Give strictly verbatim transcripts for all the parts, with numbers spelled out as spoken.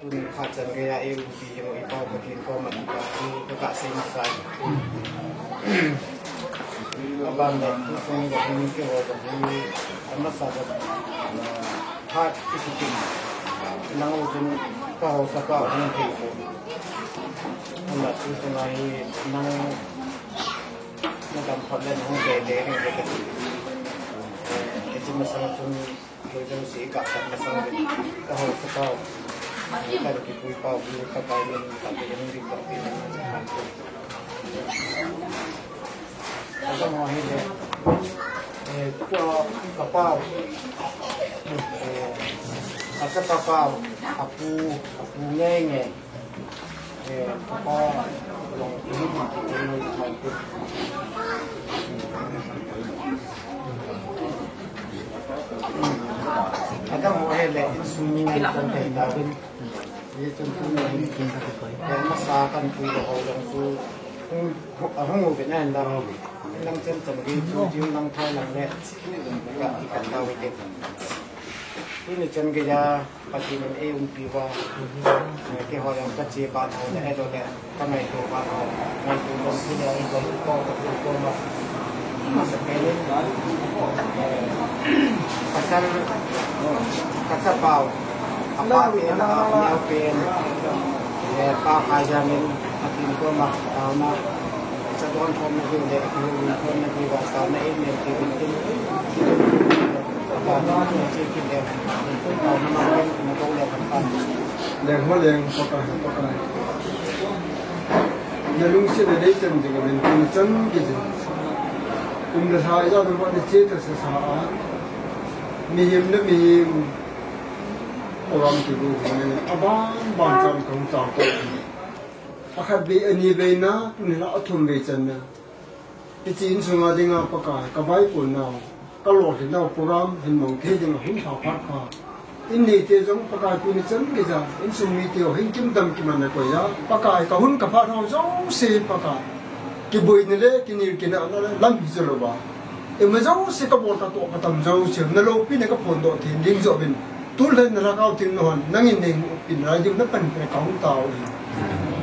Phat chan geiya eiumpi hi i Pau Pathen koma kipa thu ka sei masa e. Aban le, tusung jong hi, keiho jong hi, amasa jong, phat i kitin, nang u chun ka haosa pa hung thei pon. Aban le, tusung a hi, nang na dam phat le, nang hung ve ve ding ve ka ti. Hiche masang chun, Kei jong si ka khat masang le, ka haosa pa u. Ka kipui pa u, ka pai le, ka pe jong di ka pe jong di ka pe. Ka jong ho hi le, eh, tua ka pa u, eh, ka chapa pa u, apu, apu ngei ngei. Adam ho hi le, insung mi ngai kon thei ta bin. Ye chun tu ni hin kin ta koi. Masa kan tu lo ho jong tu. Hung, hung, hung u bin an da ho. Nang chen chen ri chu, chu nang thai lang le. Ka, i kan ta u te. Tuni chan geiya, Pathen in eiumpi uva, eh, keiho jong ka che ban ho le, ahilouleh, ka ngaito ban ho, ngaito ban ho le, ahilouleh, ko, ko, ko, ko, ma. Masa pen in, eh, ka chapa, ka chapa u, apa pen, a neo pen, eh, Pa Khaijang in, Pathen koma, taona, sa don khom na hiu le, hiu khom na hiu, taona in, in, in, in, Leng ho leng, Pakai, Pakai. Na lungset na dei chan jing uvin, kum chan gei jing. Kum le lha ijat uva na che ta sa sa a. Mihem le mihem. Program kibu hi aban ban chan kong chang ko. Akhat vei, ani vei na, tuni la athum vei chan na. Hiche insunga dinga Pakai, ka vaipon nau, ka lolhin nau program hin mang thei dinga hung pha phat pha. In neite jong Pakai tuni chan geiya, insung mite ho hin kim dam kim an na koi a. Pakai ka hun ka phat ho jouse Pakai. Kiboina le, kinel kinahna le, lam hi jo lou va. Ima jouse ka bol ka toh ka tam jouse, na loupina ka phondoh thei ding joh uvin. Tulai na lhagao theng nahon, nangin nei pin lai ding na pan pin ka hung tao hi.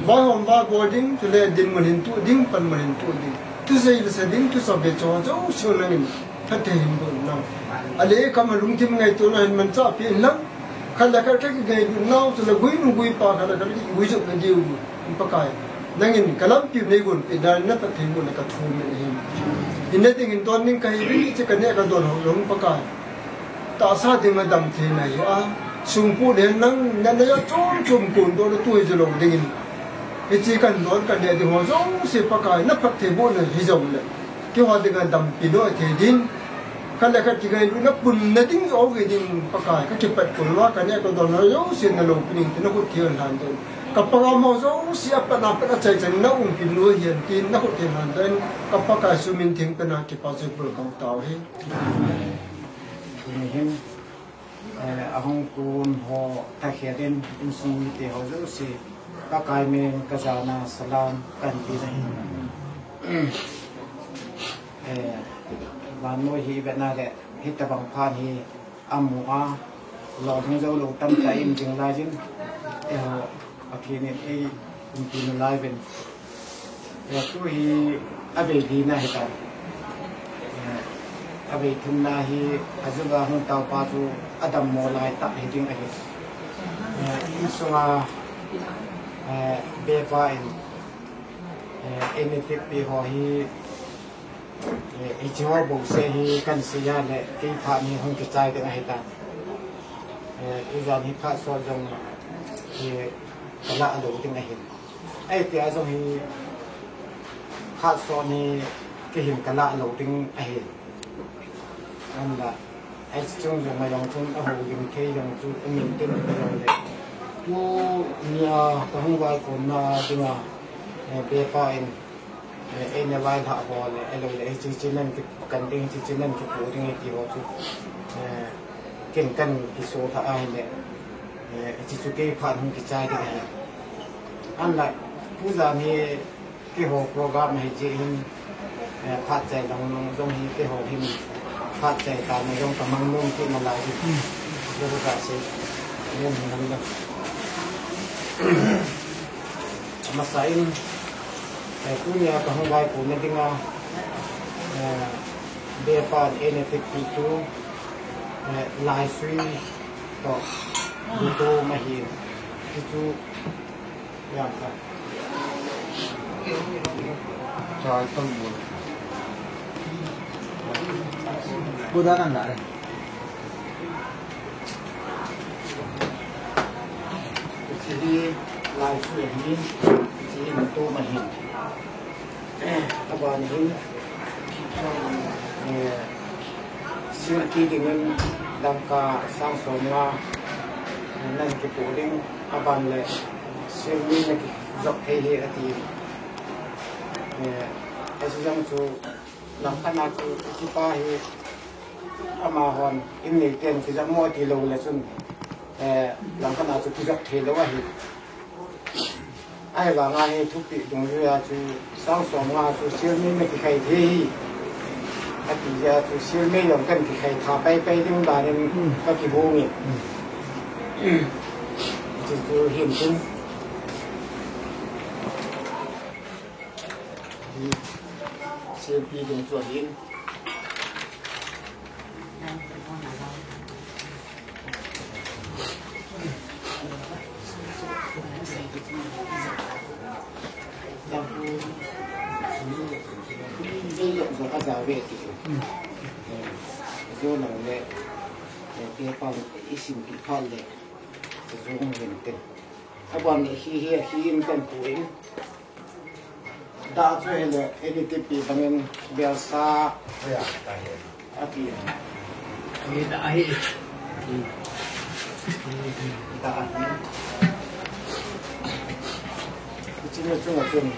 Vaihom va bol ding, chule dinmun hin tu ding, panmun hin tu ding. Thusei le sa ding, thusa be cho jouse nangin phatthei hin boh in lang. Ale ka ma lungthim ngaito na hin manchah peh in lang. Khat le khat ka kingailut nau, chule guinu guipa khat le khat kigui jop na diu. Pakai, nangin ka lampi u nei gon peh in lang, na phatthei boh le ka thum in ahi. Hinna ding hin don ding ka hi uvin, hiche ka neh ka don ho jong Pakai. Tahsa dinga damtheina hi a, sumpu le nang, na, na ja chom chom kon doh na tu hi jo lou dingin. Hiche kan don kan neh ding ho jouse Pakai, na phattheibohna hi jong le. Keiho dinga dampi noi thei din. Khat le khat kingailutna punna ding jo hi ding Pakai, ka kipat kon uva, ka neh ka don ho jouse na loupina ding tin na khut theng lhan doh in. Ka program ho jouse a pat na pat a chai chan na umpi noi hen tin na khut theng lhan doh in. Ka Pakai sumin theng pen a kipa chu bol ka tao hi. Tuni hin, eh, ahung kon ho thakhel in, insung mite ho jouse, Pakai min in ka jana salam kahin pe nahi. Eh, vannoi hi vetna le, hitabang phat hi amu a, lolhing jou lou tamtah i um jing lai jin, eiho, Pathen in eiumpi nalai uvin. Eh, tu hi avei lina hitan. Eh, avei thumna hi ajunga hung taopa chu adammo lai tah hiding ahi. Eh, insunga, eh, bepa in, eh, eini teppi ho hi, Eh, hiche ho bouseh hi kahin sei a le, kei phat hi hung kichai ding ahitan. Eh, ijan hi phat sot jong, eh, ka lah lou ding ahin. Ahi tia jong hi phat sot hi kei hin ka lah lou ding ahi. Ahinla, hiche chung jong a jong chun ahoulim thei jong chu amin tin jong le. Tunia ka hung vaikon na dinga, eh, bepa in Eh, eina vailhah ho le, ahilouleh, hiche hiche nan kikan ding, hiche hiche nan kipo ding, ti ho chu, eh, ken kan kiso lhah ahile, eh, hiche chu kei phat hung kichai ding ahi. Ahinla, tujan hi keiho program ahi jeh hin, eh, phat chai lang lang jong hi keiho hin phat chai tana jong ka mang nom kit nalai hi. Keiho ka sei nom hi nang jong. Amasa in, eh, tunia kahung vaikhona dinga, eh, Depa in eina tepi chu, eh, laisui toh, luto mahi, ti chu, ya ka. Chai tang bol. Buda nang da re. Hiche hi laisui ahin, hiche hi luto ahin. Aban hin, eh, sir kiti dingin dangka sang som nga, eh, nan kipoh ding, aban le sir mi nakijop thei ahi ati. Eh, hiche jong chu Langkhat a chu, hiche pa hi, amahon, in neiten kijop mo tilou le chun, eh, langkhat a chu kijop theilou ahi. Ahivanga hi thupeh dungjuia chu, sang som nga chu, sir mi nakikhai thei ahi. Ati jeh a chu, sir mi jong kakikhai tha paipai ding dan in kakihung e. Hiche chu hin chun. Selfie ding chu ahin. Ei jong jong aja ve ti. Jong nang le, eh, paper isim kit phat le, jong hin te. Aban hi, hi, hi in kan pu in. Da chu hile, eini tepi bangin belsa. Ati. Hi da hi. Da hi. Hiche ni chunga chun,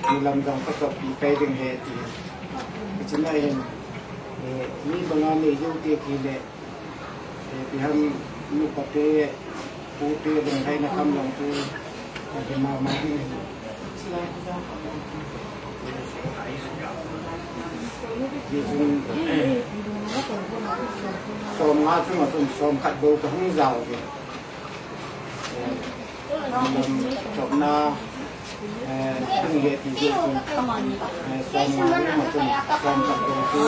mi lam jong kachoppi pai ding ahi ti. Hiche na hin, eh, mi banga nei jou te kile, eh, ipi ham, nupa te, pu te, lunglhaina kam jong chu, eh, mama ding ahi. Hichun, eh, som nga chunga chun som khat bou kahung jao uve. Eh, lam chopna, eh, hung hi ti jeh chun, eh, som nga bou ma chun, som khat bou chu,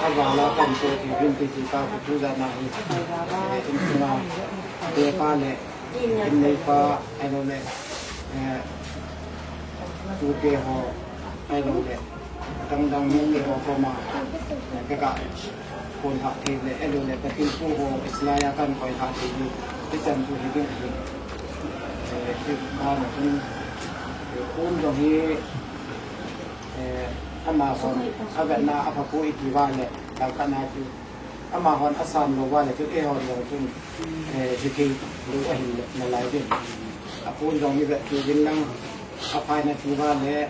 aval a kan chu ti vin ti ti ta chu tu jana hi, eh, insunga, eh, pa le, in neipa, ahilou le, eh, tute ho, ahilou le, dang dang mite ho koma, eh, kaga, kon ha thei le, ahilou le, ka thilpeh ho, islaya kan koi ha thei le, hichan chu hiding ahi, eh, hi, ba na chun, eh, kon jong hi, eh, ama son, avetna, apha poi iti uva le, dang kana chu, Amahon asan lou uva le chun, eihon jong chun, eh, hithei lou ahin nalai uvin. Apon jong ivet uvin lang, aphai nati uva le,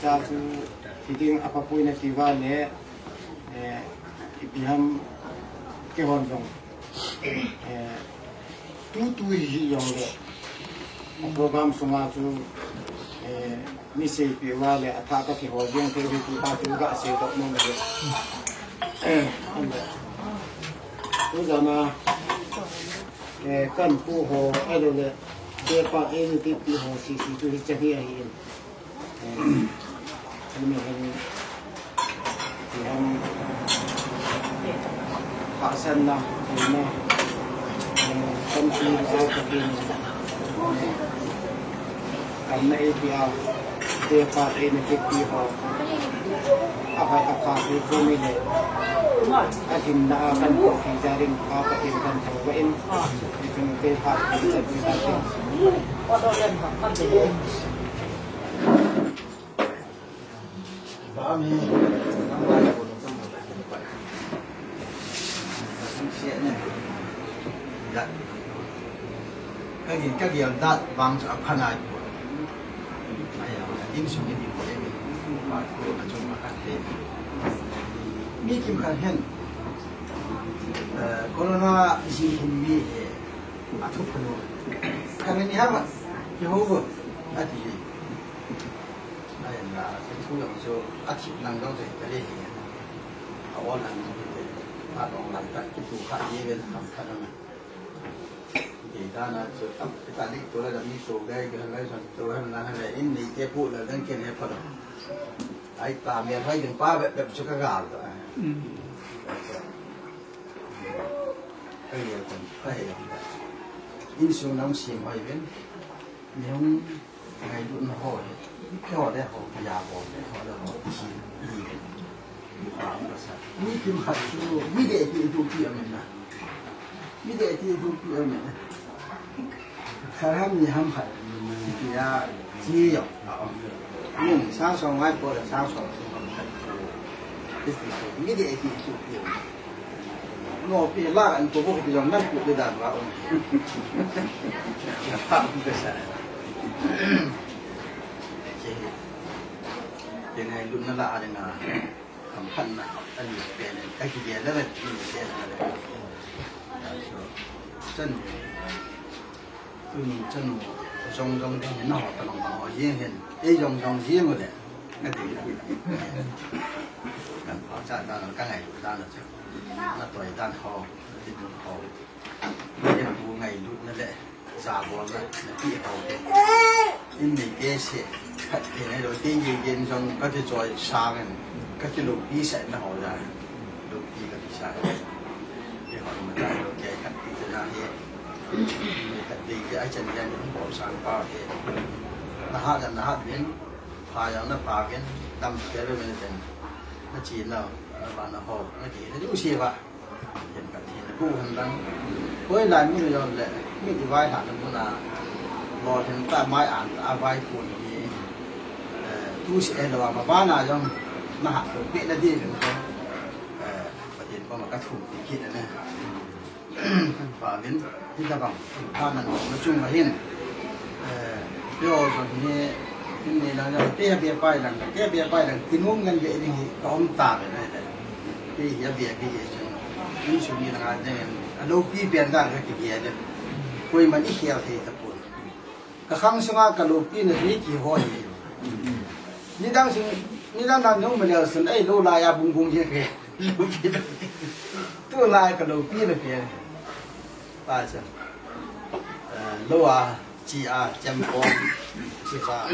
cha chu hiding aphapoi nati uva le, eh, ipi ham keihon jong, eh, Tutu hi jong le, program sunga chu, eh, mi seipeh uva le, athah kakihol jeng thei hi tuta chu gasei doh nom e. Eh, tujana, eh, kan pu ho, ahilou le, depa eini tepi ho, sisi chu hiche hi ahin. Eh, tuni hin, ipi ham, tahsanna, ina, eh, tampi jao takin, eh, kamna eipeh a, depa eini tepi ho, ahoi apha pi kumi le, ahinna a kan pu hi jarin pa Pathen kan thangvah in, ipi depa eini tepi ho. Kagel, kagel dat vang chu apha nai poi. Aya, insung hi ding poi, mi. Pa, ko na chung ma khat te. Mi kimkhat hin, eh, corona jing hin mi hi, athu phalou. Khat ni ham, Jehovah, ati. Ahinla, hiche thu jong chu athip lang jong chu hita le hi. A ol lang jong hita le. Adong lang khat kitu kha hi ven tam khat na. Dana chu, ta dik tu la mi so gai ga lai san tu han la han le in ni te pu la dan ken he pha da. Ai ta mi hai ding pa be be chu ka ga da. Ka ye kan pa he da. In su nam sim hai ben. Ni hung Ngailutna ho hi, keiho le ho, keiho le ho, keiho le ho, ti hi, hi, hi, pa ang ka sa. Mi kim khat chu, mi deh ti dupi amen na. Mi deh ti dupi amen na. Khat ham ni ham khat, ti a, ti yo, a om. Ni sang song ngai po le sang song song ham khat chu. Ti ti chu, mi deh ti dupi amen. Ngopi la an ko ko ti jong nan ko ti dan wa um. Fa um ka sa. Ke, ke ngailutna la a ding a. Kam khat na, ani pen, ka kigel le, ni pen na le. So, chan. Tuni chanu jong jong ding hin, nangho tobang bang ho jeng hin, ei jong jong jeng u le, ka ding le. Kan pachat dan, ka ngailut dan chu, natoi dan ho, nadin ho. Ei pu ngailutna le, jabolna, napi ho te. In nei te se, khat te nei lo, te ye yen jong, kati choi sang in, kati loupi sah na ho ja. Loupi kati sa. Keiho ma ta lo, kei khat ti te na hi. Ni khat ti ke ai chan jan ni hung bol sang pa he. Na ha jan na ha vin, pha jan na pha vin, dam se ve ve ten. Na chi na, ba na ho, na chi na ju si ba. Ken ka ti na ku han dang. Koi lai mun jong le, mi ti vai ha na mun a. Lo then ta mai an ta vai ku ni. Eh, tu si e lo ma ba na jong na ha ko pe na di. Eh, Pathen koma ka thum ti kit na. Pa vin, hitabang, pa nang ma chung ma hin. Eh, yo jong hi, hin ni lang jong, te be pai lang, te be pai lang, ti nung ngan be ding hi, ka um ta be na le. Te hi a be ki ye chung. Hin sum ni lang a ding, a loupi pen dan ka ki ye le. Koiman i khel thei tapon. Ka khang sunga ka loupina hi kihoi. Nidang sung, nidang dan nung ma leo sun, ei, lou lai a bung bung hi ke. Loupina. Tu lai ka loupina ke. Pa cha. Eh, lou a, chi a, chem pom, chi cha.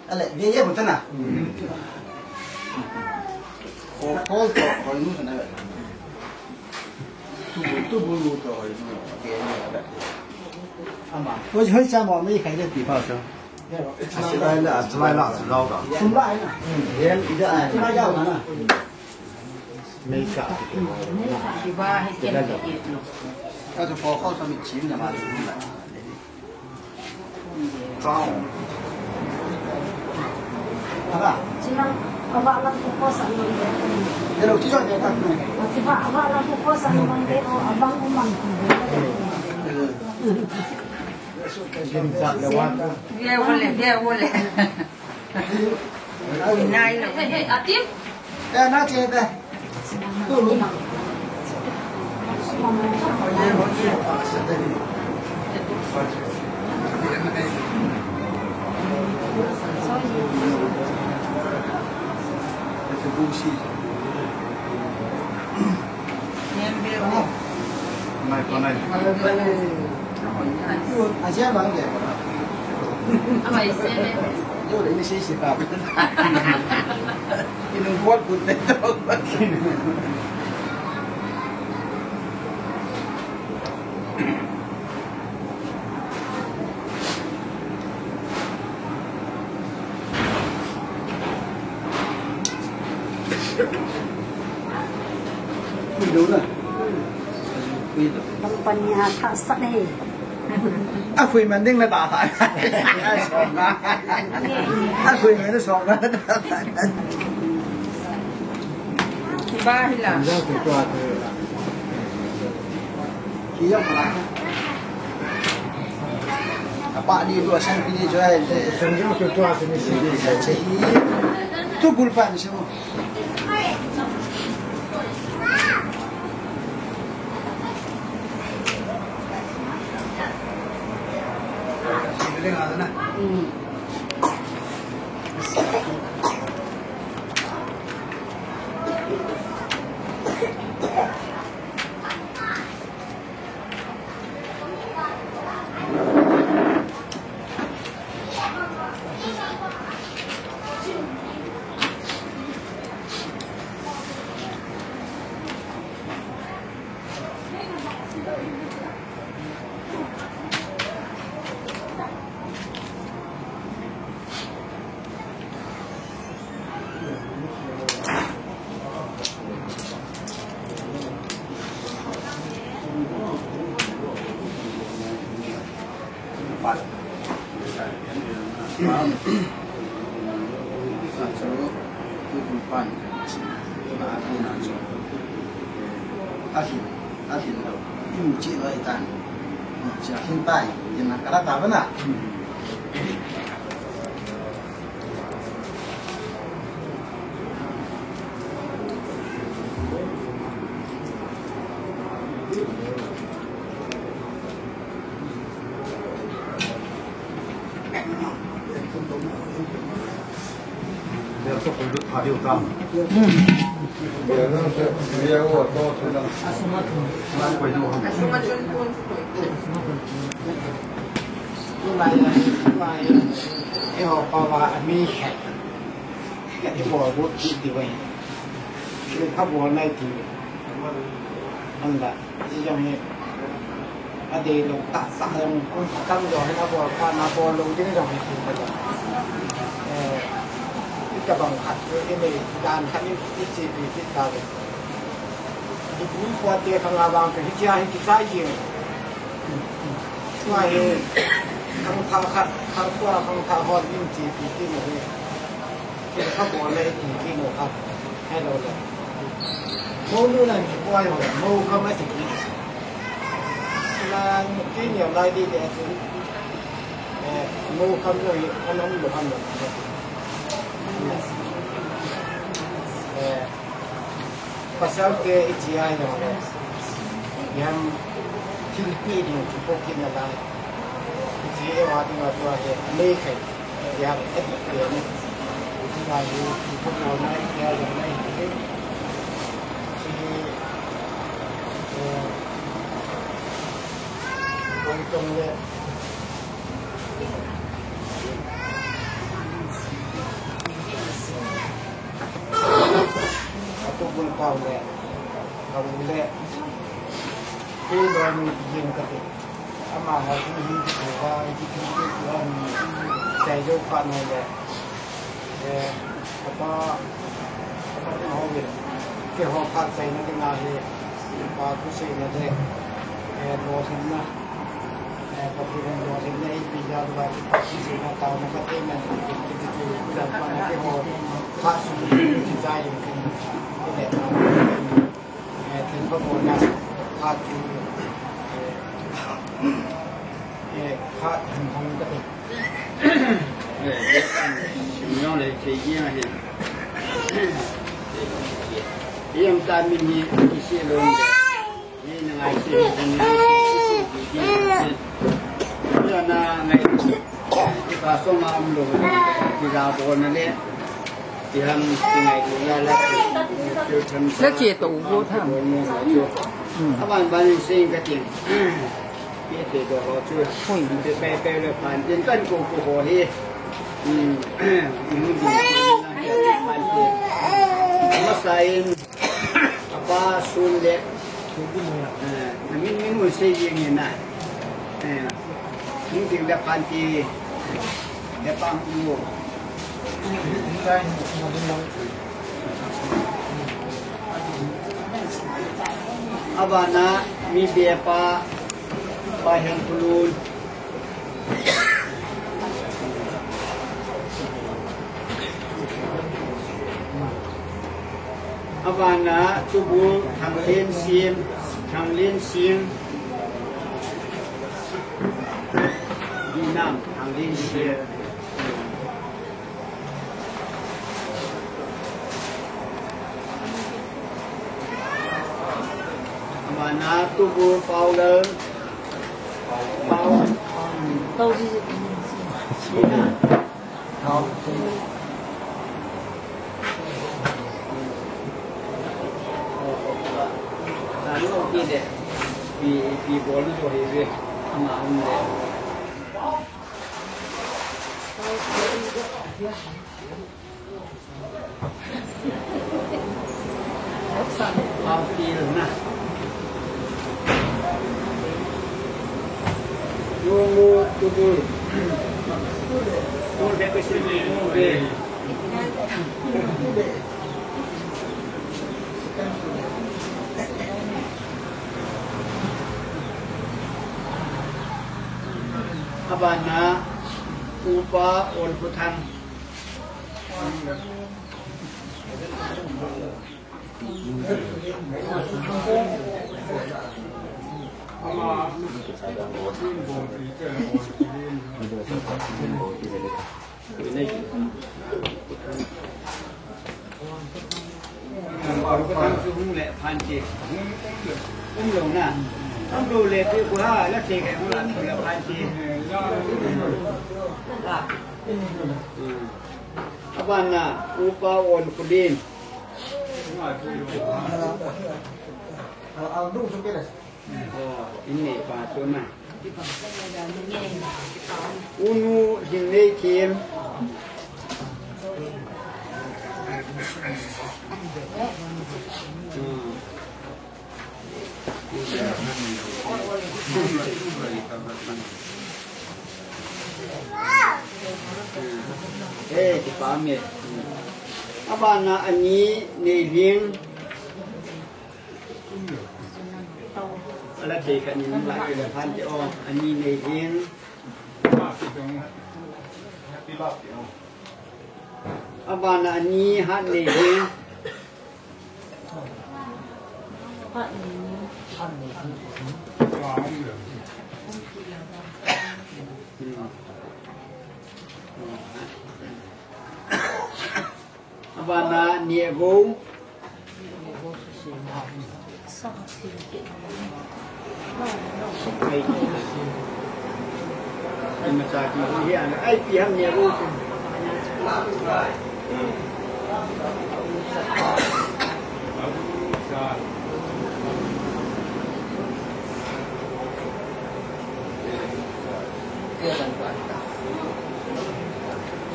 Ale, ve ye bu ta na. Ko, ko, ko, ko, nu ta na. Tu bu, tu bu lu to, nu, ke, nu, ke. Ama. Hoi, hoi, cha mo, mi khai de ti pa so. Asilai la, asilai la, asilai la. Sum lai na. Yen, ida ai. Sum lai ya na. Mei ka. Ki ba, hai ken ke no. Ka to ko, ko sa mi chin na ma lu na. Chang. Ala. China, aba la ko ko sa no. Ye lo chi so de ta. Chi ba, aba la ko ko sa no de o, abang umang. Ye wo le, ye wo le. Nai lo. Hey, hey, Atim. Eh, na che te. Tu lu. Company ha tha sat e. A khui man ding na ta ta. A khui man so na ta ta. Ba hi la. Apa ni dua sang pini jual. Sang tu tu tu ni si. Tu gulpa ni semua. Sa chu, tu tu pan, na a pi na chu, a hin, a hin lo, tu chi lo i tan, chi a hin tai, yin na ka ra ta ba na. Anda, hiche jong hi, adei lou tah tah jong, atam jo hin abol phat na, abol lou ding jong hi ti ka jong. Eh, itobang khat, i nei dan khat i, i chepi kit tauve. I pu i pa te khang a vang chu hichea hi kichai jing. Tua hi, khangthah khat, khangthah, khangthah hon in chepi kit na hi. Thilpha bol le i ti kit u kha. Hello le. Mou nu nan ki poi ho, mou kham a ti kit. Nan ki ni lai di de ti. Eh, mou kham lo hi, an an lo kham lo. Eh, pasal te i chi ai lo le. Yan thil pi ding ki po kit na lai. I chi e wa ding a tua he, mei khai. Ama ha, kum hin ki thu va, ki thu ki thu va, mi chai jo pa no le. Eh, apa, apa tu ho ve. Keiho phat chaina dinga hi, pa khu seina le. Eh, lolhinna. Eh, Pathen lolhinna hi pi ja va, ki pa khu seina ta na ka te men, ki, ki, ki, ki, ki, pa na keiho phat su ki chai yin ki. Ki le ta. Eh, thilpha bolna, phat chu, eh, eh, phat hung hung ka ti. Eh, eh, no le, thei jeng ahi. Jeng ta min hi, kisi lou. Ni na ngai si, ni na ngai si, ni na ngai si. Ka song a um lou, ti la bol na le, ti ham, ti ngai ti la la, ti, ti tham sa. La che to u bo tham. Aban ban sing ka ting. Ti te do ho chu. Hoi. Ti pe pe le pan tin kan ko ko ho hi. Hmm. Hmm, di, pan tin. Ma sa in. Apa sun le. Eh, na min min mun sei jing in na. Eh, min ding le pan ti. Le pan u. Abana mi be pa, pa hen pulun. Abana tubu Thanglen Sing, Thanglen Sing. Dinam Thanglen Sing. Abana tubu Paulal. Pau. Pau. Sina. Pau. Pi, pi bol to hi ve. Ama um le. Pau til na. Nungu tubul. Tubul be kusin nungu be. Abana. Upa Olphuthang. Olphuthang chu hung le phan ti. Hung lou na. Hung lou le pi ku ha la te ke hung la le phan ti. Abana Upa Olkhulin. Oh, in nei pa chu na. Unu Lhinneithem. Hmm. Eh, kipah e. Abana ani Neilhing. Ala thei khat nin la kile phan ti o, ani Neilhing. Abana ani Hatneilhing. Abana Nehgou. Ai, ai, macha ki hi an, ai, pi ham Nehgou chu.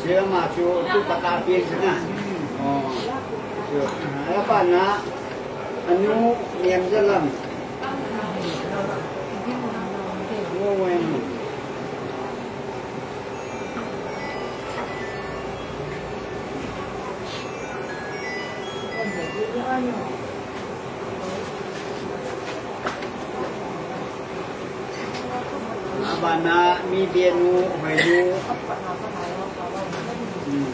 Sir ama chu tu kata pi sina. Oh. Sir. Abana anu Nemjalam. Wo wen. Abana mi benu hoinu. Hmm.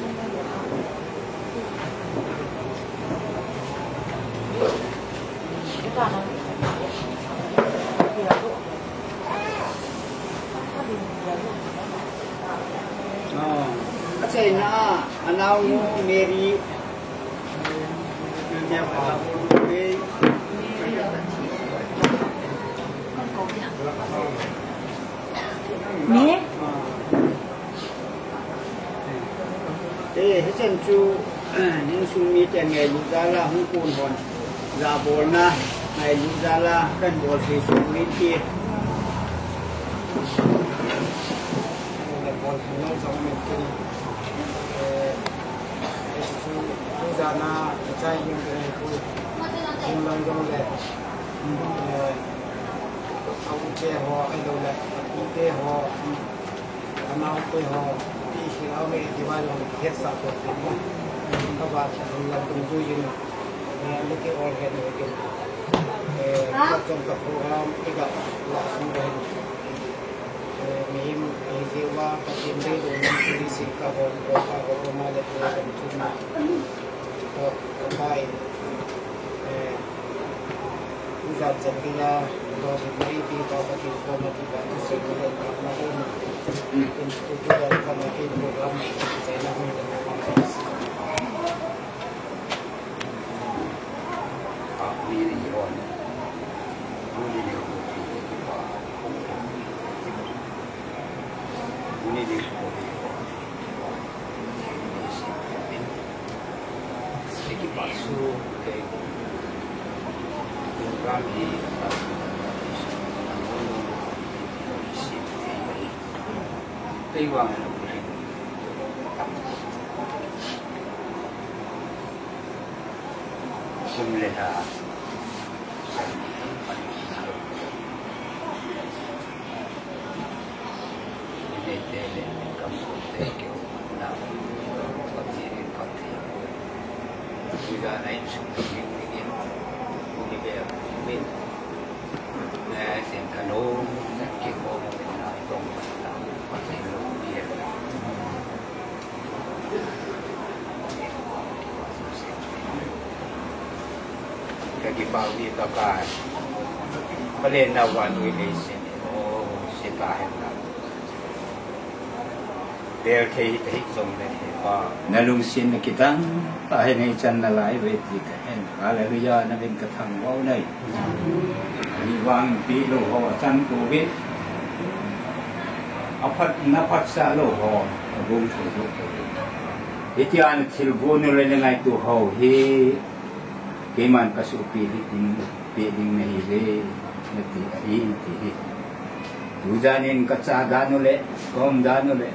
Oh. Achaina a, anaonu Mary. Me? Eh, hichan chu, eh, insung mite ngailut jal a hung kon hon. Jabolna ngailut jal a kan bol thei sung mite. Bol thei lou jong mite. Eh, chu, chu jana, chai yung te ku. Yung lang jong le. Eh, a u te ho, ahilou le, a pi te ho. Anao te ho, ti hi a me ti wa long het sa ko ti mo. Ka ba sa hung lam tung ju yin. Eh, ni ke all het ni ke. Eh, ka chom ka program, ti ka la sung de. Eh, mi him, mi je wa, ka tin de do ni ti si ka ho, ko ka ho ma le ko ka tu ma. Ko, ko pai. Eh, Kipah uve Pakai. Palen nau vannoi leiset hi, o, se tahen lang. Bel thei hita hih jongle he Pa, na lungsetna kidang tahen, hichan nalai uve ti kahen. Hallelujah, navin kathangvah u ahi. Ahivangin pehlou ho achan pouve. Aphat, na phatsah lou ho agong thei lou pouve. Hitia na thilgon u le na ngaito ho hi keiman kasopi ding, pe ding nahi ve, nati ahi, ti hi. Tujan in kacha dan u le, kaum dan u le,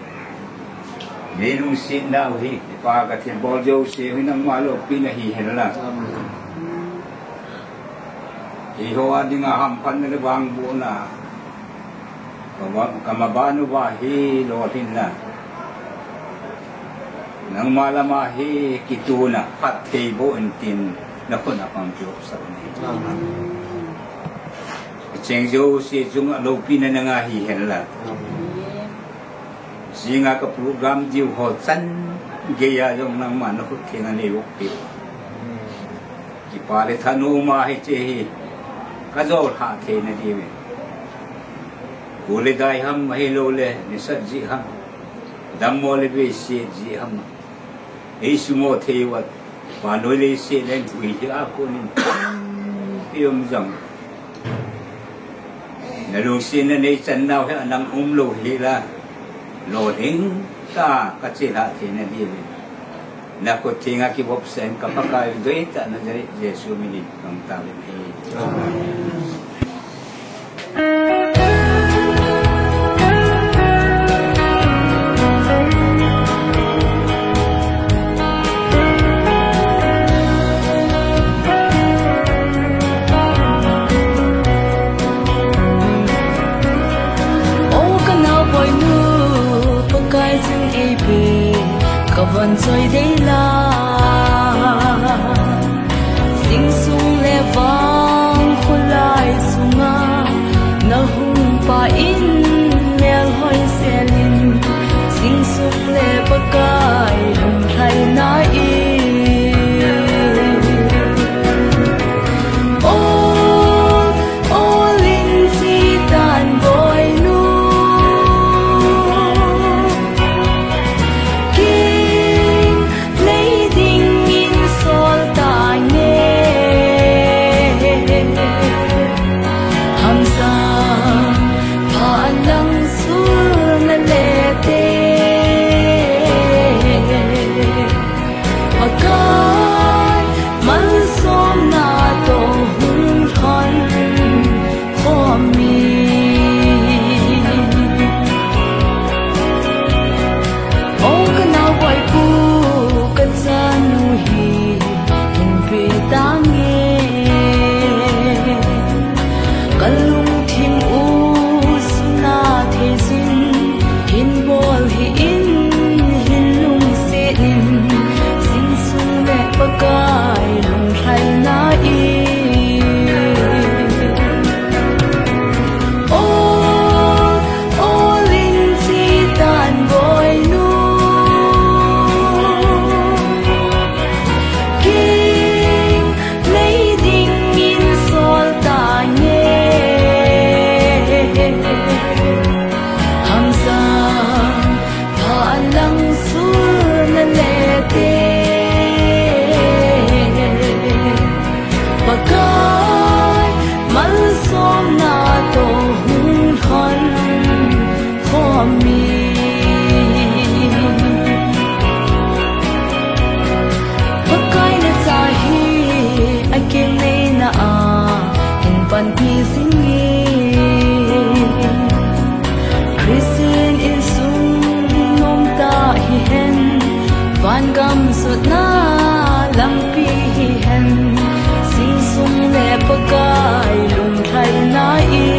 nei lungsetna u hi, Pa, kathilbol jouse u hi nangma loupina hihen lang. Eiho a dinga hamphatna le vangbohna, kama, kamaban uva hi lolhinna, nangma lama hi kituna, phattheiboh in tin, nakhut a pang kiopsah u ahi. Acheng jouse chunga loupina nanga hihen lang. Jinga ka program diu ho chan geiya jong nangma nakhut thenga nei vop peh. Kipa le thanom a hiche hi kajol lhah theina diuvin, go le dai ham, ahiloule nisat jeh ham, dammo le veiset jeh ham, eisumo thei uva, vannoi leiset le hui hi a konin tampi um jong, na lungsetna nei chan nau hi a nang umlou hela, lolhing tah a kache lhah theina diuvin, nakhut thenga kivopsah in ka Pakai u deitah Nazareth Jesu minin, nang tauvin ahi. O ka naoboinu, Pakai jing eipe, ka von choi dei la. Jingsung le vang kholai sunga, na hung pah in melhoi selin, jingsung le Pakai lunglhaina in. O, o Linchitan boinu, king lei dingin sol tange. Hamsa pha lang sul na le te, Pakai malsomna toh hung lhon khom in. O ka naoboipu, ka chanu hi hin pe tange. Ka lungthim u suna thei jin, hin bol hih in, hin lungset in, jingsung le Pakai lunglhaina in. O, o Linchitan boinu, king lei dingin sol tange. Hamsa pha lang sul na le te, Pakai malsomna toh hung lhon khom in. Pakai na cha hi a keng neina a hin panpi jing in. Christian insung nomtah hihen, vangam sutna lampi hihen, jingsung le Pakai lunglhaina in.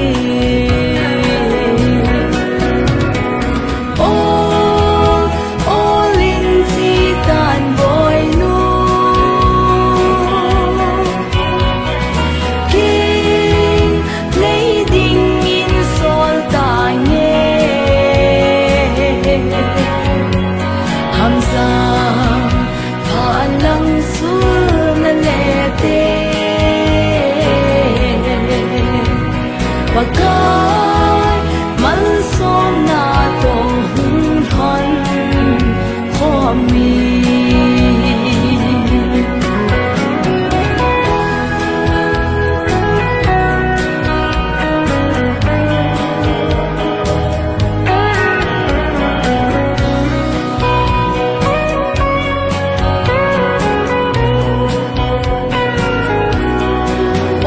O, o Linchitan boinu, king lei dingin sol tange. Hamsa pha lang sul Pakai malsomna toh hung lhon khom in.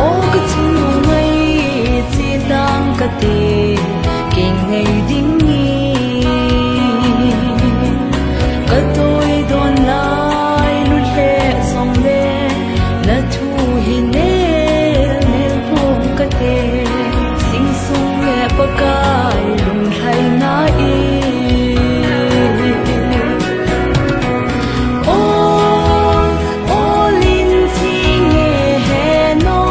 O ka chungnung ngai chitang kate, kei ngai dingin. Ka toidon lai lut lheh jongle, na thu hi nel nel pong kate, sing sung le Pakai lunglhaina in. O, o lin chi nge he no.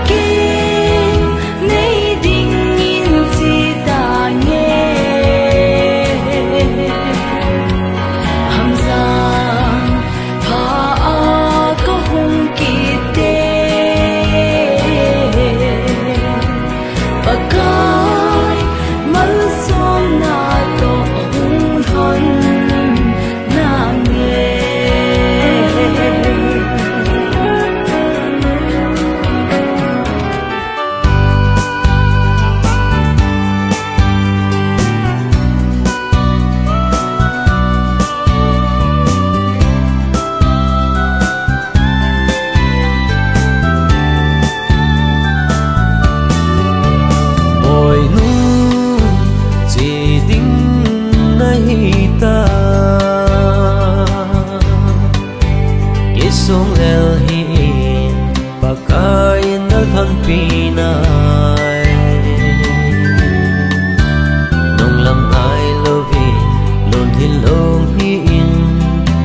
Kei nei dingin chi ta nge. Hamjang pha a ka hung kit te. Pakai malsomna toh hung lhon nange. Boinu, che ding nahi ta. Kisung lel hi in Pakai in na lhonpi nai. Nunglam ngai louvin, lungthim lung hi in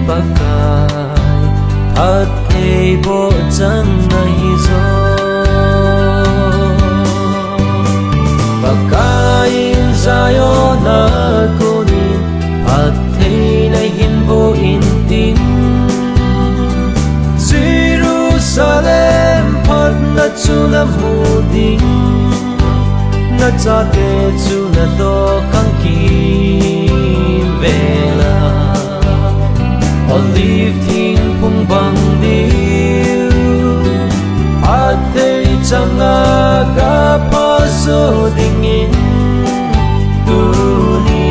Pakai. Phatthei boh chang nahi jo. Pakai in Zion a konin, phatthei na hin boh in tin. Jerusalem phatna chu na mu ding. Na chate chu na toh khang kimvel a. Olive thingphung bang diu, phatthei chang a ka phaso dingin tuni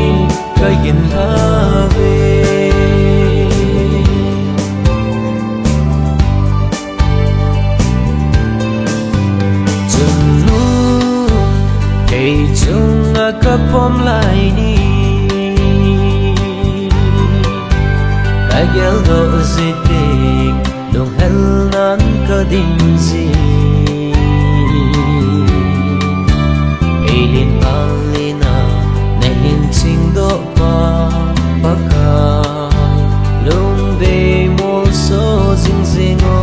ka hin lhave. Chungnung kei chunga ka pom lai ni, ka geldoh jing ding, lunghel nan ka ding jing. Ei lin a lin a na hin chingdoh pa, Pakai lungdei molso jing jing o.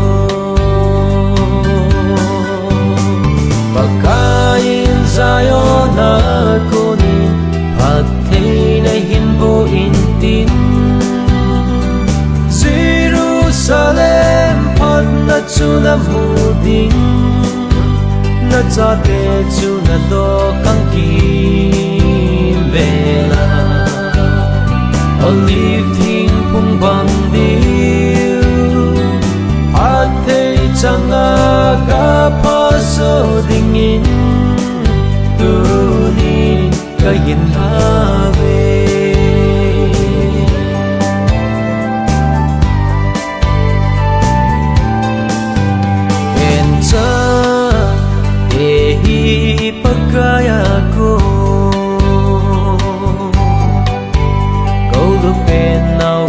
Pakai in Zion a konin, phatthei na hin boh in tin. Jerusalem phatna chu na mu ding. Na chate chu na toh khang kimvel a. Olive thingphung bang diu, phatthei chang a ka phaso dingin tuni ka hin lhave. Ken chate hi Pakai a ko, ko lupen nau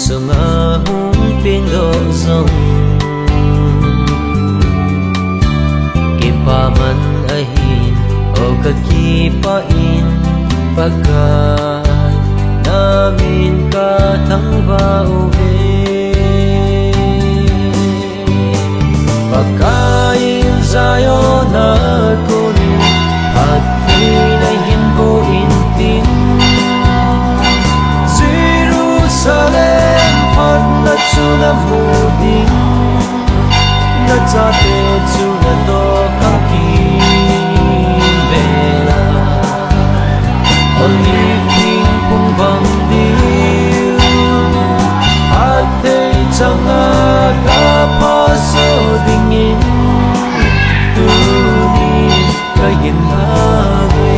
sunga hung pengdoh jong, kipa man ahin, o ka kipah in Pakai, na min ka thangvah uve. Pakai in Zion a konin, phatthei na hin boh in tin. Jerusalem phatna chu na mu ding. Chate chu natoh kha kivela, Olive thingphung bang diu, athei changa kaphaso dingin, tuni kahin lhang e.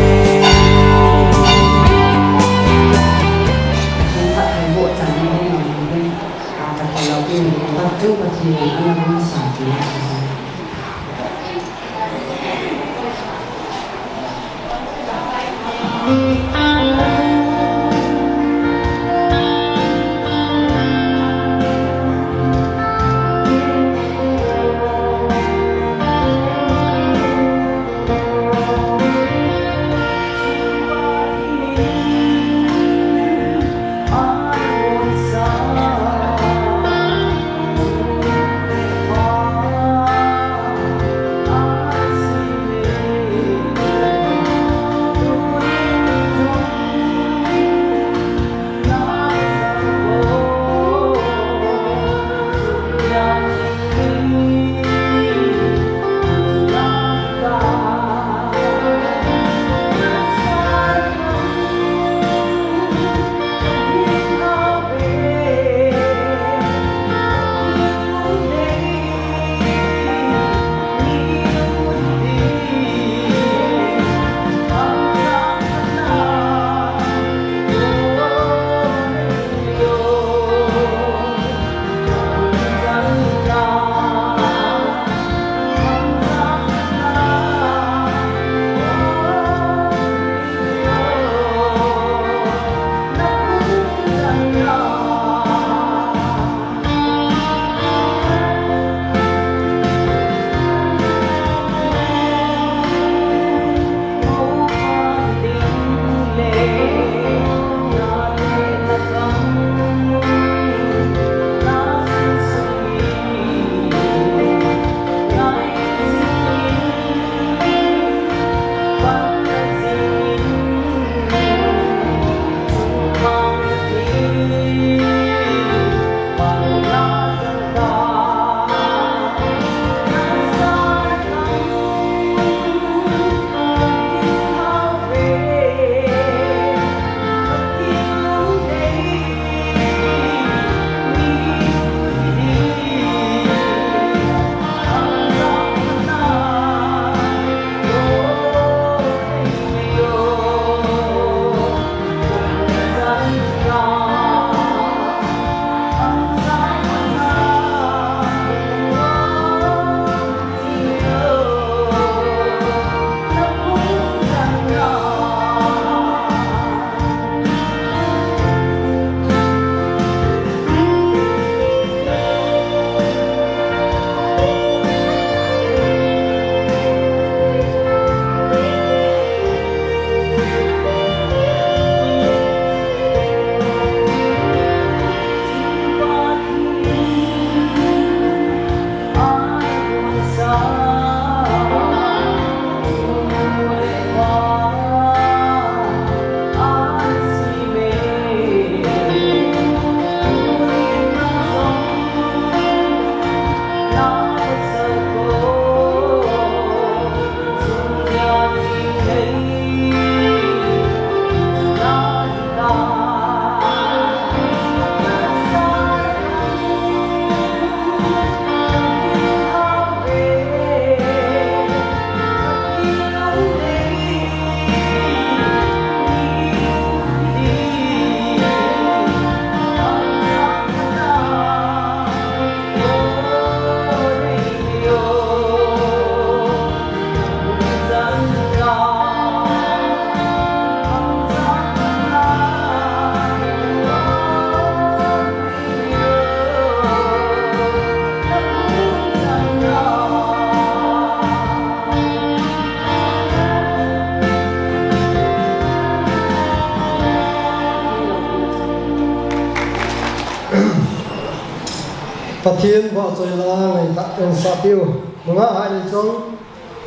Pathen vahchoi la ngaitah in sah piu. Nungah hai ni chong.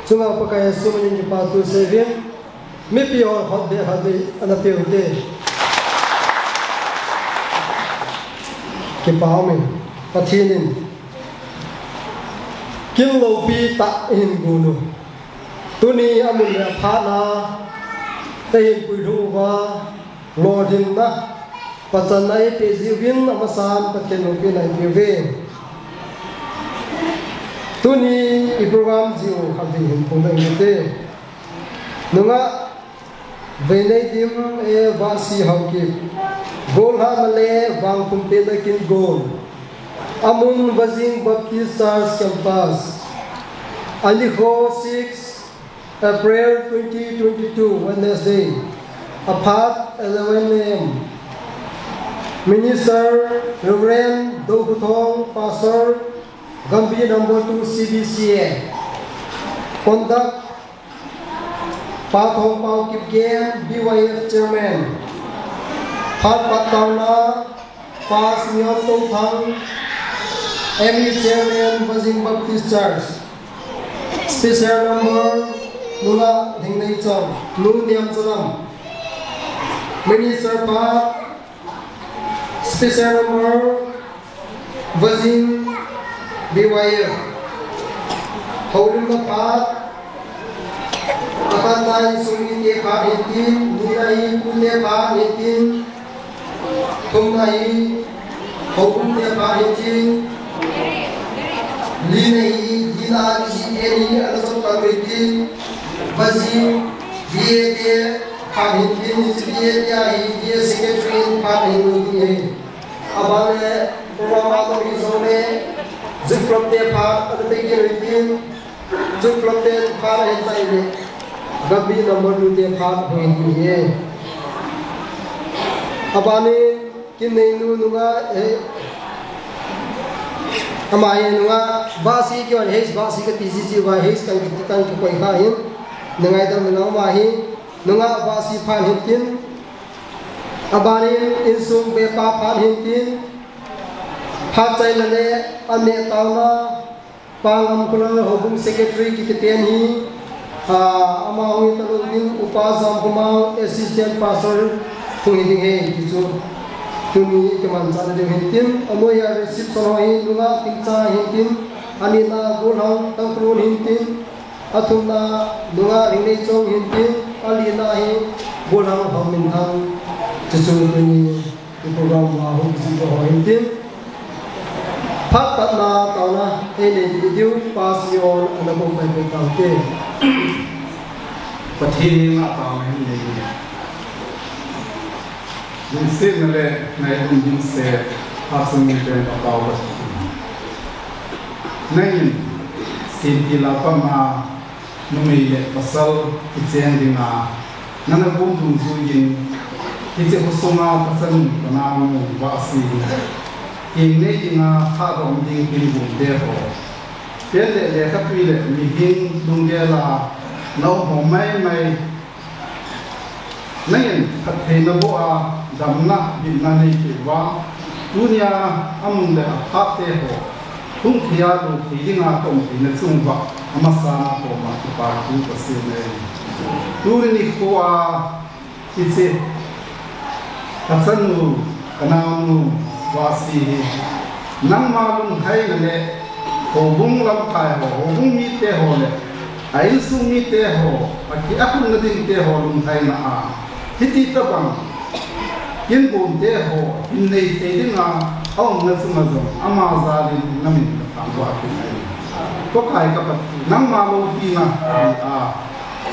Chunga Pakai Jesu min in kipa thu seuvin. Mipi hon hot be hot be ana peuhite. Kipa umin. Pathen in Kin loupi tah in gon u. Tuni amun le aphat na, eihin puilhung uva, lolhinna, pachatna eipeh jiuvin amasan Pathen loupina eipeh uve. Tuni i program jiu khatvei hin phongdoh inge. Nungah Veineidim A Vahsi Haokip, golhahna le vangpumpi na kin gon. Amun Vazing Baptist Church Campus. Anikho six April twenty twenty-two, Wednesday. Aphat eleven A M. Minister Reverend Dokhuthong, Pastor, Gambih number two C B C A. Conduct, Pa Thongpao Kipgen, B Y F Chairman. Phat pat taona, Pa Simeon Touthang, M E Chairman, Vazing Baptist Church. Special number, Nula Lhingneichong, Nu Niamchalam. Minister phat, Special number, Vazing B Y F. Houlimna phat, akhatna insung mite phat hitin, nina hi pute phat hitin, thumna hi houbung te phat hitin, lina hi dina hi eni ana sokang hitin, Vazing B A te phat hitin, hiche B A te ahi, B A secretary phat hitin. Abale, program a tong hi jongle, Youth Club te phat, ana tei kit u hitin, Youth Club te phat ahin chai le, Gambih number two te phat hung hin hi. Abani, kin neinu nunga, eh, ama hi nunga, Vahsi kihon H, Vahsi kati jiji uva H, kan ki, kan kikoi kha hin, na ngaidam nau ama hi, nunga Vahsi phat hitin, Abanin insung bepa phat hitin, phat chaina le aneh taona, Pa Ngamkholal houbung secretary kiti pen hi, ah, ama hung hi talou ding Upa Jamkhomang assistant pastor hung hi ding ahi ti chu tuni kimanchahna ding hitin, anoiya reception ho hi nunga Tingcha hitin, anina Golhang Tangkhul hitin, athumna nunga Lhingneichong hitin, alina hi Golhang Haominthang. Chuchu tuni i program a hung jing ho hitin. Phat patna taona einei diu Pa Simeon ana bol pai pai taute. Pathen a taona hin nei. Lungsetna le ngailutna dimset, Pathen min pen ka tao ka. Nangin, Simpi Lapan a, numei le pasal kicheng dinga, nana gon dungjuiyin, hiche khosunga kachanu, kanaonu, Vahsi, kinei dinga, khadoh ding kin gonte ho. Pen le lekhatui le mihing lunggel a, na um ho maimai, Nangin phattheina boh a, damna, bitna neipeh uva, tunia amun le aphat te ho, hung thei a lou thei dinga ka um theina chung uva, amasan a koma kipa thu kasei e. Tuni nikho a, hiche, kachanu, kanaonu, Vahsi hi, nangma lunglhaina le, houbung lamkai ho, houbung mite ho le, a insung mite ho, aki akhumna dingte ho lunglhaina a, hiti tabang, kin gonte ho, hin nei thei dinga, aumna chunga jong, ama jalin namin kathangvah kit e. Pakai ka Pathen, nangma loupina, a,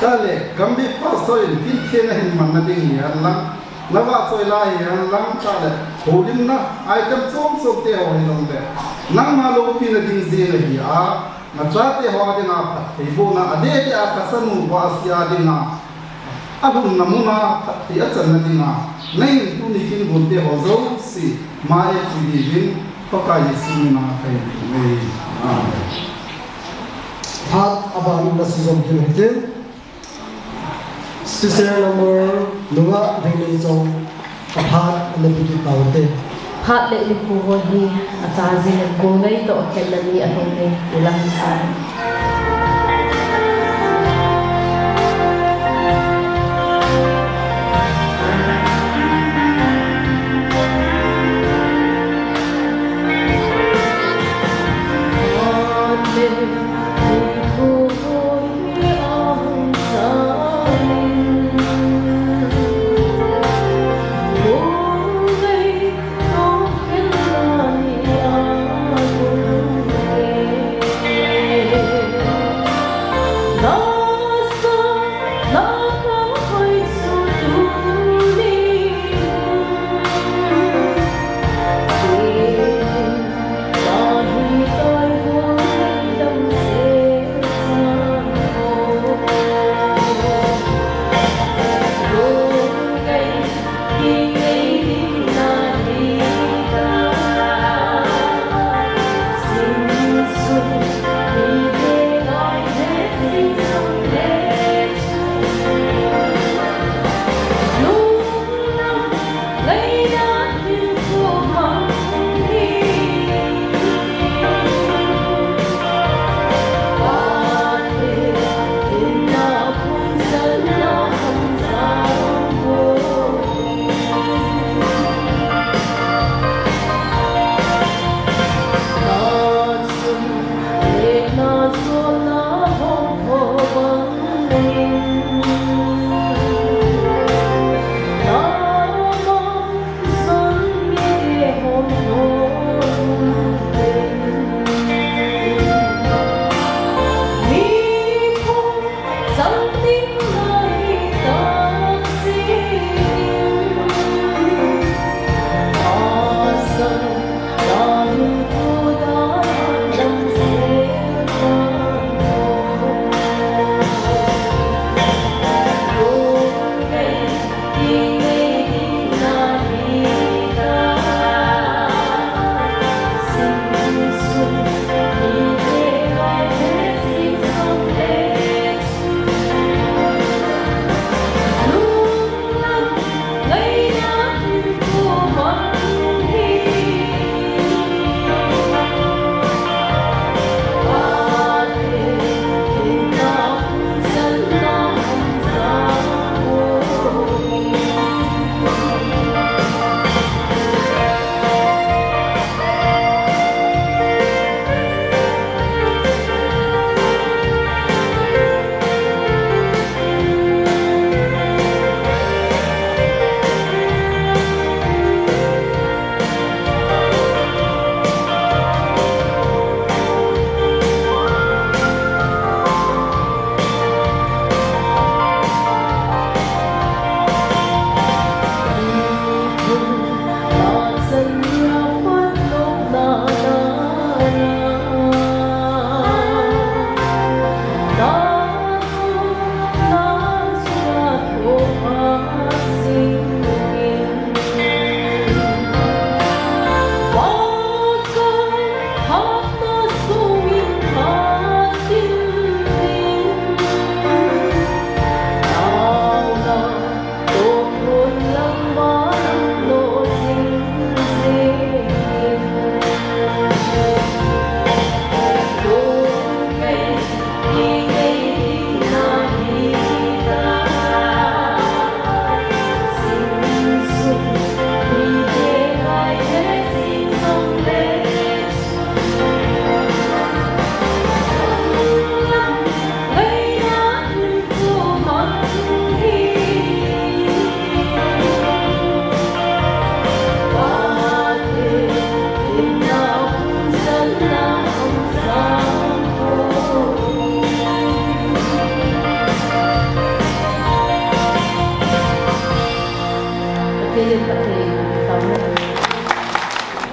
chule, Gambih Pastor in, kin theng ahin manna ding hihen lang, na vahchoi lai hihen lang, chule, houlimna, item chom chomte ho hijongle, nangma loupina ding jeh ahi a, nachate ho dinga phattheibohna, adeh deh a kachanu Vahsi a dinga, alhunna muna phatthei achanna dinga, nangin tuni kin gonte ho jouse, ma eiche diuvin, Pakai Jesu mina kahin thum e. Amen. Phat aban in nasuh jom kit u hitin. Special number, nunga Lhingneichong, aphat ana pe kit taute. Phat le nikho ho hi, acha jing in, golngai toh khenna ni ahung hi, ti lang sa.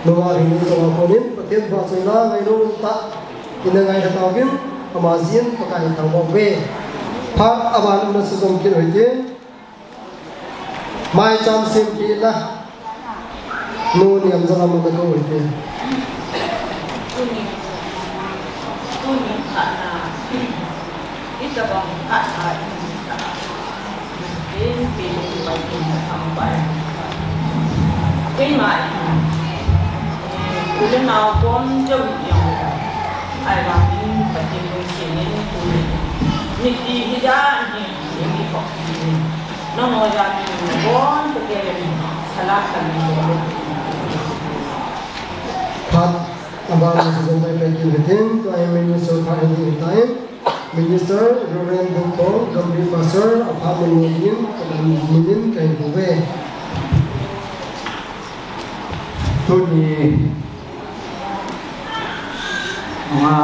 Nunga hing in chunga konin Pathen vahchoina ngainom tah in na ngaikha tauvin, ama jin Pakai thangvah uve. Phat aban um nasa jom kit u hite. Maicham sempeh na Nu Niamjalam ana kou hite. Tuni, tuni phatna, itobang phatna in sa, in pe in pai in sa pai. Keima in, eh, u le nao bon jou hi jong, ahivangin Pathen lungset in tuni, mipi hi dan hi, in kikhop in. Nangho jat in nabon toh kei le salam kahin bol e. Phat aban a sejong pai pai kit u hitin, tua hi Minister khat hiding ahitan, Minister Reverend Bungthong, Gambih Pastor, aphat mun mun in, kahin min in kahin bol e. Tuni, nga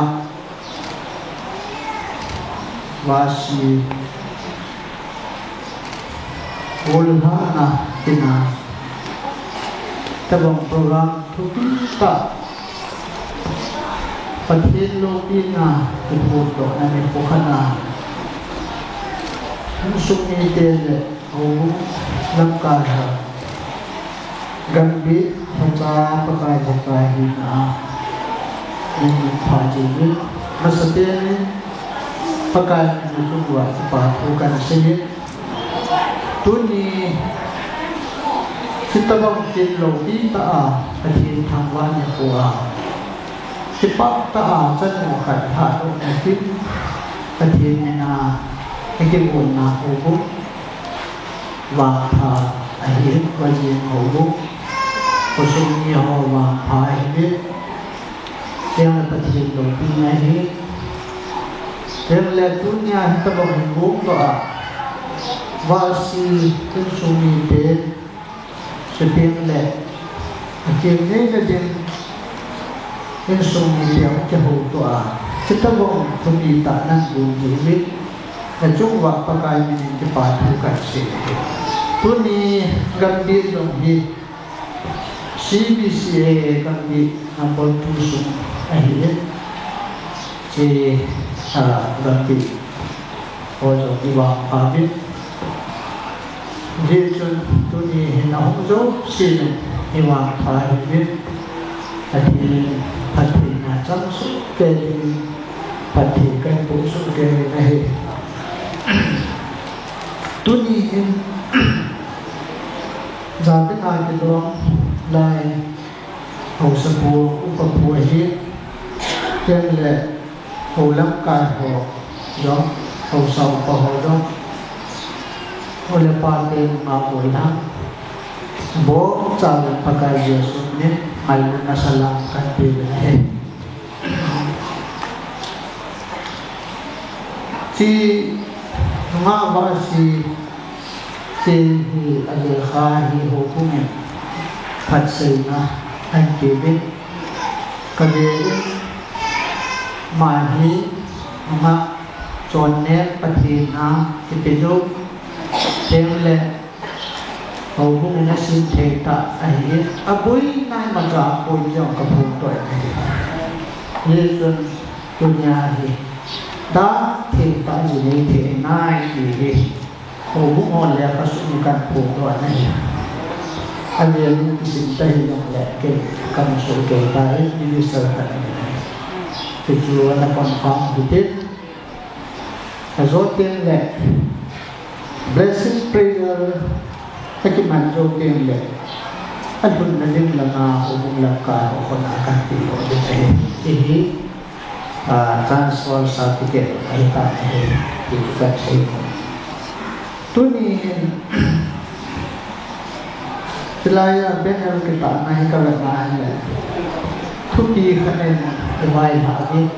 Vasi gollhahna tina, tabang program thupi tah, Pathen loupina kiphondohna nikho khat a, insung mite le houbung lamkai ho, Gambih lhacha Pakai lhacha hina a, min pha cheh uvin, masapen in Pakai min a chun uva kipa thu kahin sei in, tuni hitabang tin loupi tah a Pathen thangvah nikho a, kipah tah a chanu khat lhahdohna tin Pathen min a ikigonna houbung vangpha ahin, Vajing houbung, khosung mi ho vangpha ahin, hiche a Pathen loupina ahi. Hijongle tunia hitabang hin gomdoh a, Vasi insung mite, chuteng le akem neina ding insung mite hung kihoutoh a, hitabang thupi tah nahin gom jiuvin, nachung uva Pakai min in kipa thu kahin sei e. Tuni Gambih jong hi C B C A Gambih number two sung ahin, hiche, ah, Gambih ho jong ivangpha uvin. Hijeh chun tuni hin ahung jouse in ivangpha uvin. Pathen phattheina chang sohkei ding, phatthei kahin boh sohkei ding ahi. Tuni hin jat dinga kilom lai haosapu, upapu ahin, chuteng le hou lamkai ho jong, haosa upa ho jong, u le pa te nunga gollhang, abonchauvin Pakai Jesu min in ngailutna salam kahin pe uvin ahi. Hiche nungah Vasi hiche hi alekha hi houbung in phatseina ahin peuvin, kavel in ama hi nungah chonnem Pathen a kipejou, chuteng le houbung in asem thei tah ahin, aboina imacha apoi jong kaphongdoh in ahi. Hijeh chun tunia hi dan thei tah ji nei thei nai ti hi houbung ho lekha sung in kahin phongdoh in ahi. Avel in kisim ta hijongle kei kamu sohkei tai, minister khat in ahi. Hichu ana confirm hitin. Ajou teng le blessing prayer akiman jou teng le alhunna ding langa houbung lamkai ho khut a kahin tilou ding ahi. Hiche hi, ah, transfer certificate ahitan ahi, ti chu kahin sei. Tuni hin hilai a banner kitahna hi kavet na hile, thupi khat in ivailhah uvin,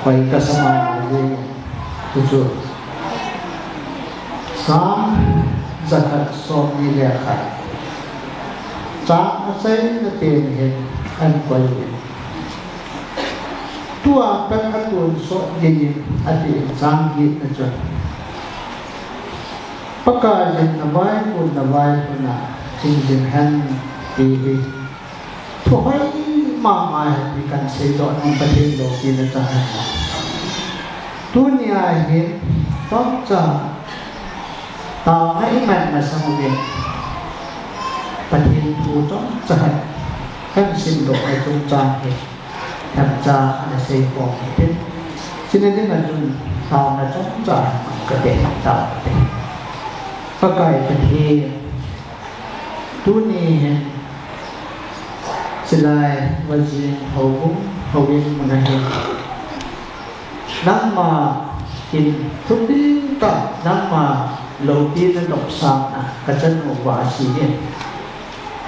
koi kasa mama jeng in, hichu Psalm jakhat somni le khat, chang achaina pen hin ahin koi uvin. Tua pat atonsot geiyin atin, chang getna chun, Pakaiyin navaihom navaihom a, Jing hen ti hi. Thu hoi mama hen ti kan seidoh nung Pathen loupina chang hen. Tunia hin, chomcha, taona iman masang uvin, Pathen thu chomcha hen kan simdoh na chungchang hi themcha ana seikhom hitin. Chuna dinga chun taona chomcha hen kate tao te. Pakai Pathen, tuni hin, chulai Vajing houbung, houin mun ahin, nangma in thupi tah, nangma loupina dopsahna kachanu Vasi in,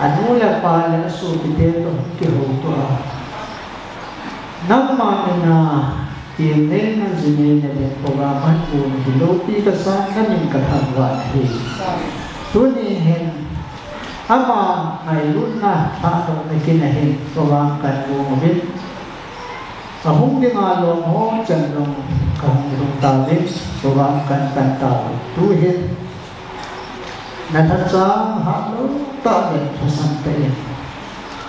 anu le apa le asopite toh kihoutoh a, nangma mina, Thil neina, ji neina ding program ahin gong hi loupi kasan, namin kathangvah ahi. Tuni hin ama ngailutna lhahdohna kin ahin program kahin gong uvin, ahung dinga lom ho chan jong kahung lhung tauvin, program kahin pan tauvin. Tuhin Natha chang hatlou tah le thasam tah in,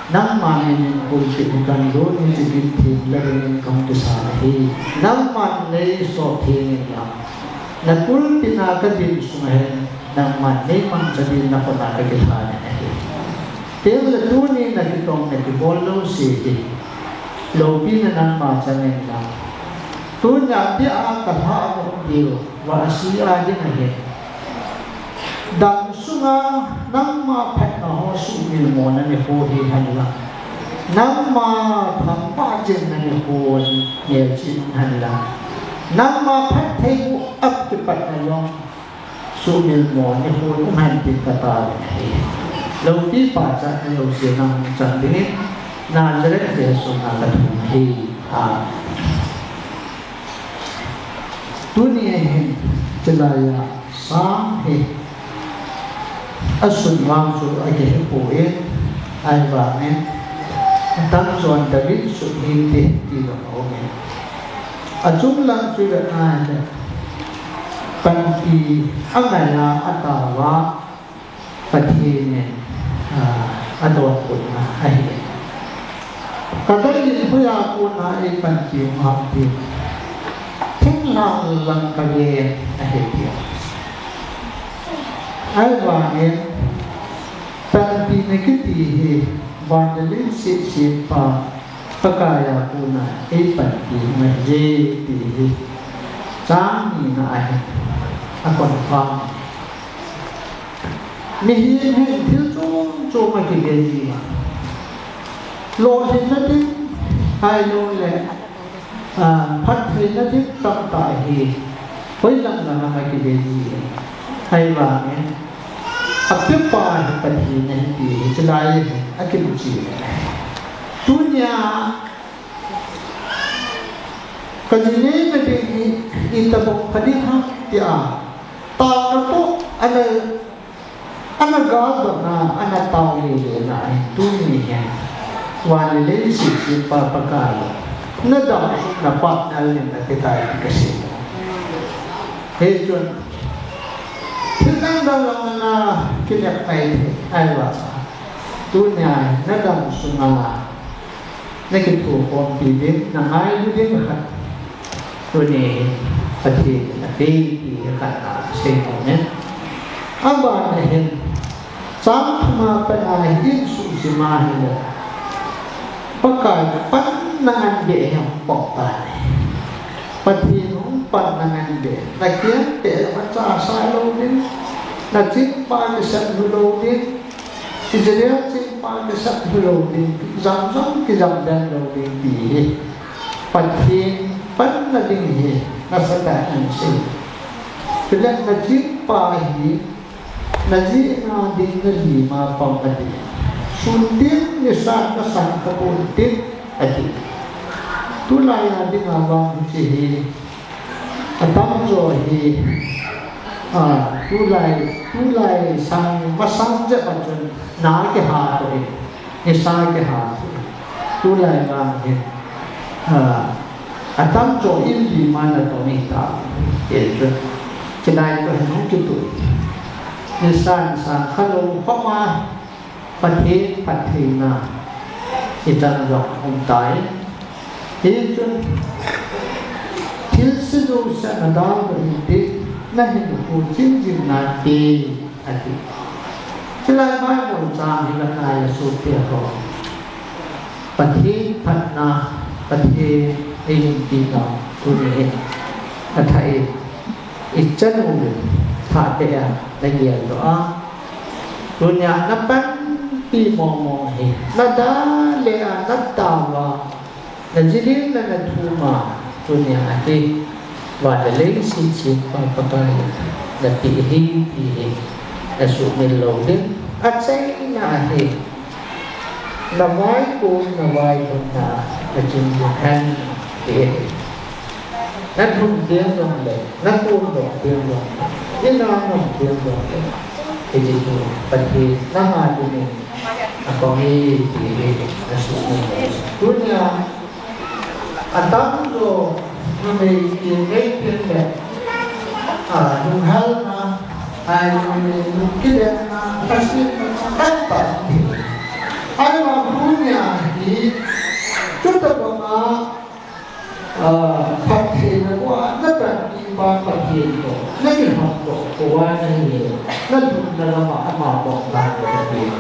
nangma minin pulpit hi kahin gon in, hiche gin theng la dingin kahung kisan ahi. Nangman neisot theng inlang, na pulpit a kadin sunga hin, nangman neimangcha din nakhut a kakilhan in ahi. Tengle tuni nakitong nakibol jouse hi loupina nangma chang inlang, tunia dia kalhahdoh diu Vasi a ding ahin, damsunga nangma phatna ho sumil mona nikho hi henlang, nangma thangvah jingna nikho melchih um henlang, nangma phattheiboh a kipatna jong sumil mo nikho um hen tin katao in ahi. Loupi pachatna jouse nahung chang dingin, Nazareth Jesu mina kathum ahi. Amen. Tuni hin, chulai a Sam hi asun vang chu akihe poi, ahivangin atamjon David sut hinte ti jong aumin, achunglang chu ivet ahile, panpi angai a ataova, Pathen in, ah, adonbutna ahi. Kadei in hoiya kona eipanpi u ham ti, thinglhang lang kaven ahi ti. Ahivangin, panpina kiti hi van le leiset sempa Pakaiya kona eipanpi u ahi ti hi chang nina ahin aconfirm. Mihem hin thil chom chom akive ji a, lolhinna ding, ahilouleh, ah, phattheina ding tamtah hi hoilang lang a akive ji. Ahivangin, apepa hi Pathen ahi ti hi chulai hin akimuchi. Tunia kaji neina ding hi itobang pha ding ham tia, taona toh ana, ana gadohna, ana tao lele na ahin, tuni hin van le leiset sempa Pakai, nadamsung na phat nalhin nate tai ti kasei. Hichun thil dang dang lang ana kinep nai thei, ahivang tunia nadamsunga nakithokhompi ding, nangailu ding khat tuni hin Pathen in apei ti hi khat a seinom in. Abana hin, chang thum a pat a hi insung jima hile, Pakai panna ngan beh hi hung pang tan ahi. Pathen hung panna ngan beh, nakeng peh jong achasa lou ding, nachingpa kisat lou ding, Israel chingpa kisat lou ding, kijam jong kijam den lou ding ti hi Pathen panna ding hi nasatah in asei. Chule nachingpa hi najihna ding nalim a pang ati. Sun tin nisan nasang kha pon tin ati. Tulai a dinga vang hiche hi atamjo hi, ah, tulai, tulai sang masang jep a chun na kiha toh in, nisa kiha toh in. Tulai vang hin, ah, atamjo in lim a natong ahitai. Hichun chulai toh hin hung kituh in, nisa, nisa kha lou khop a Pathen phattheina i chang jong um tai. Hichun thilse jouse nadaldoh hite, nahinkho ching jing nante, ati. Chulai Bible chang hi la ngai a sopite ho. Pathen phatna, Pathen eihinpina, tuni hin athah in, i chanu thah beh a nageldoh a, tunia napanpi mong mong hi, nadalha a, natao a, najilin na nathum a, tunia hi, van le leiset sempa Pakai in napeh hi, ti hi nasuhmil lou ding. Achaina hi, navaigong, navailhunna naching ding hen, ti hi. Nathum teng jongle, nakom doh teng jongle, inam nom teng jongle, hiche chu Pathen nanga dingin akong e, ti hi nasuhmil lou. Tunia atamjo numei kiti ngai teng le, a, lunghalna, a, numei lungkitna, a, asemna tamtah um. Ahivang tunia hi, chutobanga, a, phattheina bou a napanpipa Pathen toh nakilhon doh pouva nahi, nalhunna lama ama bou dan Pathen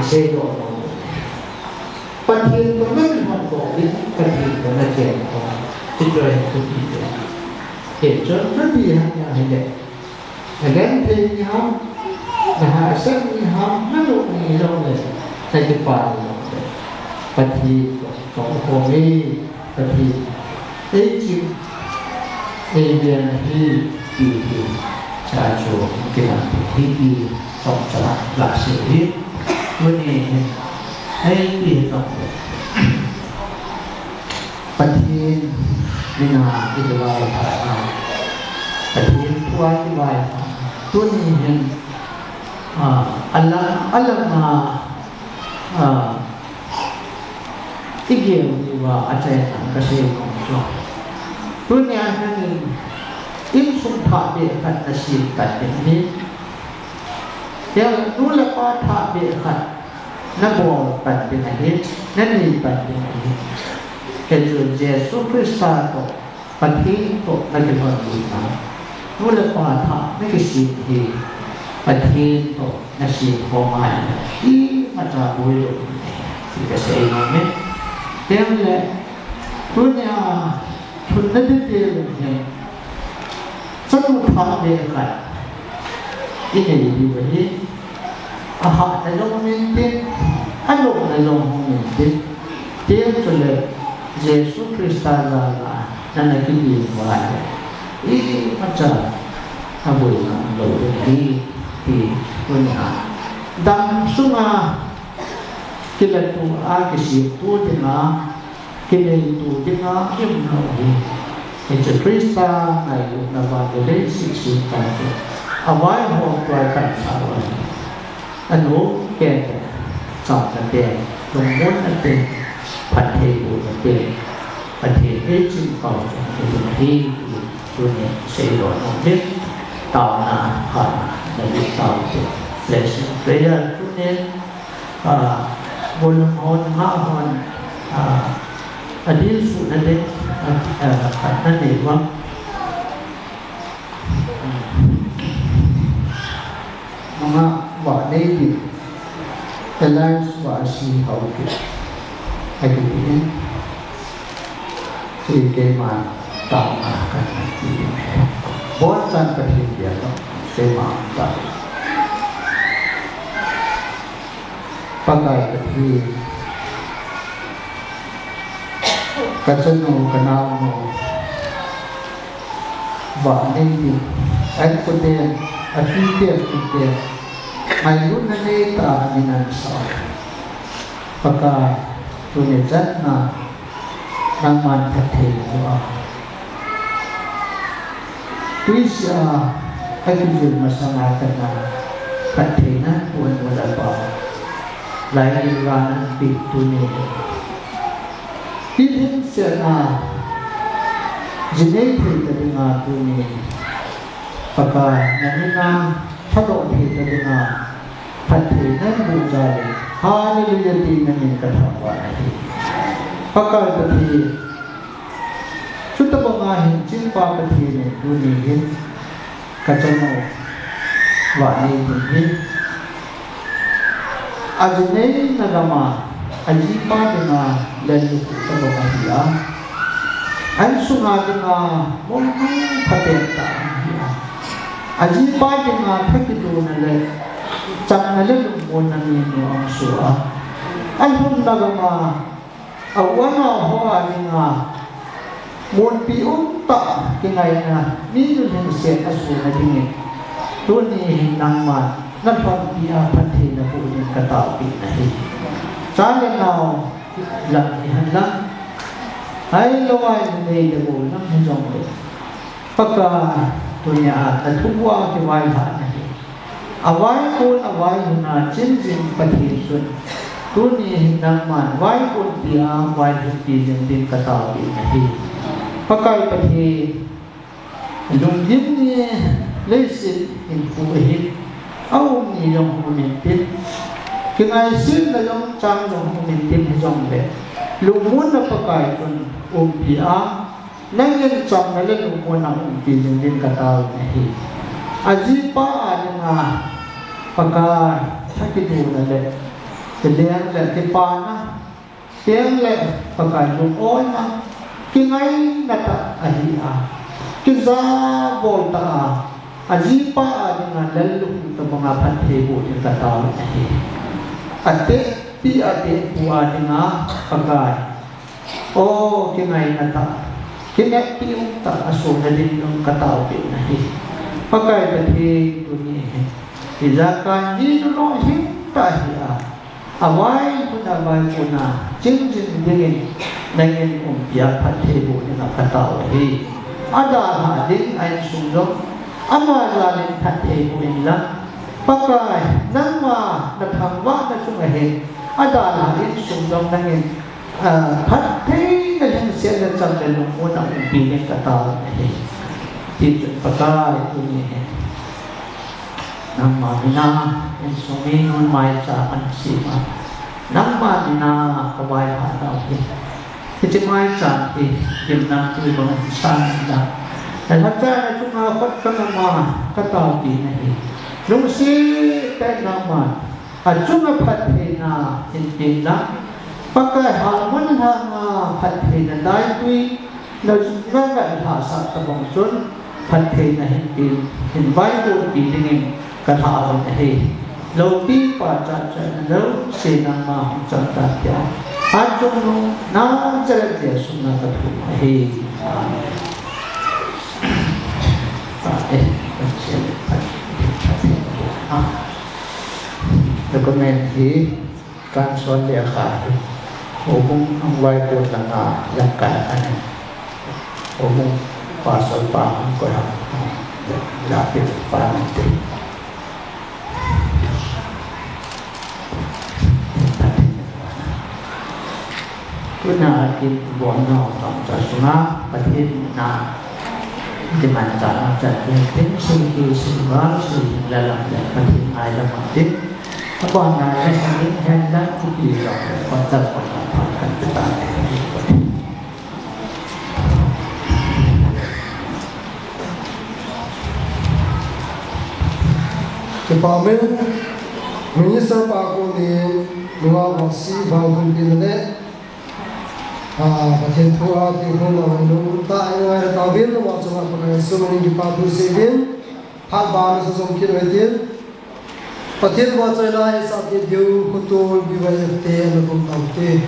iseidoh lou. Pathen toh nakilhon doh ding, Pathen toh nachen doh. Hichu ahi thupi te. Hichun thupi ham ahile, nagenthei ni ham, nahahsat ni ham, nalung ni jongle, nakipah jongle, Pathen toh kakhom e, Pathen eiching, eiven ahi, ti hi, cha chu kilang hi, ti chomcha gasei hi. Tuni hin, ei ti jongle, Pathen mina i vaihom a, Pathen thua i vaihom a, tuni hin, a, alang, alang a, a, i gel diuva achaina kasei nom chu, tunia hin insung thah beh khat nasem tan ding ahi. Hiche nu le pa thah beh khat nabol pan ding ahi, nanei pan ding ahi. Hichu Jesu Christa toh, Pathen toh nakilhon lutna, nu le pa thah nakisem hi, Pathen toh nasem khom ahile, imacha boi lou ding ahi, ti kasei nom e. Tengle, tunia, thumna ding teng hin, chanu thah beh khat inei diu ahi. Ahahna jong um intin, alopna jong um intin, tin chule Jesu Christa jal a nana kilim uva ahile, imacha aboina umlou ding ahi, ti tunia dam sunga kilatu a, kisemtu dinga, kineitu dinga i umnau hi, hiche Christa ngailutna van le leiset sempa chu avaihom tua kansah u ahi. Anu, kei le, chamna te, lungmonna te, phattheibohna te, Pathen eiching pau chu i ding ahi, ti tunin seidoh nom in, taona, hatna, nabol taute. Blessing prayer tunin, a, golhang hon, ngah hon, a, adilsuhna ding, a, a, khat nanei uva. Manga Vahneidim, Elias Vahsi Haokip, akiti in, hiche keiman taona kana ti in. Bonchan Pathen bia toh, keima ta. Pakai Pathen, kachanu kanaonu, Vahneidim, a inkoten, apiten, atuten, ngailutna neitah a min ahin sah. Pakai, tuni chan a, nangman phatthei boh a, twisih a, akijil masang a kana phattheina pu anu le apa, laigil ga nanpeh tuni, hiche a, jinei thei ta dinga tuni, Pakai, namin a, thadoh thei ta dinga, Pathen nang bu jale, Hallelujah ti nangin kathangvah nahi. Pakai Pathen, chuti banga hin Chingpa Pathen in tuni hin kachanu vah nei ding hi. Aji neina gama, ajipa dinga lallukhuh tobang ahi a. Insunga dinga mun phapen tah ahi a. Ajipa dinga thakidona le chamna le lungmonna mi nu ahinsah a. Alhunna gama, a u anao ho a dinga munpi umtah kingaina, mi nu lhingset asohna dingin, tuni hin nangman nalhonpi a phatthei naboh ding kataopeh nahi. Cha le nao lam hihen lang, ahilouleh nei le gou lam hijongle, Pakai, tunia nathum uva kivailhah nahi. Avaikon availhun a ching jing Pathen chun, tuni hin nangman vaikonpi a vailhunpi jing din kataopeh nahi. Pakai Pathen, lunggim ni leiset hinkho ahin, aum ni jong hung um intin, kingaisetna jong chang jong hung um intin hijongle, lungmonna Pakai chun umpi a, nangin chamna le lungmonna umpi jing din katao nahi. Ajipa a dinga Pakai, thakidona le kileng le kipana, kileng le Pakai lung-oina, kingaina tah ahi a, kijabol tah a, ajipa a dinga lallukhuh tobanga phatthei boh din katao nahi. Atehpi atehpu a dinga Pakai, o, kingaina tah, kineppi umtah asohna ding jong kataopeh nahi. Pakai Pathen, tuni hin ijakai mi nu lunghem tah ahi a, availhun a vaikon a ching jing dingin nangin umpi a phatthei boh dinga katao ahi. Adalhah ding a insung jong ama jalin phatthei boh inlang, Pakai, nangma nathangvahna chunga hin adalhah insung jong nangin Ah, phattheina lhingsetna chang le lungmonna umpi ding katao nahi. Tichun Pakai, tuni hin nangma mina insung mi nun maicham ana sem a, nangma mina kavailhah nau hi, hiche maicham hi gimnamtui bang ahi sanga, nalhachana chunga khut kangam a kataopeh nahi. Lungset tah in nangman achunga phattheina hinpeh inlang, Pakai, halmun lhanga phattheina daitui na, nangailhahsah tobang chun phattheina hinpeh in, hin vaikonpi dingin kalhah u ahi. Loupi pachat chatna jouse nangma hung chang tan tia, Achung Nu Nazareth Jesu mina kathum ahi. Amen. Recommend hi, Kansol le akha hi, houbung hung vaikon langa lamkai ahi. Houbung pastor pa hung koi ham, la pe pa nante. Tuna kin ibon nau tong cha sunga Pathen na diman cha na cha kin tin sing ki sing val sing la la la Pathen ai la ma tin. Abon na la sing hen la ku pi la ko ta ko ta pa kan ta. Kipah umin, Minister pa koma nunga vangset vangphatna le, ah, Pathen thu a thinglhang ngai nung tah a ngai tauvin, nunga chunga Pakai Jesu minin kipa thu seiyuvin, phat bana sa jom kit uhitin. Pathen vahchoina isah kit diu, khotol B Y F te ana kum taute.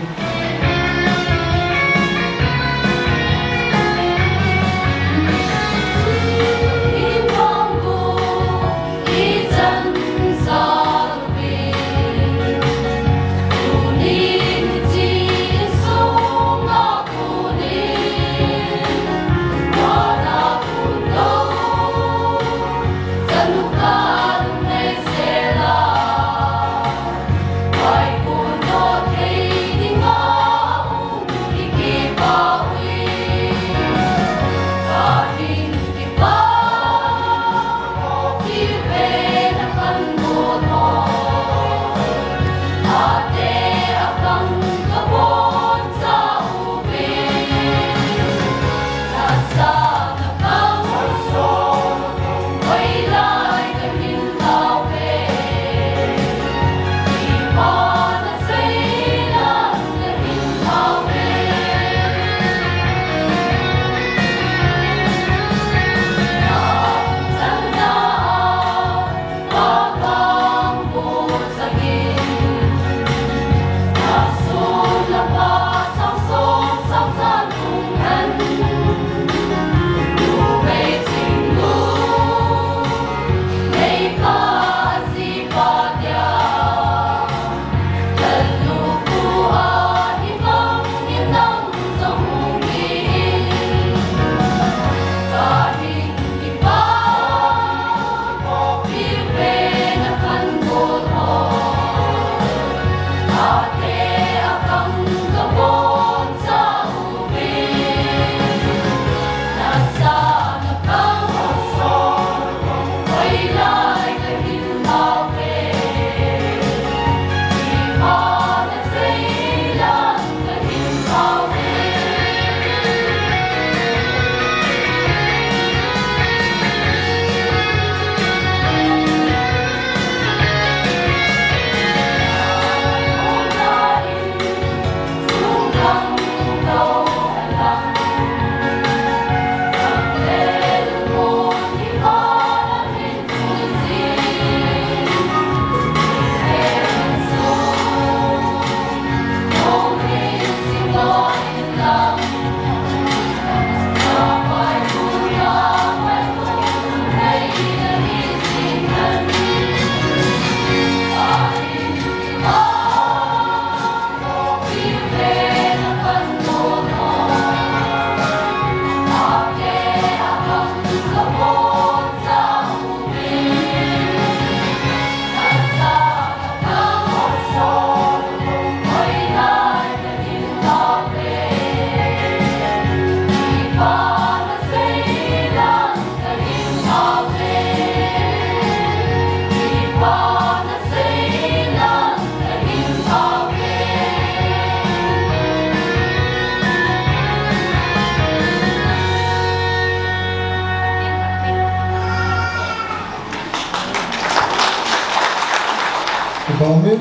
Amen.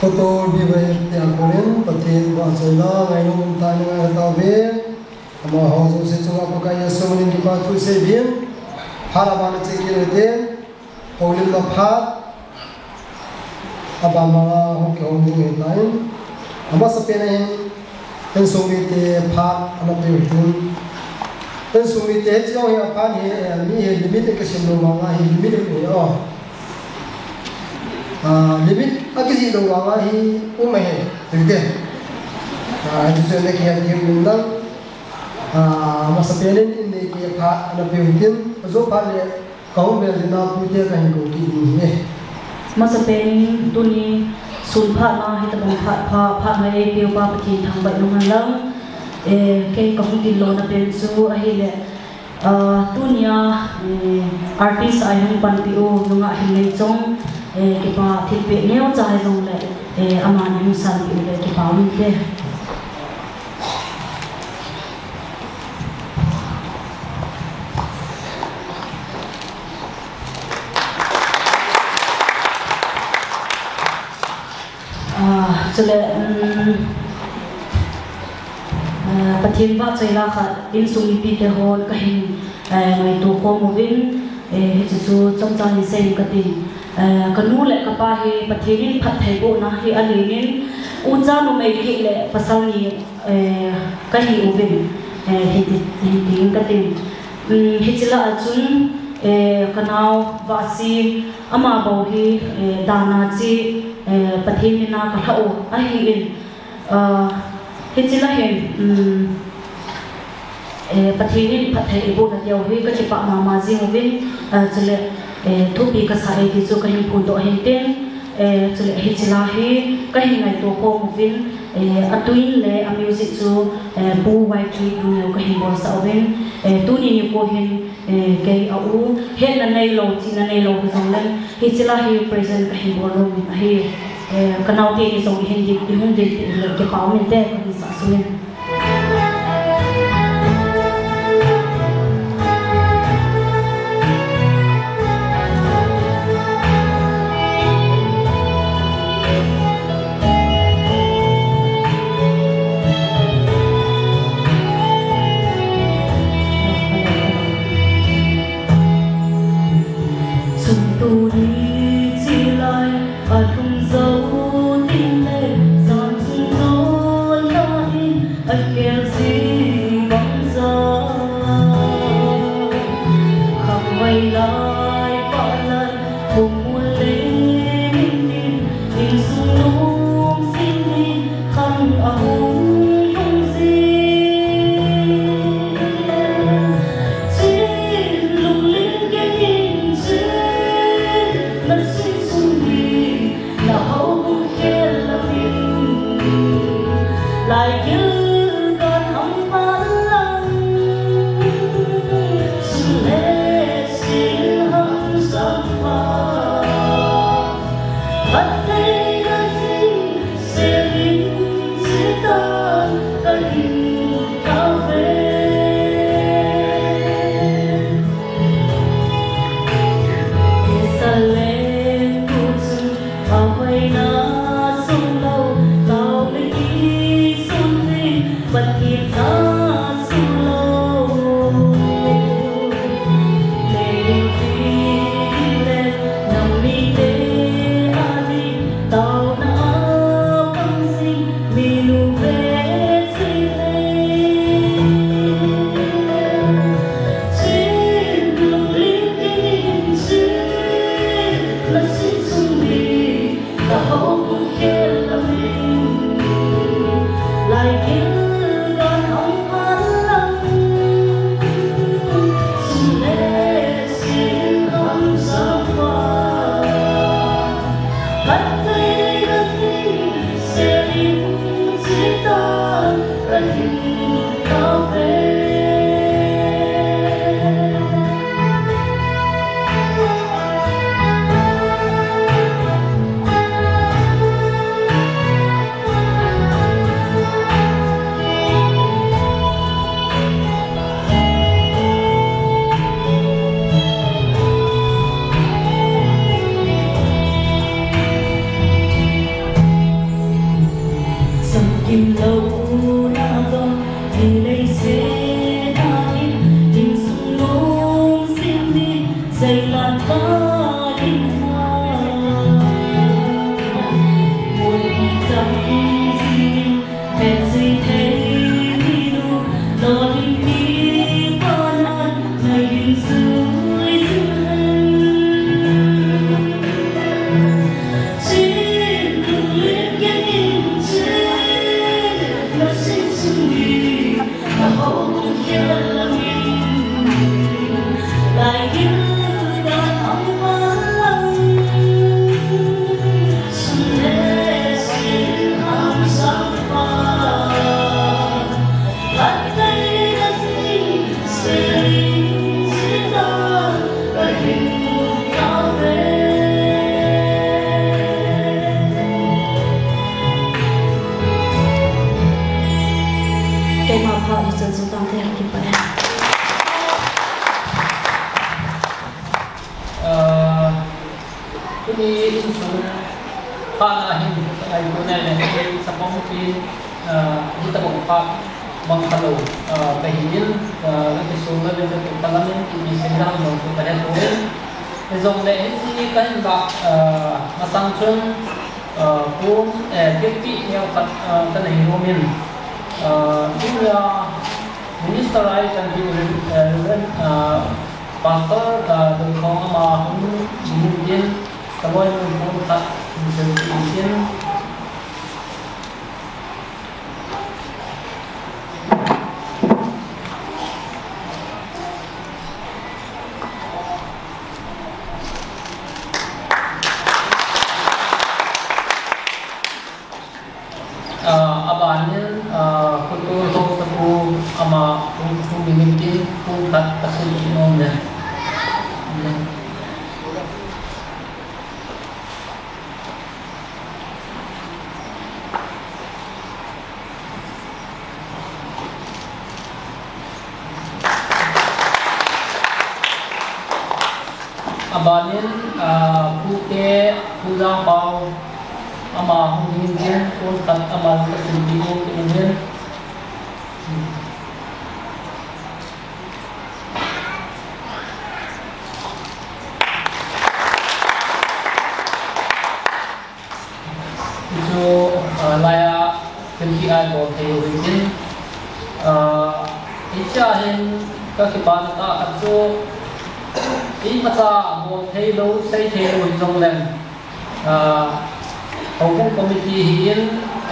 Pastor B Y F te a konin, Pathen vahchoi la ngainom tah in ngai tauve. Amaho jouse chunga Pakai Jesu minin kipa thu sei uvin. Phat abana che kit ute. Houlimna phat abana hung kihou ding ahitan. Amasapen in, insung mite phat ana pe utin. Insung mite hiche jong hi aphat hi, eh, mi hi limit in kisim lou vang ahi, limit in, eh, oh. Ah, limit a kijih lou vang ahi, um ahi, limit. Ah, hiche chu ana kihet ding um in lang. Ah, amasapen in, in neite phat ana pe utin. Ajo phat le, kahung vel ding a pute kahin kou kit ding ahi. Amasapen in, tuni sun phat na, hitabang phat pha, phat na eipeu pa Pathen thangvah in um hen lang. Eh, kei kahung tin lona pen chu ahile, ah, tunia, eh, artist a eihung panpi u, nungah Himneichong, eh, kipa thilpeh neocha hijongle, eh, amani hung sanpi u le kipa um inte. Ah, chule, um, ah, Pathen vahchoi la khat, insung mipite hon kahin, eh, ngaito khom uvin, eh, hiche chu chomcha hin sei inge katin. Eh, kanu le kapa hi Pathen in phattheibohna hi alen in, ucha numei keh le pasal ni, eh, kahi uvin, eh, hiti, hiti inge katin. Um, hiche lah a chun, eh, kanao Vahsi, ama bou hi, eh, dana chi, eh, Pathen mina kalhah u ahin, ah, hiche lah hin, um, eh, Pathen in phatthei eiboh nadiu hi kakipah mama jing uvin, ah, chule, eh, thupi kasa e ti chu kahin phondoh ahin tin, Eh, chule hiche la hi kahin ngaito khom uvin, eh, atune le a music chu, eh, Pu Y K Lungleo kahin bolsah uvin, eh, tuni nikho hin, eh, kei a u, hetna neilou, chihna neilou hijongleng, hiche la hi present kahin bol nom in ahi, eh, kanaote ni jong ihin ding, ihung ding ti le kipa um inte kahin sah sung in. Chun tuni chilai alhung jou ding le, jan chung dol lai in akhel jing bang jeh. Khangvai lai, pah lai, hung mun le min in, insung nom jing in, khang ahung lhung jing. Chin lunglen keng in chin, na sinsung hi, na houbung khel a min, lai gilgal ham pha lang, sun le sin ham sang pha. Phattheina ding, seiding, setan, kahin tao ve. Israel tu chun ahoina sung lou, taona kisun ding, Pathen tha sung lou. Leipi le nam mite a ding, taona a pang jing, minu ve jing le. Chin lunglen keng in chin, na sinsung ding, na houbung khel a min, lai gilgal ham pha lang, sun le sin ham sang pha. Phattheina ding, seiding, setan, kahin tao ve. Samkim louna toh, hi leiset a hin, insung nom jing ding, seilan ka ding a. Mun hi chang jing in, Pet sui thei ni nu, lolhing ni pa nan, ngai ding sui sui. Chin lunglen keng in chin, na sinsung ding, na houbung khel a min, lai gilgal ham pha lang, sun le sin ham sang pha. Phattheina ding, seiding, setan, kahin tao ve. Keima phat ni chun sutang te, kipah e. Ah, tuni insung phat a hin, ka ngaito nai le, kei chapang pi, ah, hitobang phat mang khalou, ah, kahin, ah, ka kisung le, ka tu khalam in, ipi seiding ham jong chu kahe poi. Hijongle hiche kahin lah, ah, masang chun, ah, kum, eh, kiti neo khat, ah, kanei nom in, ah, India Minister a itan hi, eh, Reverend, ah, Pastor, ah, Dongkhong ama hung ding in, ka loi mun pon khat, hung sil ding in. Ah, abanin, ah, Khutur Haosapu ama hung, hung dingin tin, pung khat kasim nom e. Abanin, ah, Pu Te, Pu Jangpao, ama hung dingin tin, pung khat ama kasim nom e. Hichu, ah, laiya thilpeh a bol thei u hitin, ah, hichea hin kakipana tah khat chu, imacha bol thei lou, sei thei lou hijongleng, ah, houbung committee hi in,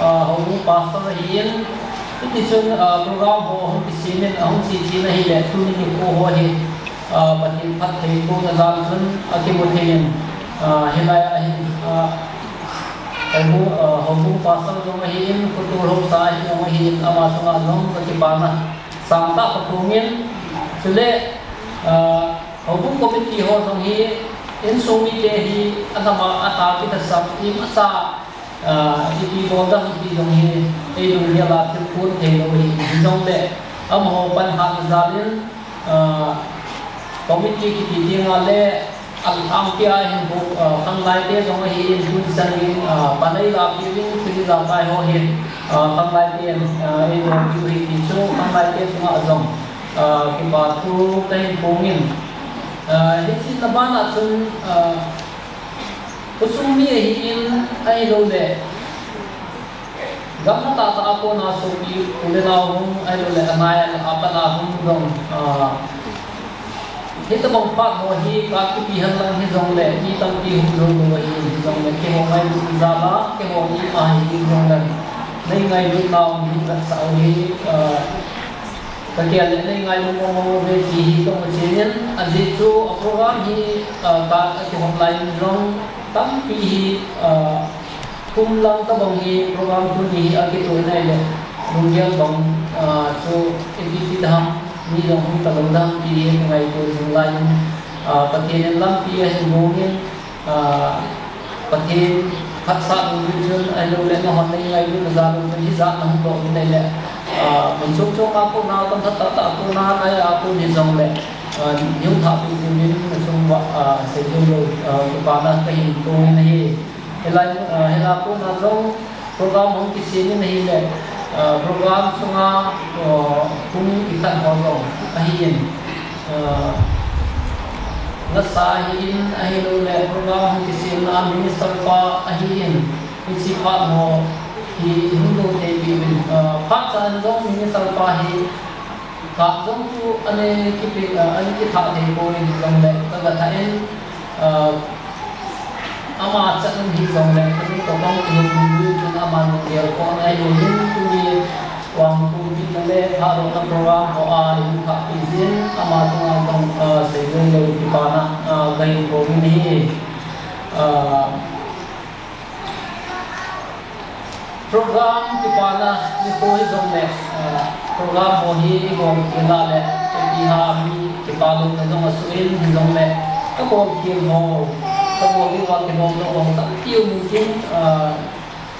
ah, houbung pastor hi in, hitichun, ah, program ho hung kisem in, ahung che chen ahile, tuni nikho ho hi, ah, Pathen phattheibohna jal chun akimu thei in, ah, hilai a hin, ah, houbung, ah, houbung pastor jong ahin, Khutur Haosa hi jong ahin, ama chunga jong kakipana sangtah kaphong in, chule, ah, houbung committee ho jong hi, insung mite hi, adama, ata kitahsan, imacha, ah, ipi bol ding ham ti jong hi, ei lunggel a thil phon thei lou hi, hijongle, amaho panhatna jal in, ah, committee kiti dinga le, alhangpi a hin bou, ah, khanglaite jong ahin, tun chan in, ah, pan eilahpeh uvin, thil ijakai ho hi, ah, khanglaite, ah, eilahpeh u ahi ti chu, khanglaite chunga jong, ah, kipa thu kahin phongin, ah, hiche na bana chun, ah, khosung mi ahin, ahilouleh, gam na tahtah a kona sopi u le nao hung, ahilouleh anai a, apat a hung jong, ah, hitobang phat ho hi kakipe henlang hijongle, mi tampi hung jou lou ahi, hijongle, keiho ngailut jal a, keiho ima hi hijongle, nei ngailut nau hi vetsah u hi, ah, kagel le nei ngailut mong mong uve ti hi kamu chen in, ajeh chu a program hi, ah, ka, akihop lai in jong tampi hi, ah, Kum lang tobang hi program tuni hi akitoh in ahile, lunggel bang, ah, chu ipi ti ding ham, mi jong hung talou ding ham ti hi ngaito jing lai in, ah, Pathen in lampi ahin gong in, ah, Pathen phatsah nung uvin chun, ahilouleh nahon nei ngailutna jal uvin chun hijat nahung doh uvin ahile, ah, mun chom chom a kona, gam na tahtah a kona, nai a kon hijongle, ah, nei hung thahpeh jing uvin, nachung uva, ah, sei joulou, ah, kipana kahin phong in ahi. Hilai, ah, hilai a kona jong program hung kisem in ahile, ah, program sunga, ah, hung ikhat ho jong ahin, ah, lasa ahin, ahilouleh program hung kisemna minister pa ahin, hiche phat ho hi hung doh thei peh uvin, ah, phat chan jong minister pa hi Kap jong chu ana kipe, ah, ana kithah thei poi hijongle, kaga thah in, ah, ama chan hijongle, kanu toh kahung kihou ding chun ama lunggel kona ahi in, tuni vang pumpi na le thahdohna program ho a eihung thahpeh jeh in, ama chunga jong, ah, sei joulou kipana, ah, kahin phong in ahi. Ah, Program kipana nikho hijongle, ah, program ho hi igol khel a le, ipi ham mi kipa louna jong asuh in hijongle, kabol khel ho, kabol diuva kilom lou ho tampi um in tin, ah,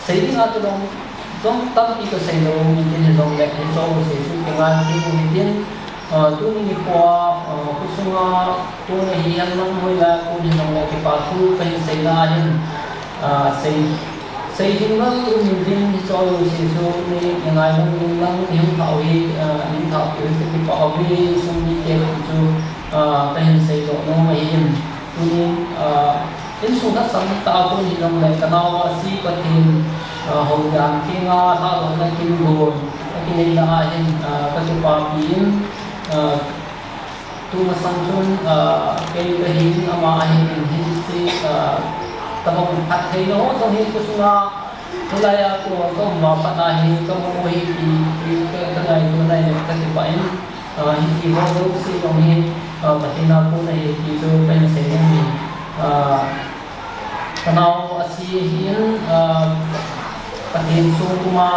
sei dinga kilom jong tampi kasei lou um in tin hijongle, hiche ho sei chu kingai kit u hitin, Ah, tuni nikho a, ah, khosunga kon ahi henlang hoilai a kon hijongle kipa thu kahin seina ahin, ah, sei, sei ding lou um in tin hiche jouse chu nei, nei ngaidam uvin lang, nei hung thah u hi, ah, nei thahpeh u hi kakipah uve, insung mite thu chu, ah, kahin seidoh nom ahin. Tunin, ah, insung lhasam tah a kon hijongle kanao asi Pathen, ah, houdan thenga lhahdohna kin gon akineina ahin, ah, kakipapi in, ah, Tumasang chun, ah, kei kahin ama ahin hiche, ah, tabang phattheina ho jong hi khosunga, tulai a kon kaum uva pat a hi kamu u ahi ti, ti ka, kangaito nai le kakipah in, ah, hiti ho jouse jong hi, ah, Pathen a kon ahi ti chu kahin sei nom e. Ah, kanao asi ahin, ah, Pathen sung kuma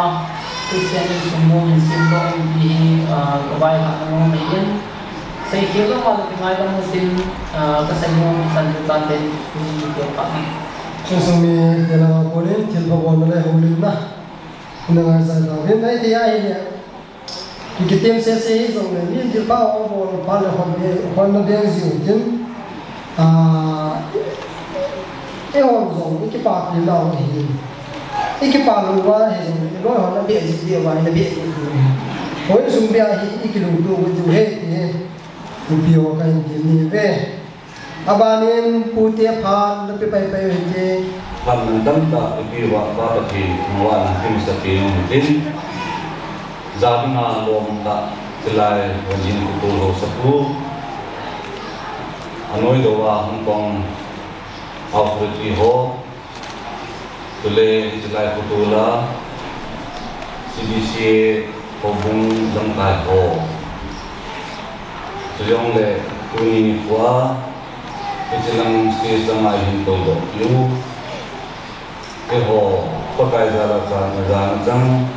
Christian insung mun hin simdoh in ti hi, ah, kavaihahna nom ahin. Seikhel louva le kingaidam utin, ah, kasei nom kisan chu tante tu tu ke pa. Insung mite langa konin thilpha bolna le houlimna ina ngaisah tauvin, ahi tia ahile. Kitem sese hijongle, min thilpha abol phat le hon be, honna be jiu tin. Ah, eihon jong, ikipapi nau ahi. Ikipa louva hijongle, iloi hon abe ji diuva, ina be ji diu ahi. Hoi sung be ahi, ikilungtup u diu ahi, ti hi. Ipi ho kahin ti ni ve. Abanin pute phat nape paipai u hite. Phat mantam tah ipi uva Pa Pathen thangvahna kimusah peh u hitin. Jabinga lom tah hilai Vanjing Khotul haosapu. Anoilouva Hong Kong authority ho. Chule, hichelai Khotul a, C D C A houbung lamkai ho. Chujongle, tuni nikhoa, hichelang stage langa ihin toudoh piu. Eiho, Pakai jal a chan, ajana chang,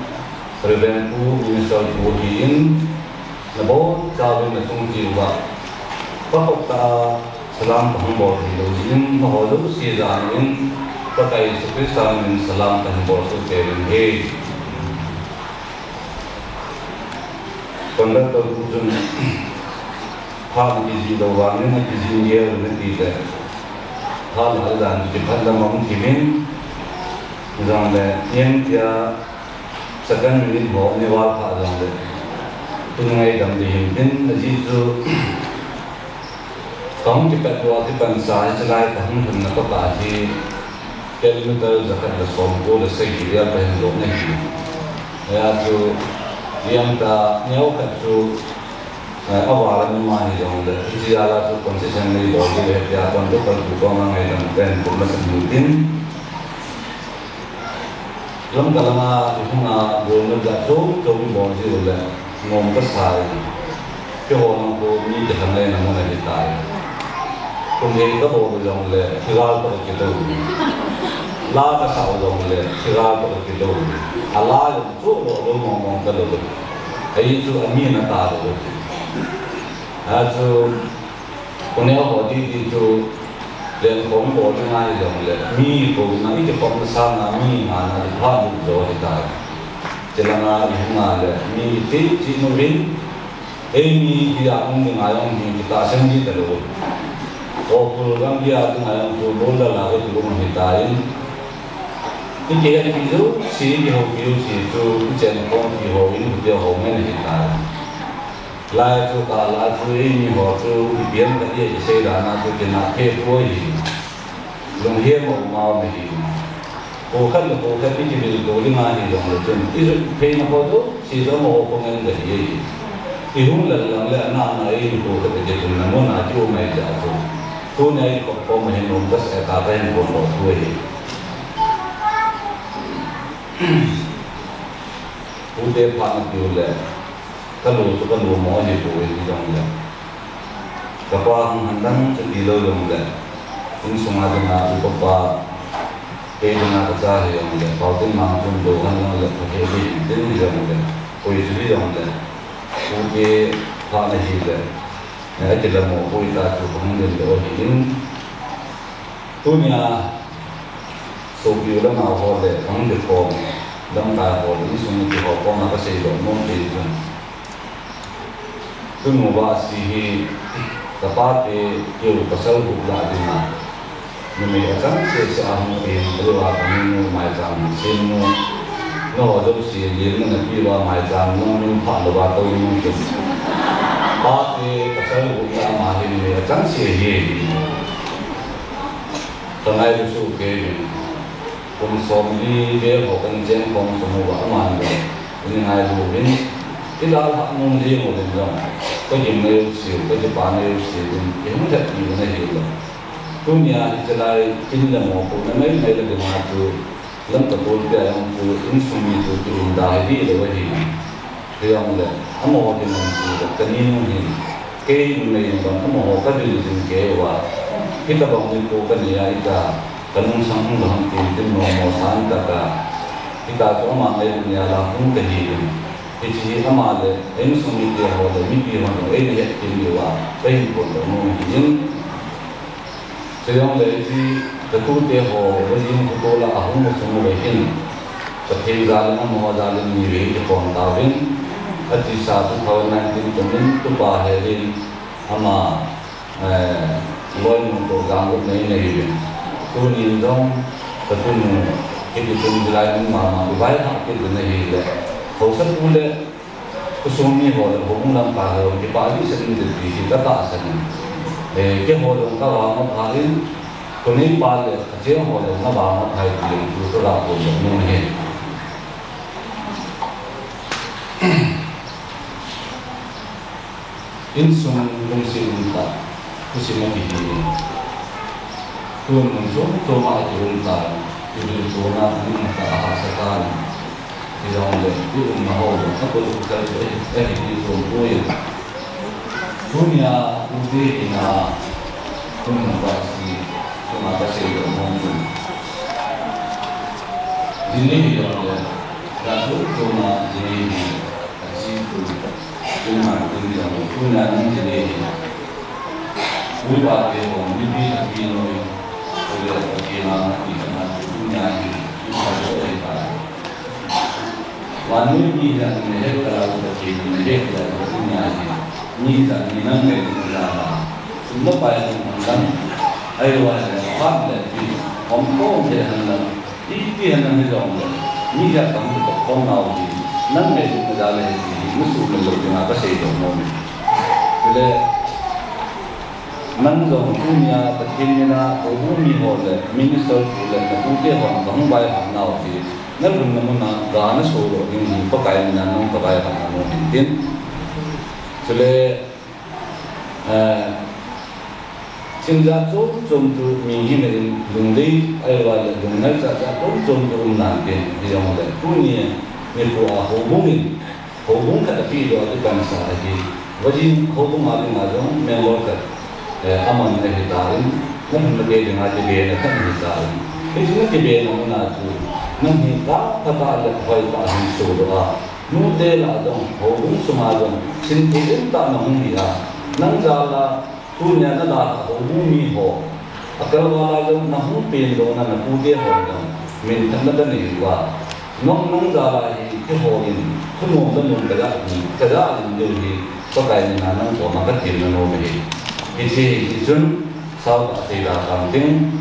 Reverend Pu, Minister Pu ahin, nabonchauvin nachung cheh uva. Pakop tah a, Salam kahung bol thei lou jeh in, amaho jouse jal in, Pakai Jesu Christa min in salam kahin bol soh kei uvin ahi. Conductor pu chun, phat nakijih lou vangin nakijih gel uvin ati le, phat lah a dan chu kiphatlam a um thim in, jongle, niang tia, second minute ho, ani val phat jongle, tun ngaidam ding hin tin, ajeh chu, Kahung kipat lou a kipansa hichelai kahung lhunna tah hi kilometer jakhat le somko le sagi vel kahin lhun ahi. Hia chu, liam tah, neokhat chu, eh, aval a numa hijongle, hiche jal a chu concession neibol diu ahi tia conductor pu koma ngaidam kahin bol masat u hitin. Lamka langa ihung a golna jat chom chom ibol jiu le, nom kasa e. Keiho lang khu mi kilhang ngaina mun ahitai. Kum hei kabol u jongle, thi gal toh kakidou. La kasah u jongle, thi gal toh kakidou. Ala jong chu lo lo mong mong kalou. Ahi chu ami na ta lou. Achu, Khoneo ho titi chu lenkhom bol ding ahi jongle, mi kouna, i kikhopna sanga mi ngana chu phat lut jo ahitai. Chulanga ihung a le, mi ti, ti uvin, eimi hia um ding a jong hi kitahsan ji talou. Ukhrul gamgi a ding a jong chu bol la la ka ti um ahitai. I kihetpi jouse, i kihoupi jouse chu, i chenkhompi hou in, houpi hou ngen ahitai. Lai chu kah lai chu eimi ho chu ipi ham kati a isei dan a chu kinah thei poi hi. Lunghem a um a um ahi. Kho khat le kho khat i kivilto ding ahi jongle chun i jot theina ho chu seidoh mo ho ngen kahi ahi. I hung lal lang le ana ana eimi kho khat a kitunna mun a kium ahi jeh a chu. Tunia i khop khom a hin um kasa e, ka kahin bol lou thu ahi. Pute phat na tiu le. Kalu chu kalu mo ahipoi hijongle. Kapa hung handan chu tilou jongle. Insunga dinga upa pa. Kei dinga kacha hijongle. Pau tin mang chun lou handan le pha kei din hijongle. Koi chu hijongle. Pute phat na hile. Akilamo poi ta chu kahung din lou ahin. Tunia, sopi u le nao ho le, kahung kikhom, lamkai ho le, insung mipi ho koma kaseidoh nom thei chu. Tunu Vahsi hi, kapa te, keu pasal gup lah dinga, numei achang seh seh a hung pen, ahilouleh kaninu, maicham sem nu, Nangho jouse, lim nana peuva maicham nangmin phat louva tou nung chun. Pate pasal gup le ama hin mi achang seh ahi. Kangailu soh kei in. Kum somli vel ho kahin cheng khom sung uva aman jong. Eini ngailu uvin. Idalhah nung jing uvin jong. Kagimnei u seh u, kakipanei u seh u, ihung lhep u ahi lou. Tunia hichelai in le mopohna meimei la dinga chu Lamka tolpi a jong chu insung mi chu kiumda hi dih lou ahi. Hijongle, amaho dinmun chu kaninu hin, kei numei in bang amaho kavil jing kei uva. Hitobang nikho kanei a ita, kanungsang hung lou ham tin tin momo san tah a. Hita chu ama ngailutna a hung kahi in. Hiche hi ama le a insung mite ho le mipi hon jong eina hetkhel diu a kahin phongdoh nom ahin. Chujongle hiche katute ho, vajing katol a ahung sung uva hin, Pathen jal in amaho jal in nivei kikhom tauvin, atisa two thousand nineteen kum in tupa helin ama, eh, loinu toh jangupna eina hiuvin. Tunin jong katunu hitichun hilai mun mama ivaihah kit uvin ahile, haosapu le khosung mi ho le houbung lamkai ho kipah dehset in ti hi katahsan in. Eh, keiho jong kavah ngap hah in, khoneipa le acheng ho jong navah ngap hih in ti chu kaga phongdoh nom ahi. Insung lungset umtah, thusim akihi. Tun mun chom chom a kium tan, ibilkouna aum tah a hahsa tan. Hijongle, iumna ho jong apoltical chu ahi, ahi ti chom poi. Tunia tute hina, tun mun vahsi, tuma kasei nom chu, jing le hijongle, ga chom chom a jing le hi, achi chu. Tun a, tun jong, tun a nung jile hi. Ui pa te ho, mipi a pi noi, ko le ko ke ma ma ti na, tun a hi, i pa jo e pa. Vannoi mi jong ne he ka la ko ke ne he ka la ko tun a hi. Ni jong ni nang me ko la. Sum lo pa ya ko nang. Ai wa le, pa le pi. Hom ko he han la. Ipi ham nang hijongle, mi jat tam toh khom nau hi, nang ngailutna jal ahi ti hi, nasuhmil lou dinga kasei doh nom e. Chule, nang jong tunia Pathen mina, houbung mi ho le, minister pu le, natute hon kahung vaihom nau hi, nalhunna muna, ga naso doh ding hi, Pakai mina nang kavaihom nom in tin. Chule, Eh, chin jat chom chom chu mi hina in lungdei, ahilou le lungngai jat jat chom chom chu um nante, hijongle tuni nikho a houbung in, houbung khat apeh doh a kipansa ahi. Vajing houbung a dinga jong member khat, eh, aman ahi tan, nalhunna be dinga kibena khat ahi tan. Hiche nakibena muna chu, nang hi tah tah le hoitah hin sodoh a, nute lah jong, houbung sunga jong, sinthei umtah nahung hi a, nang jal a, tunia nadalhah houbung mi ho, akalval a jong nahung pengdohna natute ho jong, minthang na kanei uva. Nang, nang jal a hi, keiho in, thunom le nom kaja, kaja jing diu hi, Pakai mina nang koma kathemna nom ahi. Hiche hi chun, sao tah seida tang ting.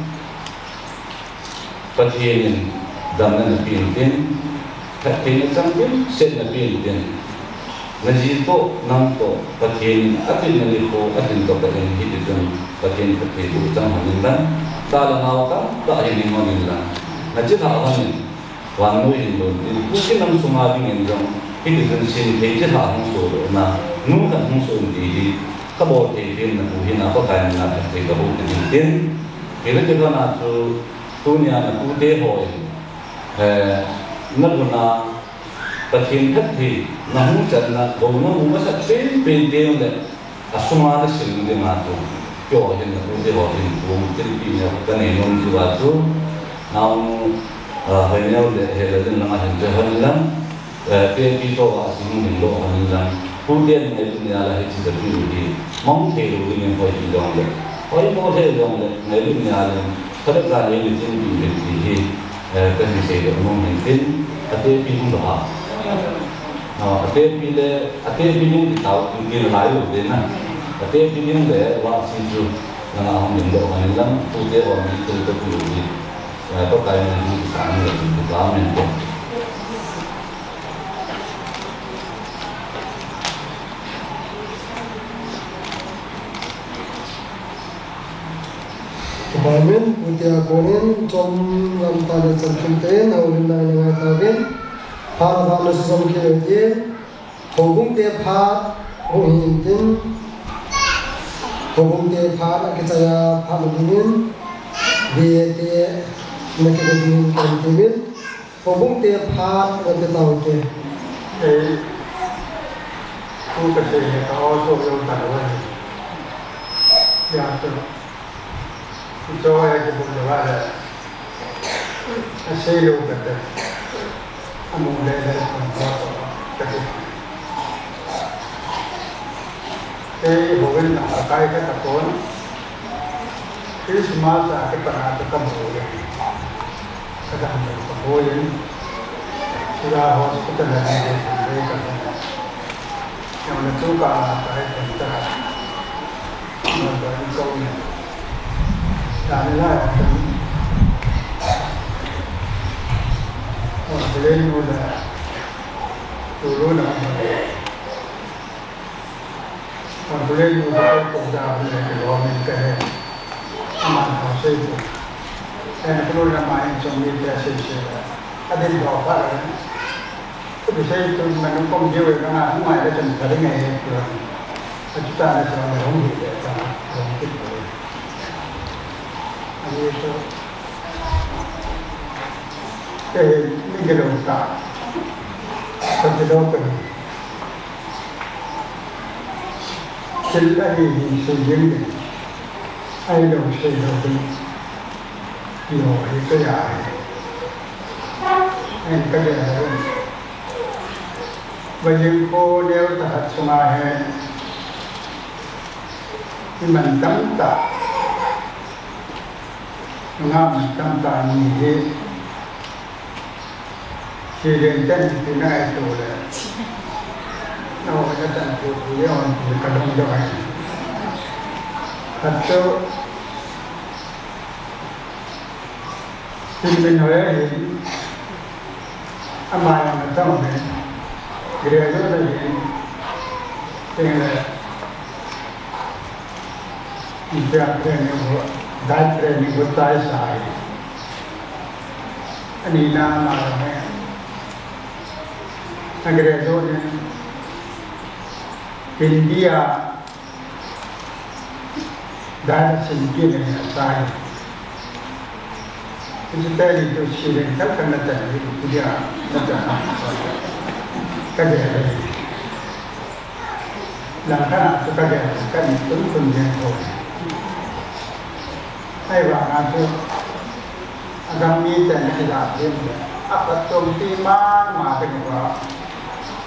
Pathen in damna napeh in tin, phattheina chang dimset napeh in tin, naji toh, nang toh, Pathen in apehna nikho ahin toh kah in hitichun Pathen phatthei boh chang lhon in lang, dalha nau tamtah hin hing lhon in lang, nachilhah lhon in, vannoi hin lhon in, Kuki nam sunga dingin jong hitichun sinthei chilhah hung sodohna, nu khat hung son ti hi, kabol thei themna pu hina Pakai mina phatthei kaboh in tin, hile kilhon a chu, tunia natute ho in, eh, nalhun a Pathen phatthei nahung channa, bou namu masat penpen teng le, asunga nasil dinga chu, keiho hin natute ho hin pum thilpeh neo kanei nom jiuva chu, naonu, ah, Hoineo le Helalin langa hin ve lhon in lang, eh, tepi toh a sing hin lo lhon in lang, tute in ngailutna jal a hiche tapeh u hi, mang thei lou dingin hoi hijongle, hoi mo thei jongle, ngailutna jal in, khat le khat in eichinpeh uvin ti hi, eh, kahin seidoh nom in tin, atepi hung lou ha. Ah, atepi le, atepi ding ti tao, tin tin lai lou te na. Atepi ding le, vahsi chu, nanga hung dingdoh lhon in lang, tute ho mi thil tapeh u hi, eh, Pakai mina hung kisang le, hung kisang in tin. Kipah in, tutia konin, chom lam tah le chan thim tah in, houlimna in ngai tauvin. Phat a vang nasu jom kit u hite, houbung te phat, hung hin tin, houbung te phat, akichai a phat dingin, V A te, nakigo dingin, kan tin. Houbung te phat, vante tao te. Ei, tu kasei he ka o so yong ta wa he. Ya to. Tu cho ya ke bun wa he. Asei lo ka te. Amu le le kon ko to. Kati. Kei houin lang akai katapon. Christmas a kipat a chu kamu le. Kadam le kamu le. Sila hospital le le le ka. Yang le chu ka kai kan ta. Number one ko ni. Dani lai. Complain nu da. Tulu na. Complain nu da ko da ne ko min ka he. Aman ko sei ko. En ko na ma in song ni ka sei sei. Adin ko pa. Ko sei ko man ko mi we na ma le chen ka ringe ko. Achuta na sa na hung hi ta. Hung ki. Ani to. Kei, ni kei lou ta. Kei lou kei. Thil ahi hi sei jing ding. Ahilou sei lou ding. Ti ho hi kei a hi. Ahin kei a hi. Vajing kho neo tahat sunga hi. Iman tamtah. Nga man tamtah ni hi. Silen ten ti na ai tu le. Na o na tan tu tu ye on tu ka dong dong ai. Khat chu Tin min hoi hin. Ama yang na tang min. Gre yo na hin. Tin le. India training ho, diet training ho tai sai. Ani na ma lo me. Agre do ne. India diet sin ki ne sai. India ni to si ne kal kan na ta ni India na ta. Ka de. Langkhat a chu ka gel, ka in tun tun ding ko. Ahivang a chu, agam miten kila ding le, apatchompi mama ding uva,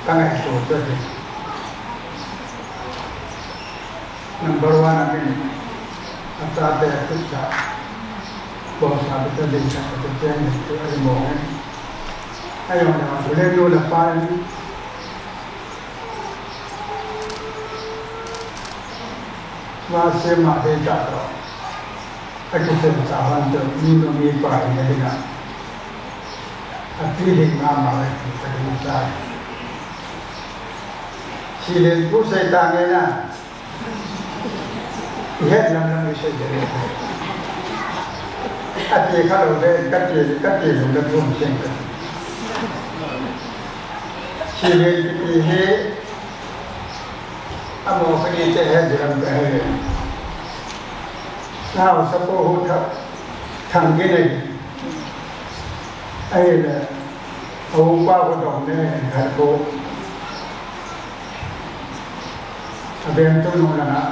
ka ngaito chu ahi. Number one a min, achate khutsa, bongsa bita ding ka, ka chen ding chu ahi mo nge. Ahivang a, bu le nu le pa in, Mase ma hei ta to. Akichen cha hon to, mi nu mi pa hi na dinga. Api hi ma ma le ki ta ni cha. Silen pu sei ta nge na. Ihet lam lam isei de. Ati kha lo de, kati, kati lo de pu seng ka. Silen ki hi Amo kani te he diram ka he. Nao sapo hu thak thang gin ahi. Ahile, a upa ko dong ne khat ko. Abem tu nung langa.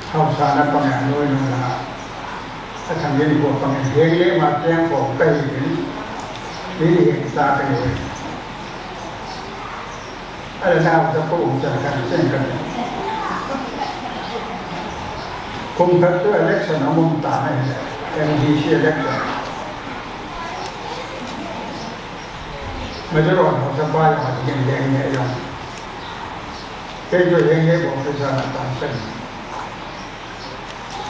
Haosa na pang ya noi nung langa. Athang gin ko pang ya. Heng le ma tiang ko ka hi gin. Ni heng sa ka hi. Ala nao sapo um chan kan chen kan. Kum khat chu election aum ta na hi, M D C election. Major on ho sa pa ya ma kin leng ne yong. Kei chu leng ne bo sa na tan sen.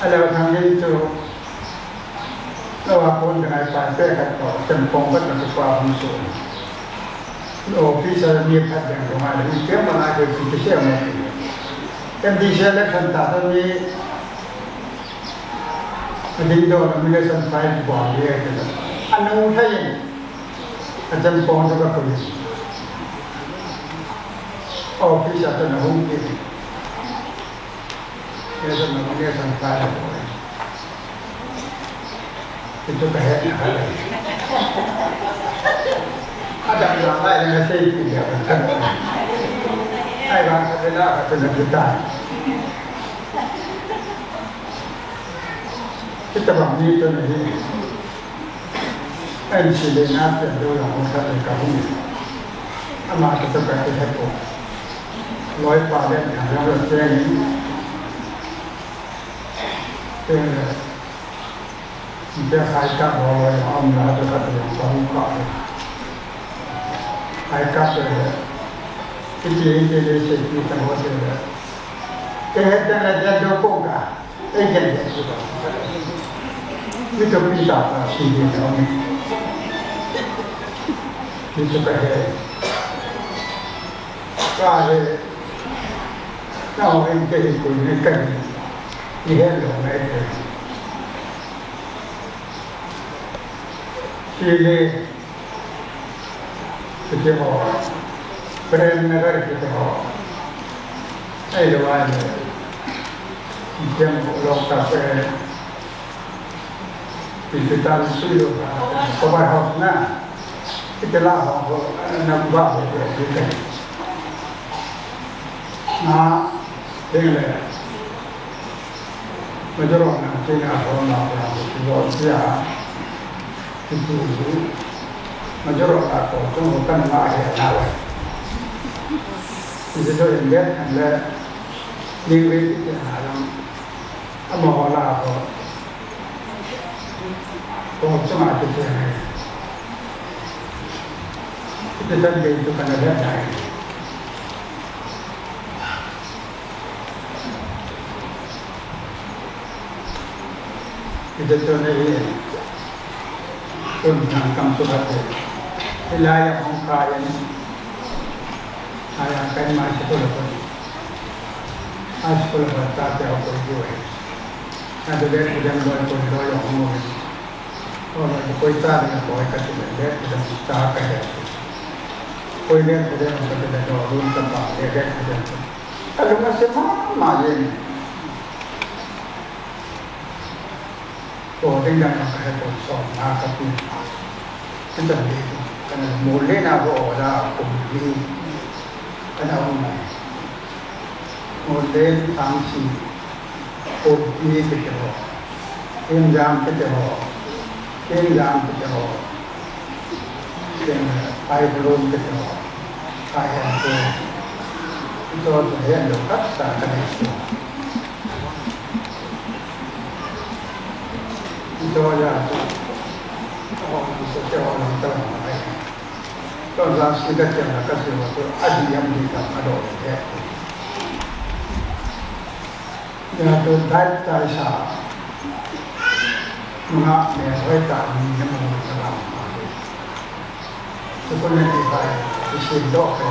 Ala thang in chu, lo a kon ding ai pa pe khat ko, tem kong khat na pa hung su. Lo officer ni phat ding ko ma ni tem ma na ke ti ti se mo. M D C election ta ta ni, ding do nomination file bo ye ke. Anu thai, a tem kong to ka ko. Officer to na hung ki. Nation, nation file. Itu ka het na hai. Adam na hai na sei ki ya kan. Ai ba ka na ka na kita. Kita ba ni to ni. Ahin sile na tia do jong hung khat le ka hung. Ama ka to ka ti he ko. Loi pa le na jong le tia ni. Tia le. Tia hai ka ho loi ma am na to ka ti jong ka hung ka. Hai ka te le. Iti iti le se ti ta ho te le. Te he te le tia do ko ka. Ei, ei, ei, ei. Mi to pi ta ta si di na mi. Mi to ka he. Ka he. Na ho em te hi ko ni ka ni. Ni he lo ngai te. Si le. Kiti ho, Prem Nagar kiti ho. Ahilou le, Indian ho lou ka pe, Tibetan sui lou ka, Power House na, kiti la ho, ho, na ba ho, ho, ho, na, ding le. Majorong na China ho na ho na ho ti ho sia. Ti tu tu. Majorong na ko tu ho kan ma he na wa. Ti tu in le kan le. Ning ri ti na lang. Amo ho la ho. Ko tu ma ti ti na. Ti tan de tu kan le na. Ita chun ahi, tun thang kam chu khat ahi. Hilai a hung kha in, ai a kai mai school a pun. Ai school a pun ta te a pun ju ahi. Na de de de de pun lo yo hung ahi. Ko lo ko ta de ko ka ti de de de ta ka he. Ko de de de ko de de do lun ta pa de de de. Ka lung a se mama jeng. Ko ding dang ka he ko so na ka pi. Ka ta ni ka na mo le na ko la ko ni ka na mo. Mo le tang si ko ni ke ke ho. Kin jam ke ke ho. Kin jam ke ke ho. Kin pai ko ke ke ho. Pai ko. Ito to he lo ka ta ka ni. Ito ya, oh, ito ya, oh, ito ya. To la si ka tia na ka si wa to, a di yam di ka ma do ya. Ya to dai tai sa. Nga me hoi ta ni ne mo ta la. To ko ne ni bai, di si do ka.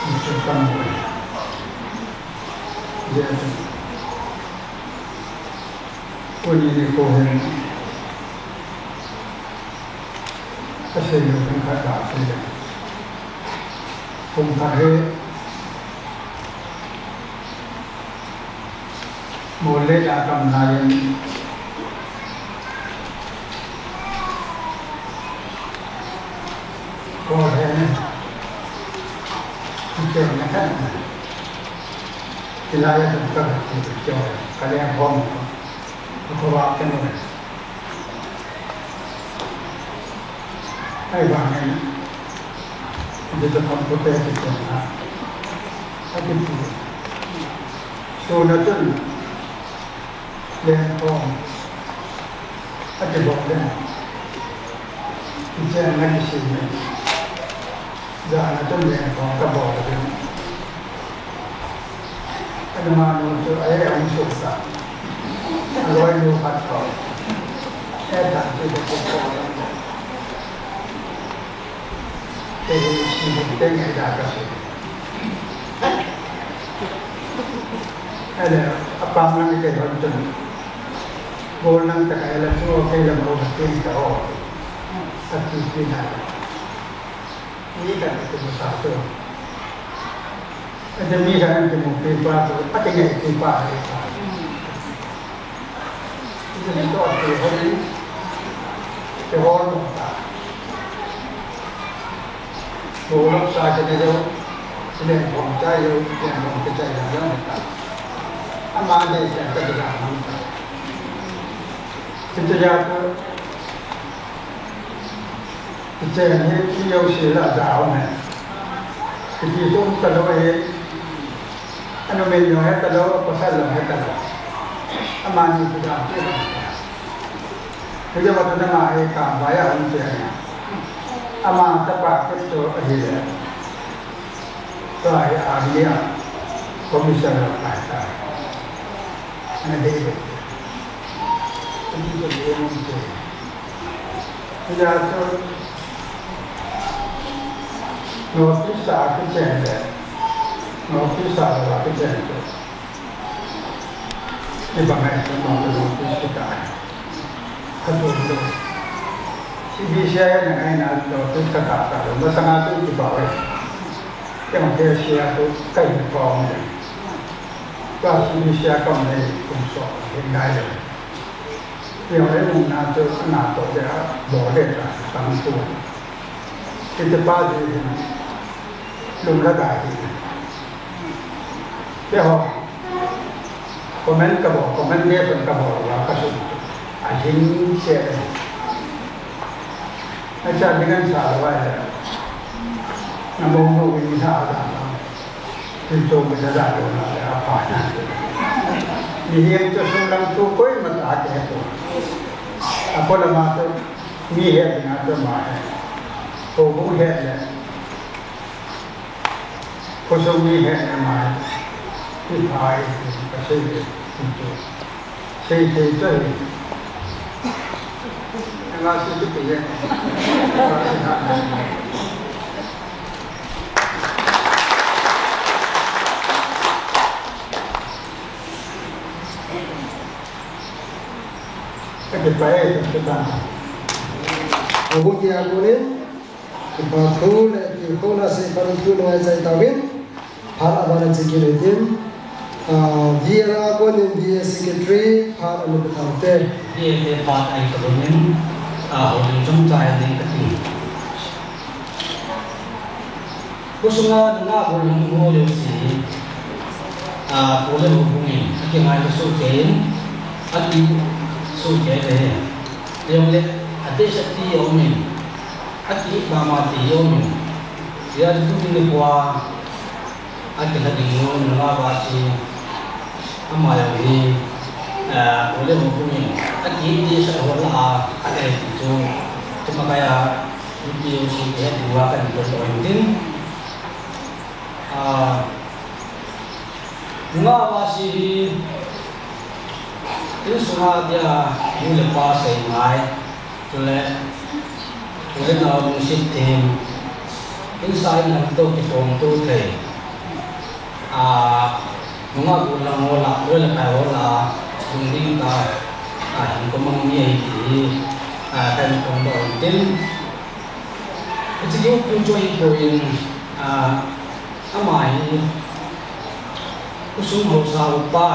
Ni to ka mo. Ya to. Kuni ni ko hin. Ka sei lo kan khat ba sei lo. Kum khat hi. Mo le da kam na yin. Ko he ne. Ko he ne. Hilai a dum ka ti ti jo, ka leng hom ko. Ko ba ke no. Ai ba ne. Ade to kam ko te ti ko na. Ade ti. So na tun. Leng hom. Ade bo leng. Chen na ki si ne. Jana chun leng khong ka bol ding. Ka numei chu a hung suk ta. A loi nu khat ko. E dan chu ka ko ko. Te hi si te ngai da ka si. Ele, a pam lang te hon chun. Bol lang ta ka ele chu ke lam ho ka tin ta o. Ka ti ti na. Mi kan kimu sa tu. Ate mi kan kimu pi pa tu, ate ngai pi pa hai pa. Ate ni to ate ho ni, te ho no ta. Bo lo sa ke ne lo, ne bom ta yo, ne bom ke ta ya lo ta. Ama de ke ta ya lo ta. Ate ya ko, Chen hi mi jouse la ja um e. Kiti chu um talou ahi. Anumei jong he talou, apasal jong he talou. Amani chu ja chu. Hijeh a chu nanga hi kangvai a um chen. Ama tapa khat chu ahile. Tua hi army a commissioner kai tai. Ana dei dei. Ani ko dei mun che. Hijeh a chu North East a kichen le, North East a lou a kichen le. Iba ngai chu North East kitai. Khat chu lou. C B C a na ngai na North East kata ta lou. Masanga chu kipa ve. Kei ma kei sia tu kai ni pom le. Ka si ni sia kam le kum so hin ngai le. Kei ma le mun na tu na to de a bo de ta tang tu. Kei te pa de hin lung la dai hi. Kei ho. Comment ka bol, comment nation ka bol, ka sum. A hin se. Acha dengan sa wa ya. Na mo mo ni sa da. Tin to me da da na ya pa na. Ni hem to sum lang to koi ma ta ke to. Apo la ma to ni he na to ma he. Ko bu he le. Khosung ni he na ma he. Ni pa he ka se le. Tin to. Sei sei chu ahi. Anga sei chu kei e. Ka kipah e, ka kipah. Abu tia kunin. Kipa thu le kipa thu na se pa thu na ngai chai tauvin. Phat abana chikit hitin. Ah, V R a konin V A Secretary phat ana pe taute. V A te phat ai tauvin. Ah, holim chomcha ding kati. Khosunga nungah gollhang ho jouse. Ah, pu le houbung in, akingai sohkei in, akisohkei le. Jongle, adeh sah ti aumin, akiit mama ti aumin. Hijeh chun tuni nikho a, akilha ding u, nungah Vasi, ama jong hi, eh, pu le houbung in, akiit sah ho lah a, akilha ding chu, chuma kei a, U P O C kihet diu a kahin pon lou hin tin. Ah, nungah Vasi hi, insunga dia, nu le pa sei ngai, chule, chule nao lungset them, insung in to kitom to thei. Ah, nungah gollhang ho lah, loi le pai ho lah, lungding tah, ah, hin ko mang ni ahi ti, ah, kahin pon lou hin tin. Hiche kiu chu ahipoi, ah, ama hi, khosung haosa upa,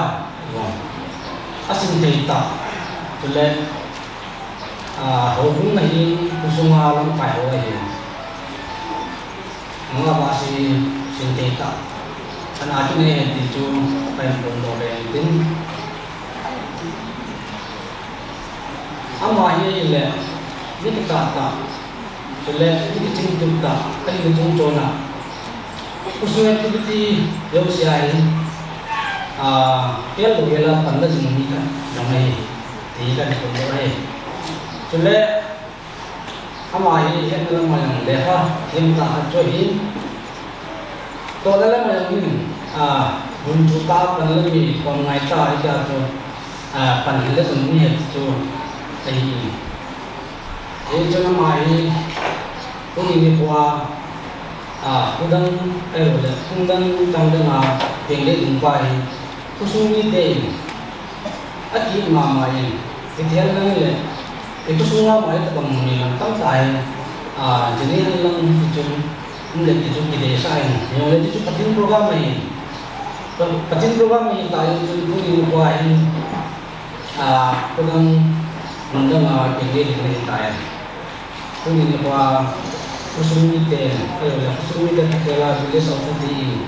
asin thei tah, chule, ah, houbung ahin, khosunga lamkai ho ahin. Nungah Vasi sin thei tah. Ana kinei ahi ti chu, kahin pon lou hin tin. Ama hi ahile, mi kitah tah. Chule, mi kiching tup tah, ahi chung chon a. Khosung activity jouse a hin, ah, kel lou kel a pan la jing mi khat jong ahi, ti kahin pon lou ahi. Chule, ama hi hetna lam a jong lekha them tah khat chu ahi. Tohna lam a jong hin, ah, gunchu tah a pan la mi, khom ngai tah ahi tia chu, ah, pan hile jong mi het chu ahi. Hichun ama hi, tuni nikho a, ah, khudang, ahilou le, khudang, changdang a, peng le ding pa hi, khosung mite in, akiit mama in, kithel lang le, i khosunga mama in tabang mi lam tamtah hi, ah, jini han lang hichun, um le hichun kideisah in, jongle hichu Pathen program ahi, Pa-, Pathen program ahi tah in chun, tuni nikho a hin, ah, khudang, mun dang a, peng le ding ahi tai. Tuni nikho a, khosung mite, ahilou le, khosung mite kithel a, village authority in,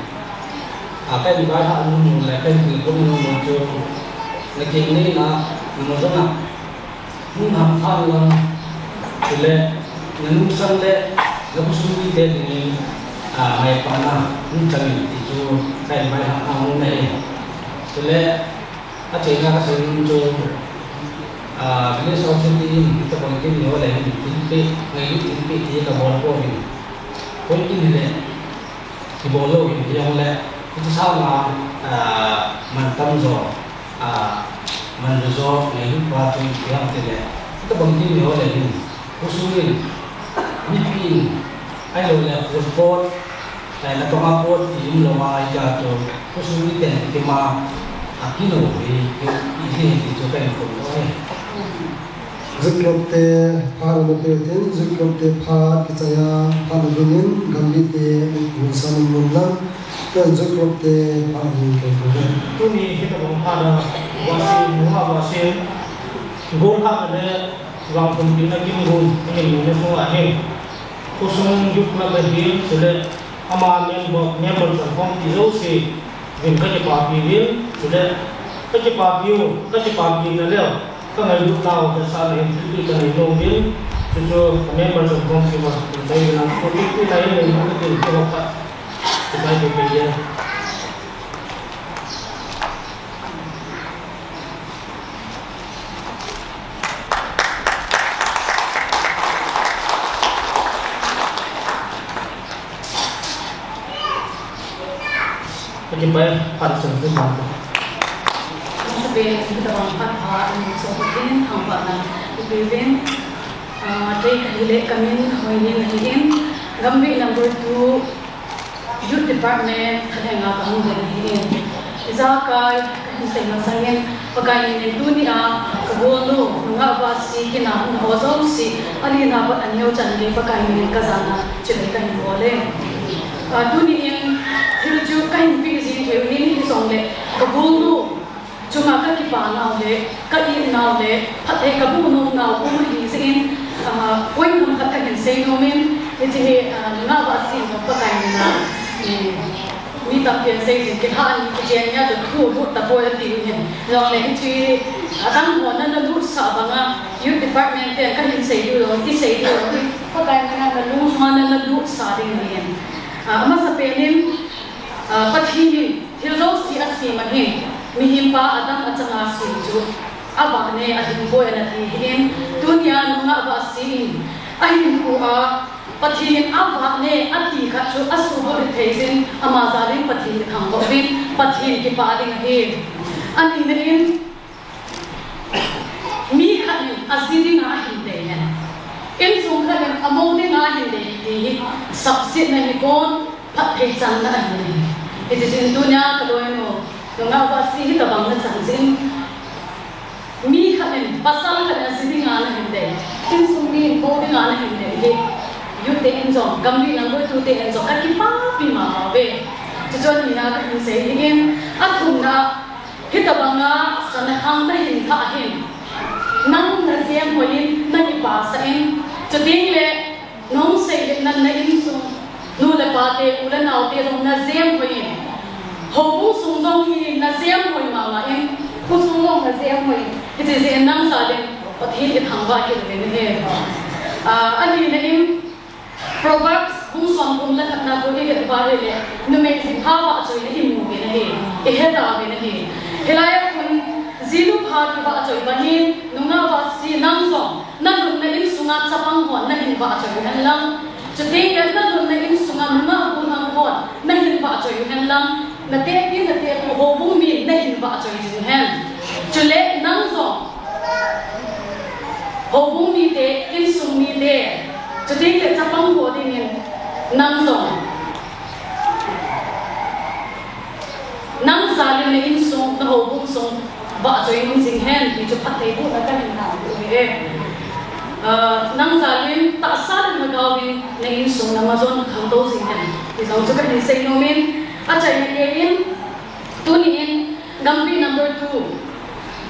ah, kahin vaihah nom nom le, kahin tilkhou nom nom chu, na keng neina, na mu jong a, hung ham phat lang, chule, Nalungsang le nakhosung mite dingin, ah, maipana hung chang in ti chu ka invite hahsa nom e. Chule, achaina kasei nom chu, ah, Village Council team in hitabang kin neo le hin thilpeh, ngailut thilpeh ti kabol pouvin. Koi kin hile, kibol lou in, hijongle, hiche sanga, ah, mantam jo, ah, manlu jo, ngailut pa chu, hiam tile, hitabang kin neo le hin, khosung in, mipi in, ahiloule, khopot, eh, natong a pot ti umlou a, hitia chu, khosung miten, tima, akilou hi, hi, hi, hi, ti chu ka in khom lou e. Youth Club te phat ana pe utin, Youth Club te phat kichai a, phat ana dingin, Gambih te, mun san mun lang, Youth Club te phat ana ding pe utin. Tuni hitabang phat a, vasin, nunga vasin, gol phat le, vangphumpina kin gun, ahin nina sunga hin. Khosung Youth Club ahin, chule, ama member, member chonkhom ti jouse, vin kakipapi uvin, chule, kakipapi u, kakipapina leu, kangailutnau, kasah le hin thilpeh kanei nom uvin, chuchu, ka member chonkhom kipa, chai vin a, thilpeh kanei nom uvin, katin, kapa, kipai kipe e. Kipai phat sung sung bang. Masapen, hitabang phat pha, ani so ko tin, thangvahna, ipi uvin, ah, kei kahile kamin Hoinin ahin, Gambih number two, Youth Department, thalhenga kahung ding ahin. Ijakai, kahin sei masangin, Pakai min in tunia, kagolnu, nungah vasi, kina hung ho jouse, alina pat aneo chan gei, Pakai min in kajana, chule kahin bol e. Ah, tuni in, thil chu kahin peh jing thei u ahin, hijongle, kagolnu, chunga kakipanau le, ka-itnau le, phatthei kaboh nomnau um ahi jeh in, ah, point ham khat kahin sei nom in, hiche hi, ah, nungah vasi in Pakai min a, eh, mi tampi in sei jin, kilhah ni kichen nia chu thu lut tapoi ati u ahin. Jongle hiche, adang ho nana lutsah banga, Youth Department ten kahin sei diu jong, kisei diu jong, Pakai min a nalung sunga nana lutsah ding ahin. Ah, amasapen in, ah, Pathen in, Thil jouse asem ahin, mihem pa Adam achanga sem chu, avah ne, ahinboi anati ahin, tunia nungah vasi in, ahinkhoa, Pathen in avah ne, ati khat chu asuhbulhit thei jin, ama jal in Pathen kithangvah uvin, Pathen kipah ding ahi. Anina in, Mi khat in aji dinga ahin dei hen. Insung khat in amou dinga ahin dei ti hi sapsetna hipon, phatthei channa ahi. Hiti chun tunia kaloinu, nungah vasi hitabang nachan jin. Mi khat in, pasal khat in aji dinga nahin dei. Insung mi in mou dinga nahin dei hi. Youth te in jong, Gambih number two te in jong, kakipapi mama uve. Chuchu nina kahin sei ahin, athumna, Hitabanga sana khang nahin lhah hin, nang najem hoi in, nakipasah in, chutengle, nahung seiletna na insung, nu le pa te, u le nao te jong najem hoi in, houbung sung jong hi najem hoi mama in, khosung jong najem hoi in, hiche jeh in nang jal in, Pathen ithangvah kit uvin ahi. Ah, anina in, Proverbs bung som thum le khatna thu ivet uva ahile, numei jipha vahchoina imu uvin ahi, ihet uvin ahi. Hilai a khun, jinu pha kivahchoi bangin, nungah vasi nang jong, nalhunna insunga chapang hon nahin vahchoi u hen lang. Chutengle nalhunna insunga nungah gollhang hon nahin vahchoi u hen lang. Natepi, natepu, houbung min nahin vahchoi jing u hen. Chule nang jong, houbung mite, insung mite, chutengle chapang ho dingin nang jong, nang jal in na insung, na houbung sung vahchoi um jing hen, ti chu phattheibohna kahin nau ahi e. Ah, nang jal in tahsa le lhagao in na insung na majon khangtou jing hen, ti jong chu kahin seinom in, achaina keiyin, tuni in, Gambih number two.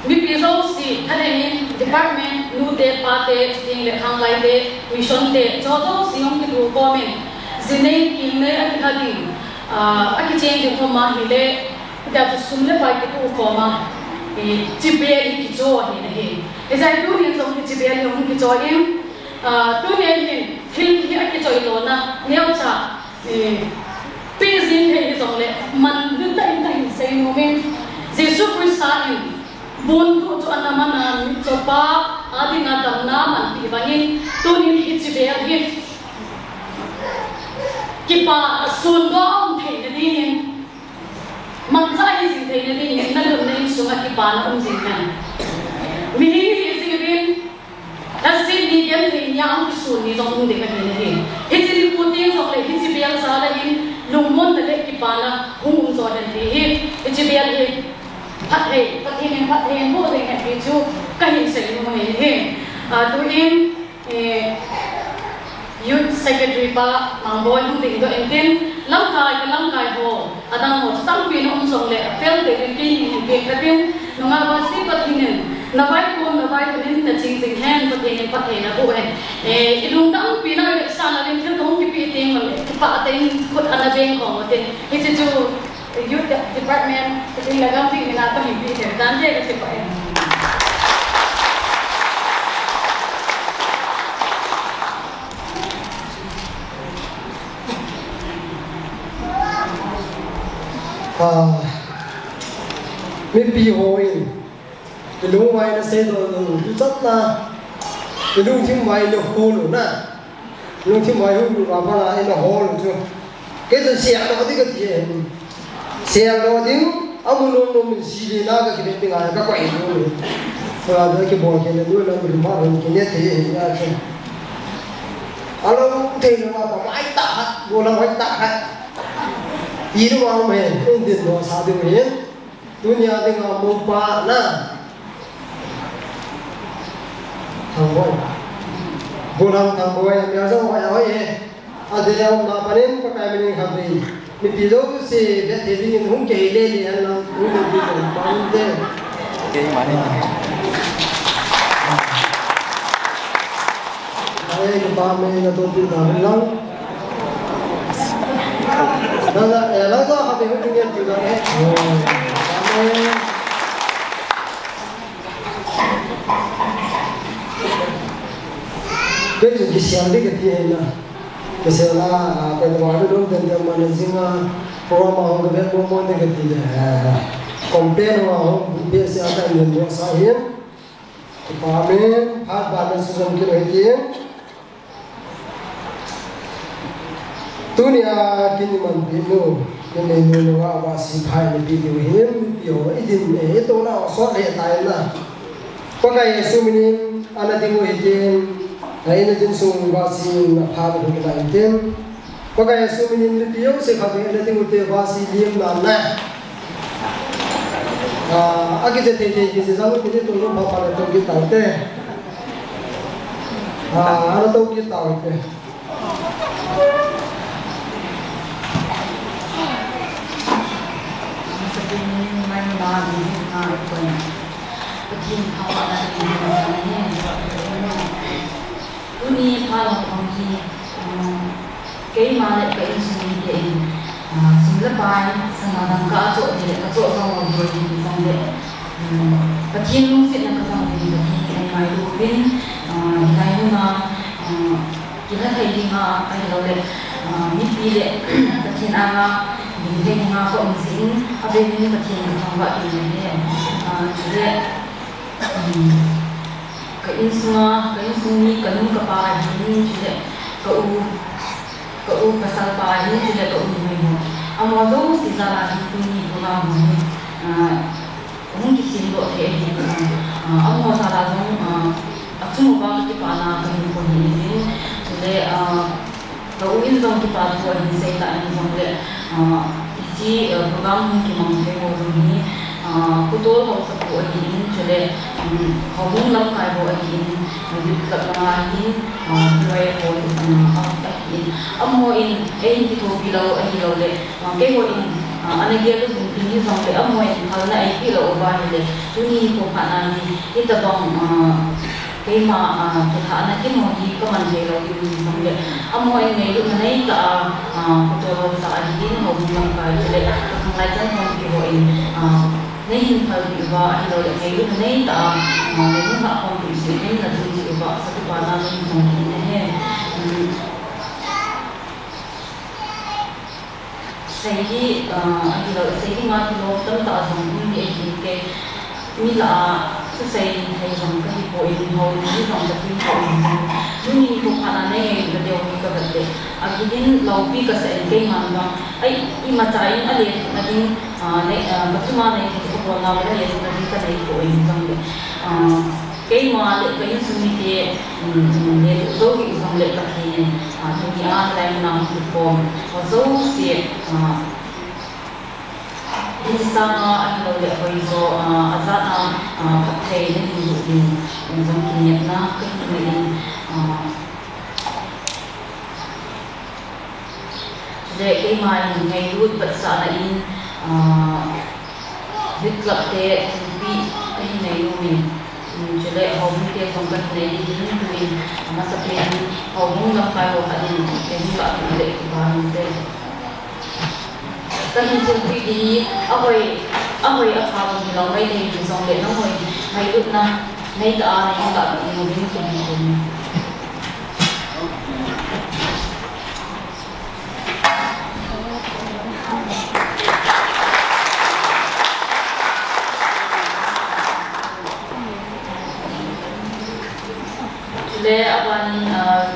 Mipi jouse, thalheng in, department, nute, pate, chutengle khanglai te, mission te, chujouse hung kitoh khom in, jinei, kingnei, akilha ding, ah, akicheng ding um ahile, hitia chu sum le pai kitoh khom a, i, chibel hi kicho ahi nahi. Hijeh chun tuni in jong hi chibel hi hung kicho in, ah, tuni in, Thil hi akichoi lona, neocha, eh, peh jing thei hijongle, man lhun tah in kahin sei nom in, Jesu Christa in, Bunthu chu ana man a, mitchopa a dinga damna amanpi bangin, tunin hiche bel hi kipa sundoh a um theina dingin, mangcha hi jing theina dingin, nalunna insunga kipana um jing hen. Mihem ihi jeh uvin, lhaset ni genthei nia hung kisun ni jong um ding ahi nahi. Hiche nikho teng jongle, hiche bel jal a hin, lungmonna le kipana hung um jo hen ti hi, hiche bel hi, Phatthei, Pathen in phatthei in boh jing hen ti chu kahin sei nom ahi. Ah, tuin, eh, Youth Secretary pa Mangboi hung dingdoh intin, lamkai, ka lamkai ho, adang ho chu tampi na um jongle, afel ding in kei ning hin peng katin, nungah Vasi Pathen in, na vaikon, na vaikon in na ching jing hen, Pathen in phatthei na boh hen. Eh, ilungdam pi na, sa na lim thil kahung kipe teng le, kipah tah in khut ana beng khom utin. Hiche chu, Youth Department, Pathen lhagao pi mina pa hin pi thei tante kati pa e. Ah, mipi hon, ilungvai na seidoh lou, ichatna, ilungthim vai na hol lou na. Lungthim vai hung lou, apa la, ina hol lou chu. Kei chun seidoh ding kati e. Seidoh ding, amu nom nom in seidoh na kakibol ding a, kakoi nom e. Sa da kibol kei le, nu na mu ma ron kei ne te, ya chu. Alung thei lou ma pa, vai ta hat, go la vai ta hat. Ilu ma um e, in din no sa ding e. Tunia dinga mopa na. Thangboi. Bulang Thangboi, amia jong hoi, hoi e. Adeh a umna panin, Pakai min in khatvei. Mipi jouse, vet thei dingin hung kihei lele hen lang, hung lut ding hen, pa min te. Kei mani. Ai, kipa me na to pi na lang. Nang, eh, nang to ha pe hu ding yan tu na, eh. Oh, amen. Kei chu kisel ding kati ahi na. Kisel a, ah, kei vang dum den den managing a, program a hung vet mo mo ding kati le, eh, campaign a hung vet se a ka nen mo sa hin. Kipa me, phat ba me su jom kin ahi tin. Tunia kin imanpi nu, kin neinu nu a Vasi phat ipi diu hin, mipi ho, idin e, ito na, sot le tai na. Pakai Jesu min in, ana ding u hitin, a ina din sung Vasi na phat u hitin. Pakai Jesu min in mipi jouse khatvei ana ding u te Vasi lim na na. Ah, akije thei thei kije jang u kije tu lo pha pha le to kit tau te. Ah, ana to kit tau te. Pathen thangvahna ding in, tuni phat lang hi, um, keima le ka insung mite in, uh, sum le pai, sana dangka achoh ding le kachoh jong lou ding ahi jong le, um, Pathen lungsetna kachang ding Pathen in eingailu uvin, uh, hilai mun a, uh, kilha thei dinga ahilou le, uh, mipi le Pathen anga ding thei dinga ka um jeh in, avel in Pathen kathangvah kit in ahi, uh, chule, um, Ka insunga, ka insung mi, ka nu ka pa ahin, chule ka u, ka u pasal pa ahin, chule ka u numei ho. Amaho jouse jal a hi tuni program ho hi, ah, hung kisemdoh thei ahi, ah, amaho jal a jong, ah, achung uva ka kipana ka hinkho hi in, chule, ah, Ka u in jong kipa thu ahin sei ta in jong le, ah, hiche, ah, program hung kimang thei ho jong hi, ah, khotol haosapu ahin, chule, um, houbung lamkai ho ahin, ah, youth club langa hin, ah, Y Y ho, um, ahin, amaho in, eihin kithopi lou ahilou le, ah, keiho in, ah, ana gel u ding hi jong le, amaho in phalna eipeh lou uva ahile, tuni nikho phat na hi, hitabang, ah, Keima, ah, kilhahna kin ho hi kaman thei lou ding ahi jong le, amaho in ngailutna neitah a, ah, khotol haosa ahin, houbung lamkai chule, ka khanglai chan khompi ho in, ah, neihin phalpeh uva ahilou le, ngailutna neitah a, ah, neihin lhah khompi jeh in nachung jeh uva, ka kipana kahin phong kit in ahi. Um, Sei hi, ah, ahilou, sei hi nga kilom tamtah jong um ding ahi kei. Mi lah a, thusei thei jong kahi poi, houin jong kahi poi jong. Tuni nikho phat a nei ngailut ding hi kavet le. Agilou pi kasa in keiman vang. Ai, imacha in aletna ding, ah, nei, ah, kachunga nei ding kabol nau le aletna ding kanei poi jong le. Ah, Keima le ka insung mite, um, um, le jou hi jong le Pathen in, ah, tuni a lai mun a hung kikhom ho jouse, ah, hiche sanga ahilou le hoijo, ah, ajat a, ah, phattheina hin guh ding, um, jong kinepna kahin nei in, ah, Chule keima in ngailut vetsahna in, ah, Youth Club te thilpeh kahin nei nom in, um, chule houbung te jong kahin nei ding in, tuin amasapen in houbung lamkai ho khat in kahin lah kit le kipa um te. Kahin thilpeh ding hi ahoi, ahoi apha jong hilou, ngaidam jong le nangho ngailutna neitah a neihin lah ding uvin kahin thum. Chule abanin, ah,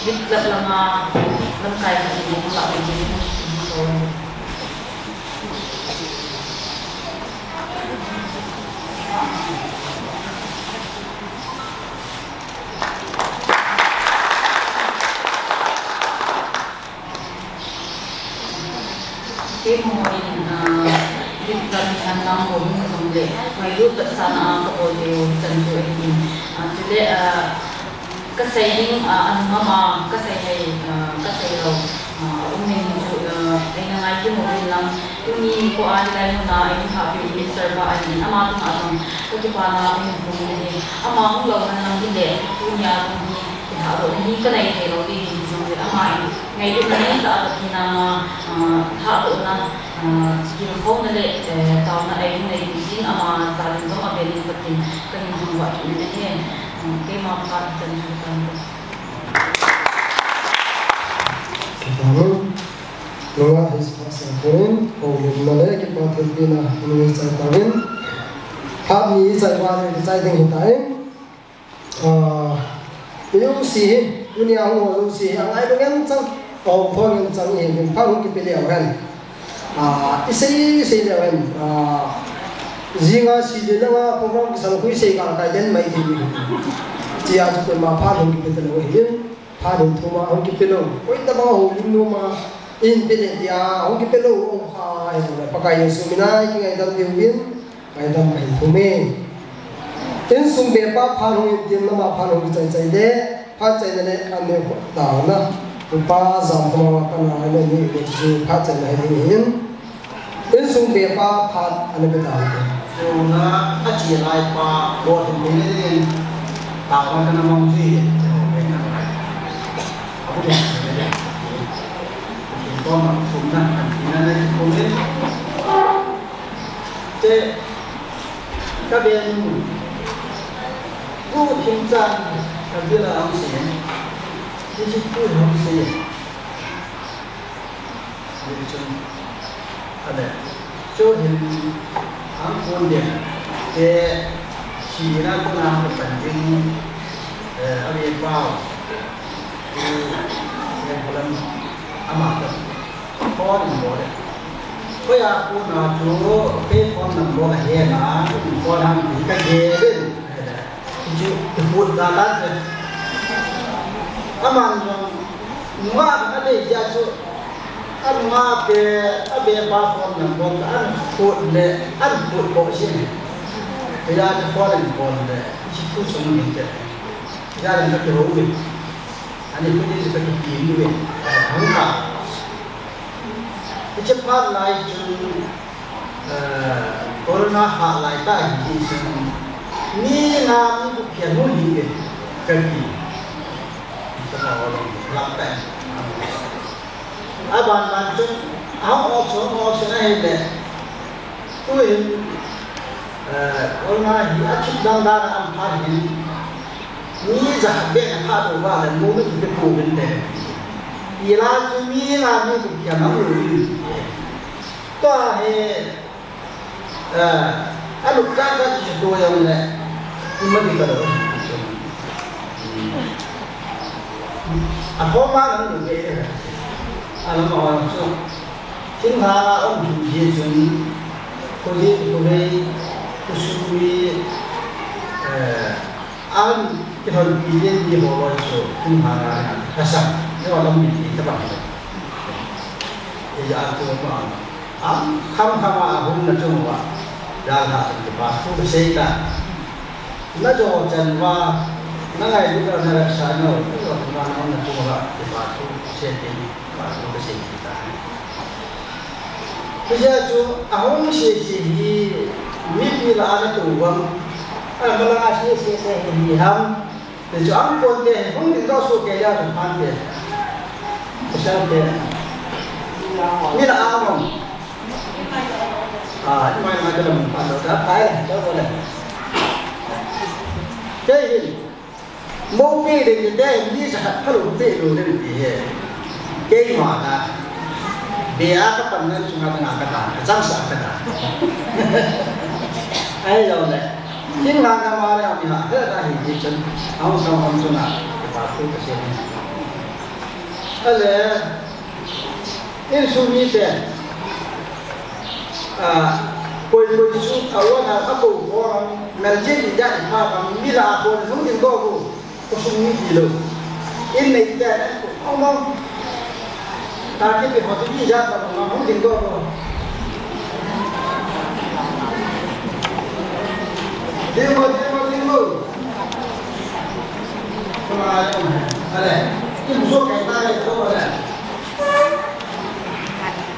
Youth Club langa lamkai khat in hung lah ding in kahin. Keiho in, ah, Youth Club in nangho hung jong le, ngailut vetsahna kabol diu chan chu ahin. Ah, chule, ah, kasei ding, ah, anung ama, kasei hei, ah, kasei lou, ah, um in chu, ah, eina ngaikim uvin lang, tuni nikho a hilai mun a eihung lhahpeh Minister pa ahin, ama chunga jong kakipana kahin phong in ahi, ama hung lou hen lang hile, tunia jong hi, kilhahdohna hi kanei thei lou ding ahi jong le, ama in ngailutna neitah a Pathen anga, ah, lhahdohna, ah, gilkhouna le, eh, taona eihung neipeh jin, ama jal in jong avel in Pathen kahin thangvah kit in ahi. Ah, keima phat chan chu tan. Kipah in, nunga His Pastor Paul in, houlimna le kipa thilpehna in neichai tauvin. Phat ni ichai uva le ichai ding ahitai. Ah, jouse hi, tunia hung ho jouse hi, angai lou ngen chang, aum thou ngen chang, ihin ding phat hung kipe leu hen. Ah, isei, sei leu hen. Ah, jinga sei le langa program kisang khu isei ka kai den mai thei. Tia chu koima phat hung kipe talou ahin. Phat hung thum a hung kipe lou. Koi tabang houlim nom a, ihin pe le tia, hung kipe lou, um kha, ahi le. Pakai Jesu mina ikingaidam diuvin. Ngaidam kahin thum e. Insung bepa phat hung in tin, ama phat hung kichai chai le, phat chaina le, aneo taona. Upa Jamkhoma kana aneo ni le chu phat chaina hi ding ahin. Insung bepa phat ana pe taute. Jona achi lai pa, bol hin ding in, taona kana mang ji. Abu le. Koma thumna kan tina na kikhomin. Te, ka benu, tu thim chan, ka bila ang siya. Ti si tu ang siya. Ti chun, ale, cho hin, ang kon dia. Te, si na ko na ko pan ding, eh, abi pao. Ti, ti ko lam, ama ko. Phone in bol e. Koiya kona chu, kei phone number kahe na, phone hang ti kagel in. Chu, ti phone da la de. Aman jong, nunga ka dei ja chu, anunga pe, abe pa phone number ka an phone le, an phone ko si. Koiya chu phone in bol le, chu tu sung ni te. Koiya le ka pe ho ni. Ani ko ni ka pe ni ni. Hung ka. Hiche phat lai chun, eh, corona hah lai tah hi ti chun, mi nga mi gup hi anu hi ve, ka ti. Ka ta ho lo, lam ta. Aban ban chun, ahung off, hung off na hi le. Tuhin, eh, corona hi athip dan dan a um phat hin, mi ja khat beh na phat uva le, mu mi ti pe pu vin te. Ila chu mi nga mi gup hi anu hi ve. Tua hi, eh, a lukka ka ki to yang le, ima di ka lo. A ko ma nang lu ke, a lo ma wa so. Thinglhang a um hi ji chun, ko ji ko vei, ko su mi, eh, An kihonpi ding mi ho loi chu thinglhang a ka sang. Ni ho lam mi ti tabang. Ija chu ma. Am kham kham a hung na chung uva. Jalha chu kipa thu ka sei ta. Na jo chan uva. Na ngailut na raksa na. Ko na hung na chung uva. Kipa thu ka sei ti. Kipa thu ka sei ti ta. Hijeh chun ahung sese hi mipi lah a ana tou vang. Amalang a sese hi hi ham. Tichu aponte, hung ding doh soh kei a chu phante. Pasal te. Mi lah a vang. Ah, mai mai ka lam pa lo ta, pai, ta ko le. Kei hin. Mo pe ding te, mi sa khat phalou pe lou ding ti he. Keima ta. Be a ka pan nan sunga ta nga ka ta, ka chang sa ka ta. Ahilou le. Thinglhang a ma le mi ha, he ta hi ti chun. Ahung sam ham chun a, ka pa thu ka sei ni. Ale, Insung mite, ah, koi koi chu, a wan a, a ko ko, mel je ni ja ni pa, mi lah a ko hung ding doh ko, ko sung mi ti lou. In nei te, ko, ko, ko. Ta ki pi ho ti ni ja ta, ko hung ding doh ko. Ding mo, ding mo, ding mo. Ko ma, ale, in zo kai ta le ko, ale.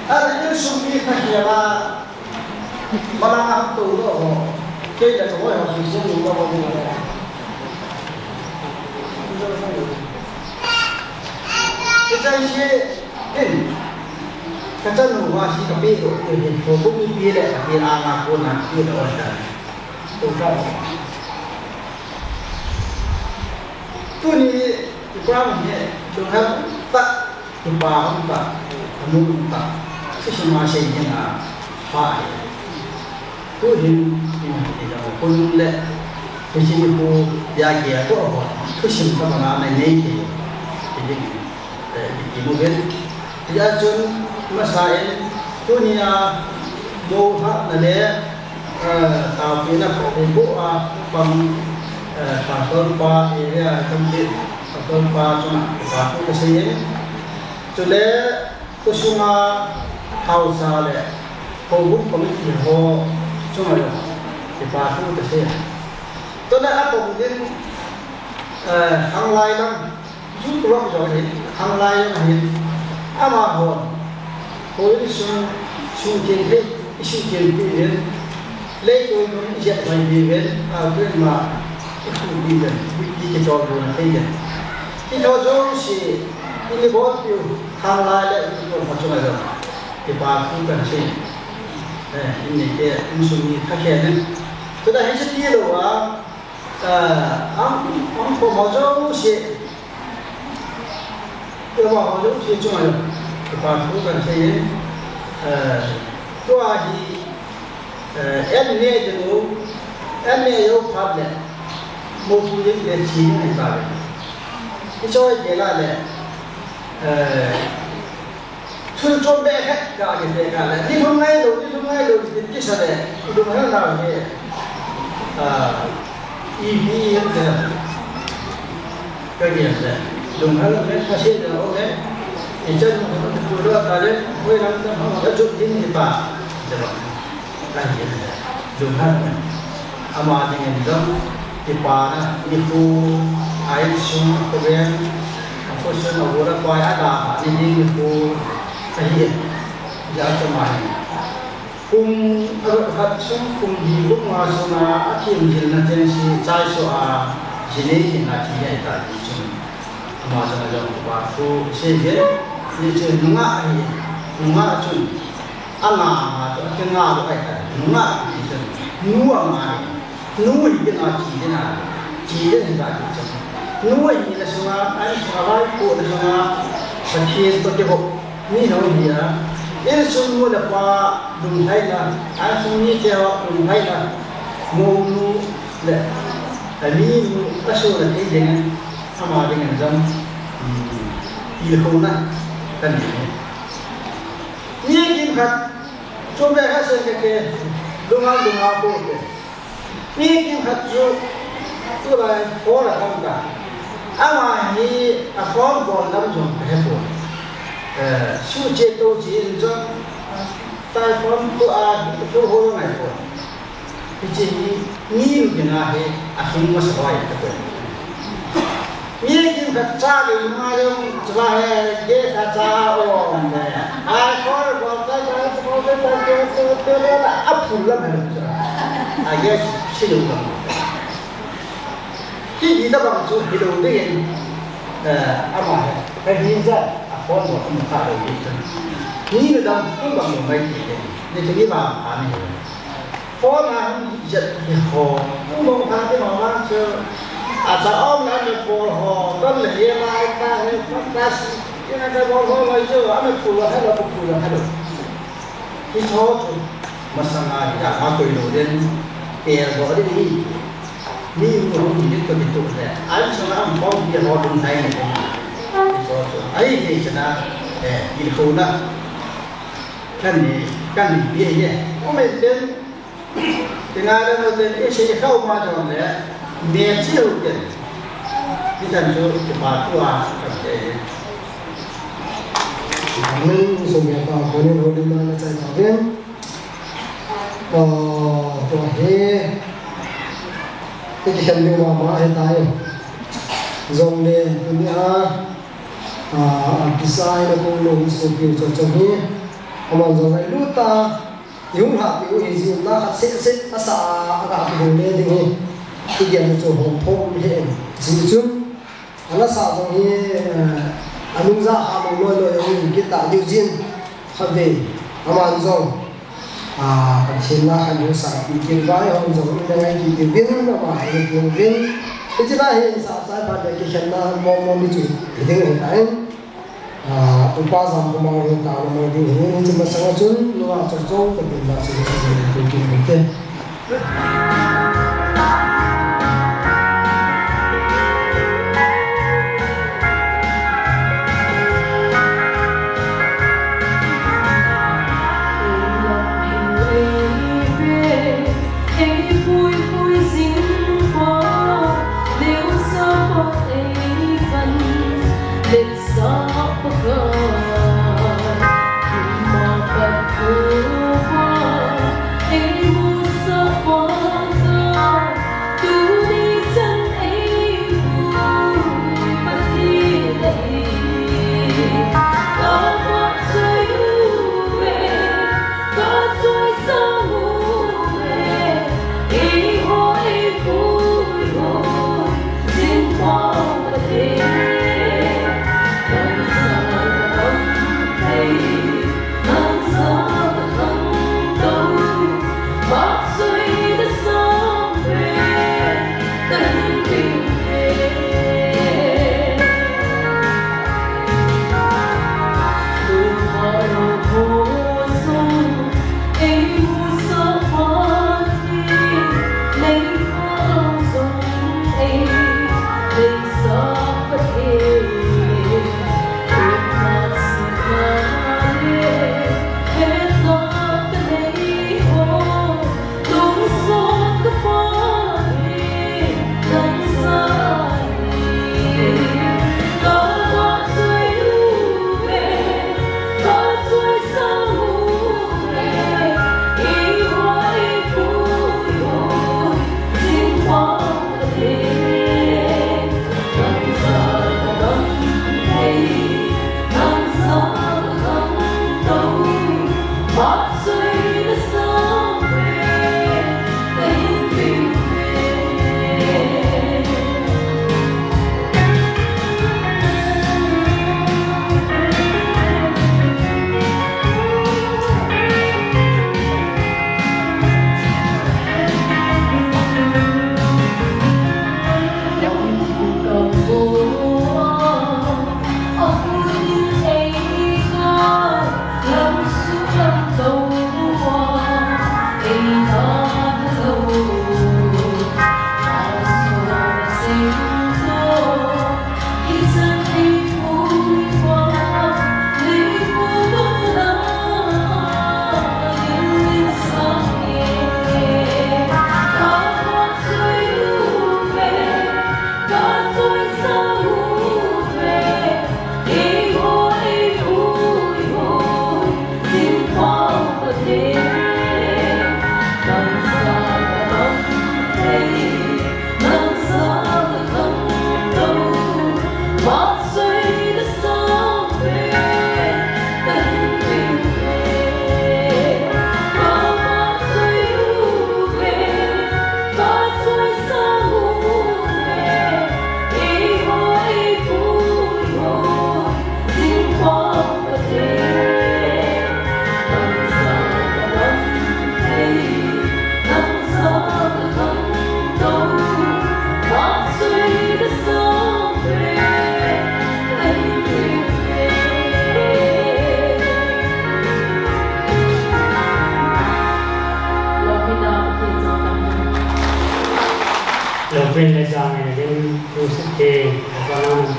Ahin sung mi khat hiam a, balang a tou lou ho, kei le ka hoi ho sung sung lou ho. Hiche hi, in, ka chanu va hi ka pe lou, in, ko bu mi pe le, ka pe a nga ko na, pe lou ta. Tou ta. Tuni, i pa hi, tou ha, ta. Kipa um ta, anu um ta, sisi ma sei ni na pa ai. Tu hin, in ti da ko nun le, tu sin ko ya ke to ho, tu sin ta na nei nei ke. Ti ding, eh, ti mu gen. Ti a chun, masa in, tu ni a, mo ha na le, eh, ta pi na ko ko a, pang, eh, pa ko pa, area, kam ti, pa ko pa, chun, pa ko ka sei in. Chule, khosunga haosa le, houbung committee ho chunga jong, kipa thu kasei. Chule apom din, eh, khanglai lam, ju kulok jong hi, khanglai lam hi, amaho, houin sung, sung theng hi, i sung theng pi din, Leitol mun i jet mai diuvin, a, Christmas i khu diuvin, i, i kichol diuvin thei diuvin. Kithou jouse, i ni bol piu, khanglai le i ni bol ma chunga jong. Kipa thu kan sei. Eh, i ni ke, insung ni thakhen in. Chuta hiche tilou a, a, ang, ang ko ma jouse, Tua ho jouse chunga jong, kipa thu kan sei in, eh, tua hi, eh, an neh ding u, an neh jou phat le, motu ding le chi ding ahi tauve. Hiche gel a le, eh, thil chom be khat ga kipeh ga le, ni lhum ngai lou, ni lhum ngai lou, tin kisa le, i lunghel nau hi, ah, ipi ham tile, Ka gel le, lunghel le, ka sei le, o le, i chan mu tu lo ta le, hoi lam ta hong ka jot ding ti pa, ti lo. Ka gel le, lunghel le. Ama ding in jong, ti pa na, ni pu, a insung, a koven, a khosung, a gol a pai, a da, a ni ding ni pu, ka hi, ja ta ma hi. Kum, a, khat sung kum li kum nga sunga a thim jilna cheng se chai so a, ji nei hin a thi ahi ta ti chun. Ama jong a jong pa thu sei ve, ni chun nungah ahi, nungah chun, a nga nga chu, a kinga lou ahi ta, nungah ti chun, nu a nga ahi. Nu hi kei na chi ding a, chi ding hi ta ti chu. Nu hi na sunga, a sunga vaipohna sunga, Pathen toh kihou, mi nou hi a, Insung nu le pa lunglhaina, insung mite ho lunglhaina, mounu le aminu asoh le thei dingin, ama dingin jong, um, tilkhouna kanei. Mi kimkhat, chomkhat seh kati, lunga lunga pote. Mi kimkhat chu, tulai phone atam ta. Ama hi aphone bol lam jong kahepoi. Eh, suhcheh toucheh in jong, tai phone tu a, tu ho ngaipoi. Hiche hi, mi dinga hi, ahing masa hoi tapoi. Mi kimkhat cha le ma jong, chua he, gas a cha a um le. Ai, koi, koi, koi, koi, aphul lam he. Ai, gas, silou lam. Hiti tabang chu hilou dingin, eh, ama he. Hei hi cha, aphone bol, amu kha lou ding chun. Ni le dam, kum bang lou mai ti te. Ni te ni bang, ani. Phone a hung jet hi ho. Hung bang tha te ma vang chu. Acha um na me bol ho. Don le ye lai ta he. Don ta si. Ye na ka bol ho lai chu. A me phu la ha la phu la ha la. Hi ho chu. Masanga hi a ha koi lou den. Pe ho de ni. Ni mu ho ni to ki to le. Ai chu na am bom ye ho dun nai ni. Hi ho chu. Ai ni chu na. Eh, tilkhouna. Kanei, kanei, ye, ye. Ome den, tinga le mo den, isei khau ma jong le, me chiu den. Itan chu, kipa thu a, kate. Amen, so me pa, ko ni ro ni ma le chai ta den. Oh, to he. Kikhen ding mama he tai. Jong le, tunia, ah, kisai le ko lo so pi cho cho ni. Aman jong ngailut a, ihung lhah peh u hi jin na khat seh seh asa a, aga kihung le ding hi. Igel chu hom thom le ji chu. Ana sa jong hi, eh, anung ja ha mong loi loi hung kit ta diu jin. Khatvei, aman jong, ah, Pathen na khan hung sa pi kit vai hon jong, ina ngai kit diu vin, ama hai diu vin. Hiche na hi sa chai phat le kikhenna mong mong ni chu, hi ding hi ta in. Ah, Upa Jamkhomang hin taona mo ding ahi, hiche masanga chun, nungah chomchom, ka tin ba chun, ka tin ba chun, ka tin ba chun.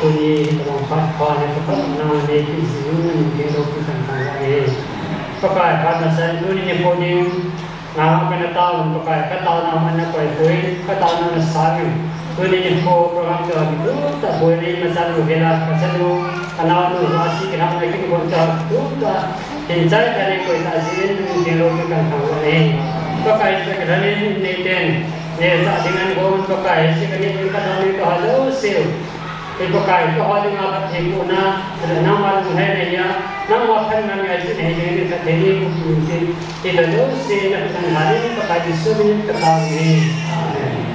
Ni, tolong phat phat ni, tolong phat na ni, ki zi ni, ni, ni, lo ki kan kan ni. Pakai, phat na sa, tuni nikho ding, na, ka na tao, Pakai, ka tao na, man na koi koi, ka tao na na sa ni. Tuni nikho, program to, ni, tu, ta, koi ni, ma sa lu, hela, ka sa lu, ka na lu, ma si, ki na, na, ki, kon ta, tu, ta, Hin chai kani koi ta si in, in ding lo ki kan thang lo ni. Pakai sa ka ni ni ten. Ne sa ding an gon Pakai si kani ka thang ni ka ha lo si. Ki Pakai ka ha ding a pat hi ku na. Nangma lung hai nei ya. Nangma phan nang ya si nei ding ni ka te ni ku ki si. Kita lo si na ka thang ni Pakai Jesu ni ka thang ni. Amen.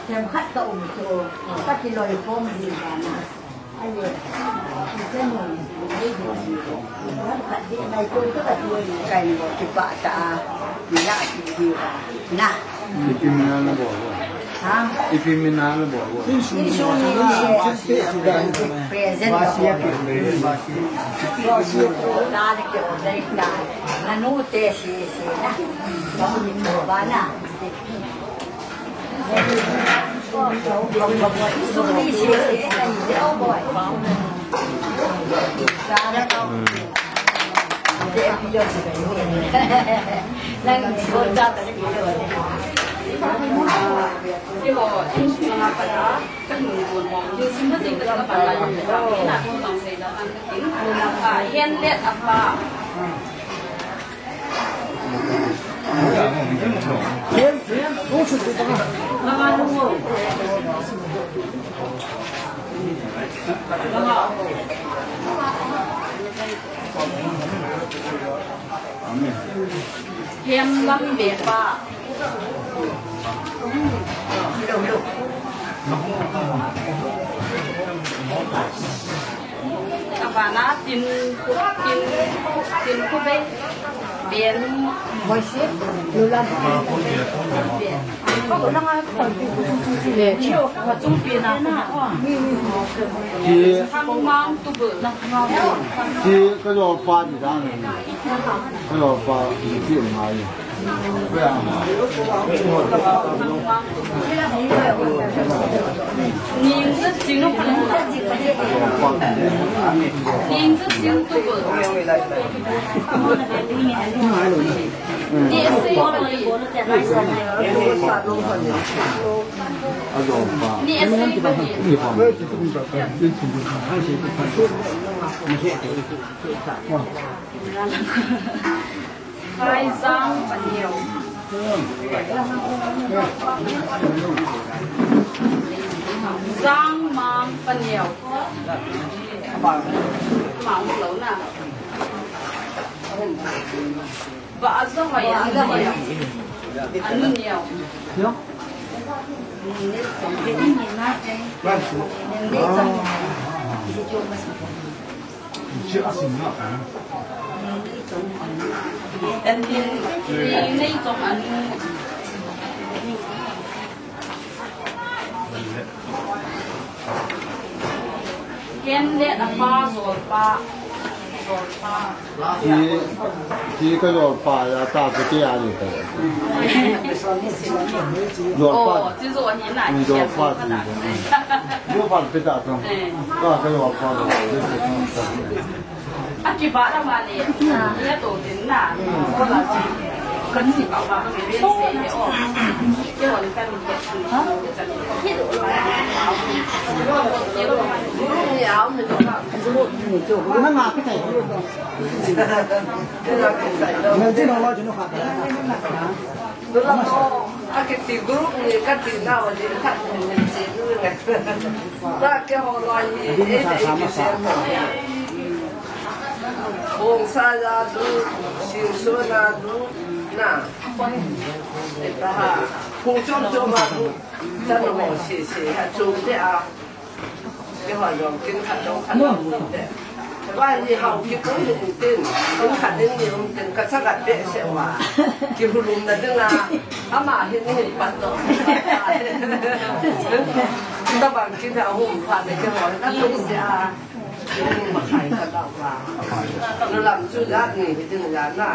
Kem khat ka um chu, ka kiloi pom ding ka na. Aye, ki chen mo ni, ni ni ni. Kem khat ding nai ko ka ka tu ni. Kai ni ko kipah ta a, ni la ki ding ka na. Ni kim na na bo. Ipi mina na bol bol. Insung ni present. Dale ke order ta. Nanu te si si na. Bana. Insung ni si si na. Dale ke. Hand let apa. Hem lam ve pa. Abana tin, tin, tin khu ve. Ben. Moise, Lulam. Ki, ki ka jol pa di dan. Ka jol pa di ti ngai. Ning sa sing no pa. Ning sa sing tu. Hai Jang Paneo. Jang Mang Paneo. Mang lo na. Ba a zo hoi a zo hoi. Anu neo. Chi a sin na. Nei chong anu. Ken le apa, jolpa, jolpa. Ki, ki ka jolpa ya ta ka ki a ni ta. Jolpa. Oh, chi jo hi na. Jolpa chi. Jolpa pe ta ta. Ka ka jolpa lo. Aki ba la ma le. Ya to din na. Ko la chi. Kan si ka ba. Ke hon kan ke. Nula mo, akiti group ni kati na wali kati ni si nula. Ta ke ho lo hi, e, e, e, bong sa ya du, sin so na du, na. E ta ha, hu chom chom ma du, ta no mo si si, ha chom de a. Keiho jong kin khat jong khat jong um te. Vai ni hao kipui hin tin, um khat ding ni um tin, ka chagat behseh uva. Kihulum na ding a, ama hin hin pat to. Tabang kin a hum phat le keiho, ka tung sia. Nulam chu jat ni hi ding jat na.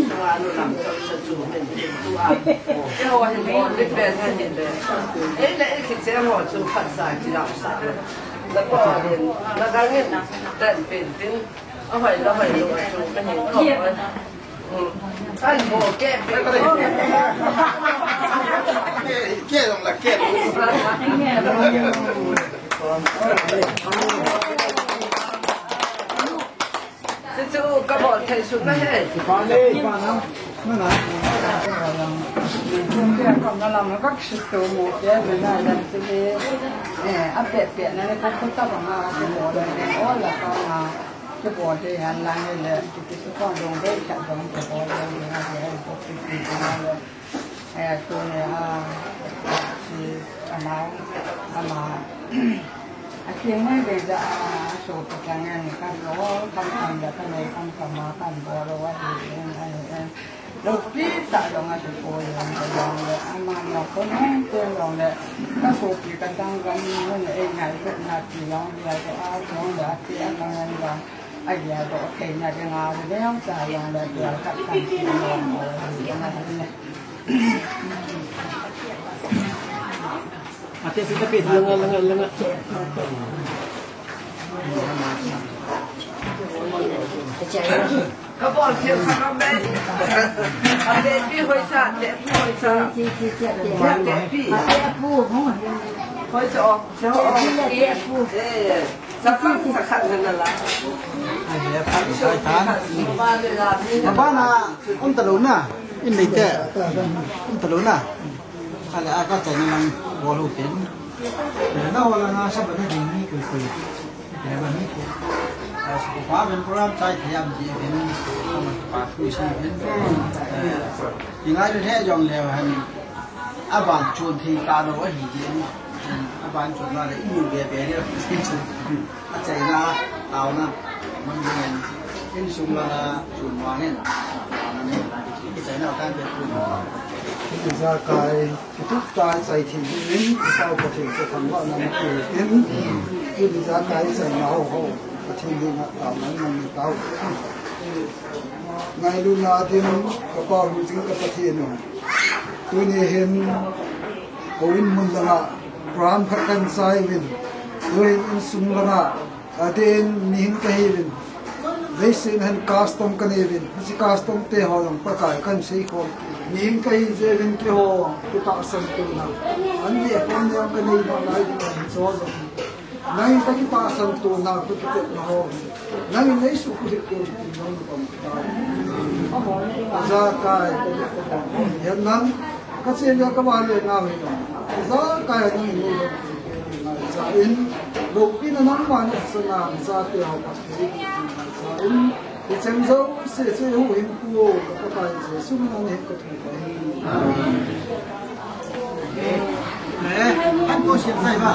Sunga nulam chu chu chu min hi ding tu a. Keiho hin bol bit pen hin hin le. Ei le ei kichem ho chu phatsa kilau sa. Na pa hin na gang hin ten pen tin. Ahoi la hoi lo chu ka hin ko. An bo ke pe. Ke long la ke. Chu chu ka bol thei sun na he. Pa le, pa na. Na na. Kum ke kam na lam ka sit to mo ke me na lam chu le. Eh, a pe pe na le ko ko ta ba ma ke bol le o la ka na. Ke bol de han lang le ke su ko dong de ka dong ke bol le na ke ko ke ke na le. Eh, tu ne a. Si ama ama. Akingai le ja a, so pa chang en kan lo, kan kan ja kan nei kan ka ma kan bo lo wa di en ai en. Lo pi ta lo nga su ko yo ka lo le, ama no ko no te lo le. Ka so pi ka tang kan ni ne e ngai ko na ti lo ya ko a ko ya ti a kan en lo. A ya ko ke na de nga de yang ta lo le ya ka kan ti lo mo na ne. Ate sita pe langa langa langa. Kabol sir sa kabe. Ate pi hoi sa, ate pi hoi sa. Ate pi. Hoi sa o, sa o. Eh, sa khat sa khat na la. Ai, ya pa sa ta. Ba na, um ta lo na. In nei te. Um ta lo na. Ale a ka chaina lang bol u tin. Eh, na ho la na sa ba na ding ni kui kui. Eh, ba ni kui. A sa ko pa ben program chai thei am ji ben. Sa ma pa kui si ben. Eh, i ngai le he jong le han. A ban chun thei ta lo a hi ji ni. A ban chun na le i ni be be ni. Achaina, taona, man ding in, insung langa, sun vangin, taona ni, ichaina tan pe tu. Ijakai, kitup tai chai thei ding in, Pathen kathangvahna nape in, ijakai chaina ho ho, Pathen dinga taona nani tao. Ngailutna ding, ka Pa hung jing ka Pathen u. Tuni hin, houin mun langa, program khat kan chai uvin, tuhin insung langa, adeh in mihing kahiuvin, leiset hin custom kanei uvin, hiche custom te ho jong Pakai kan seikhom. Mihing kahi jeh uvin keiho, kitahsan tona. An neh pon jong kanei nalai ding ahi jong. Nangin kakitahsan tona, kakitepna ho. Nangin neisuhkhum kit tei, nangin pang tai. Ijakai, ka, ka, ka, ka, nang, kache le kavale nau hi. Ijakai, nangin neisuhkhum kit tei, ngai cha in, loupina nangman nasa na, ijakai ho, ka, ka, ngai cha in, icheng jouse, che huhhingpu, ka, ka, Pakai Jesu min in ka, ka, ka, ka, amen. Eh, an ko siam sai ba?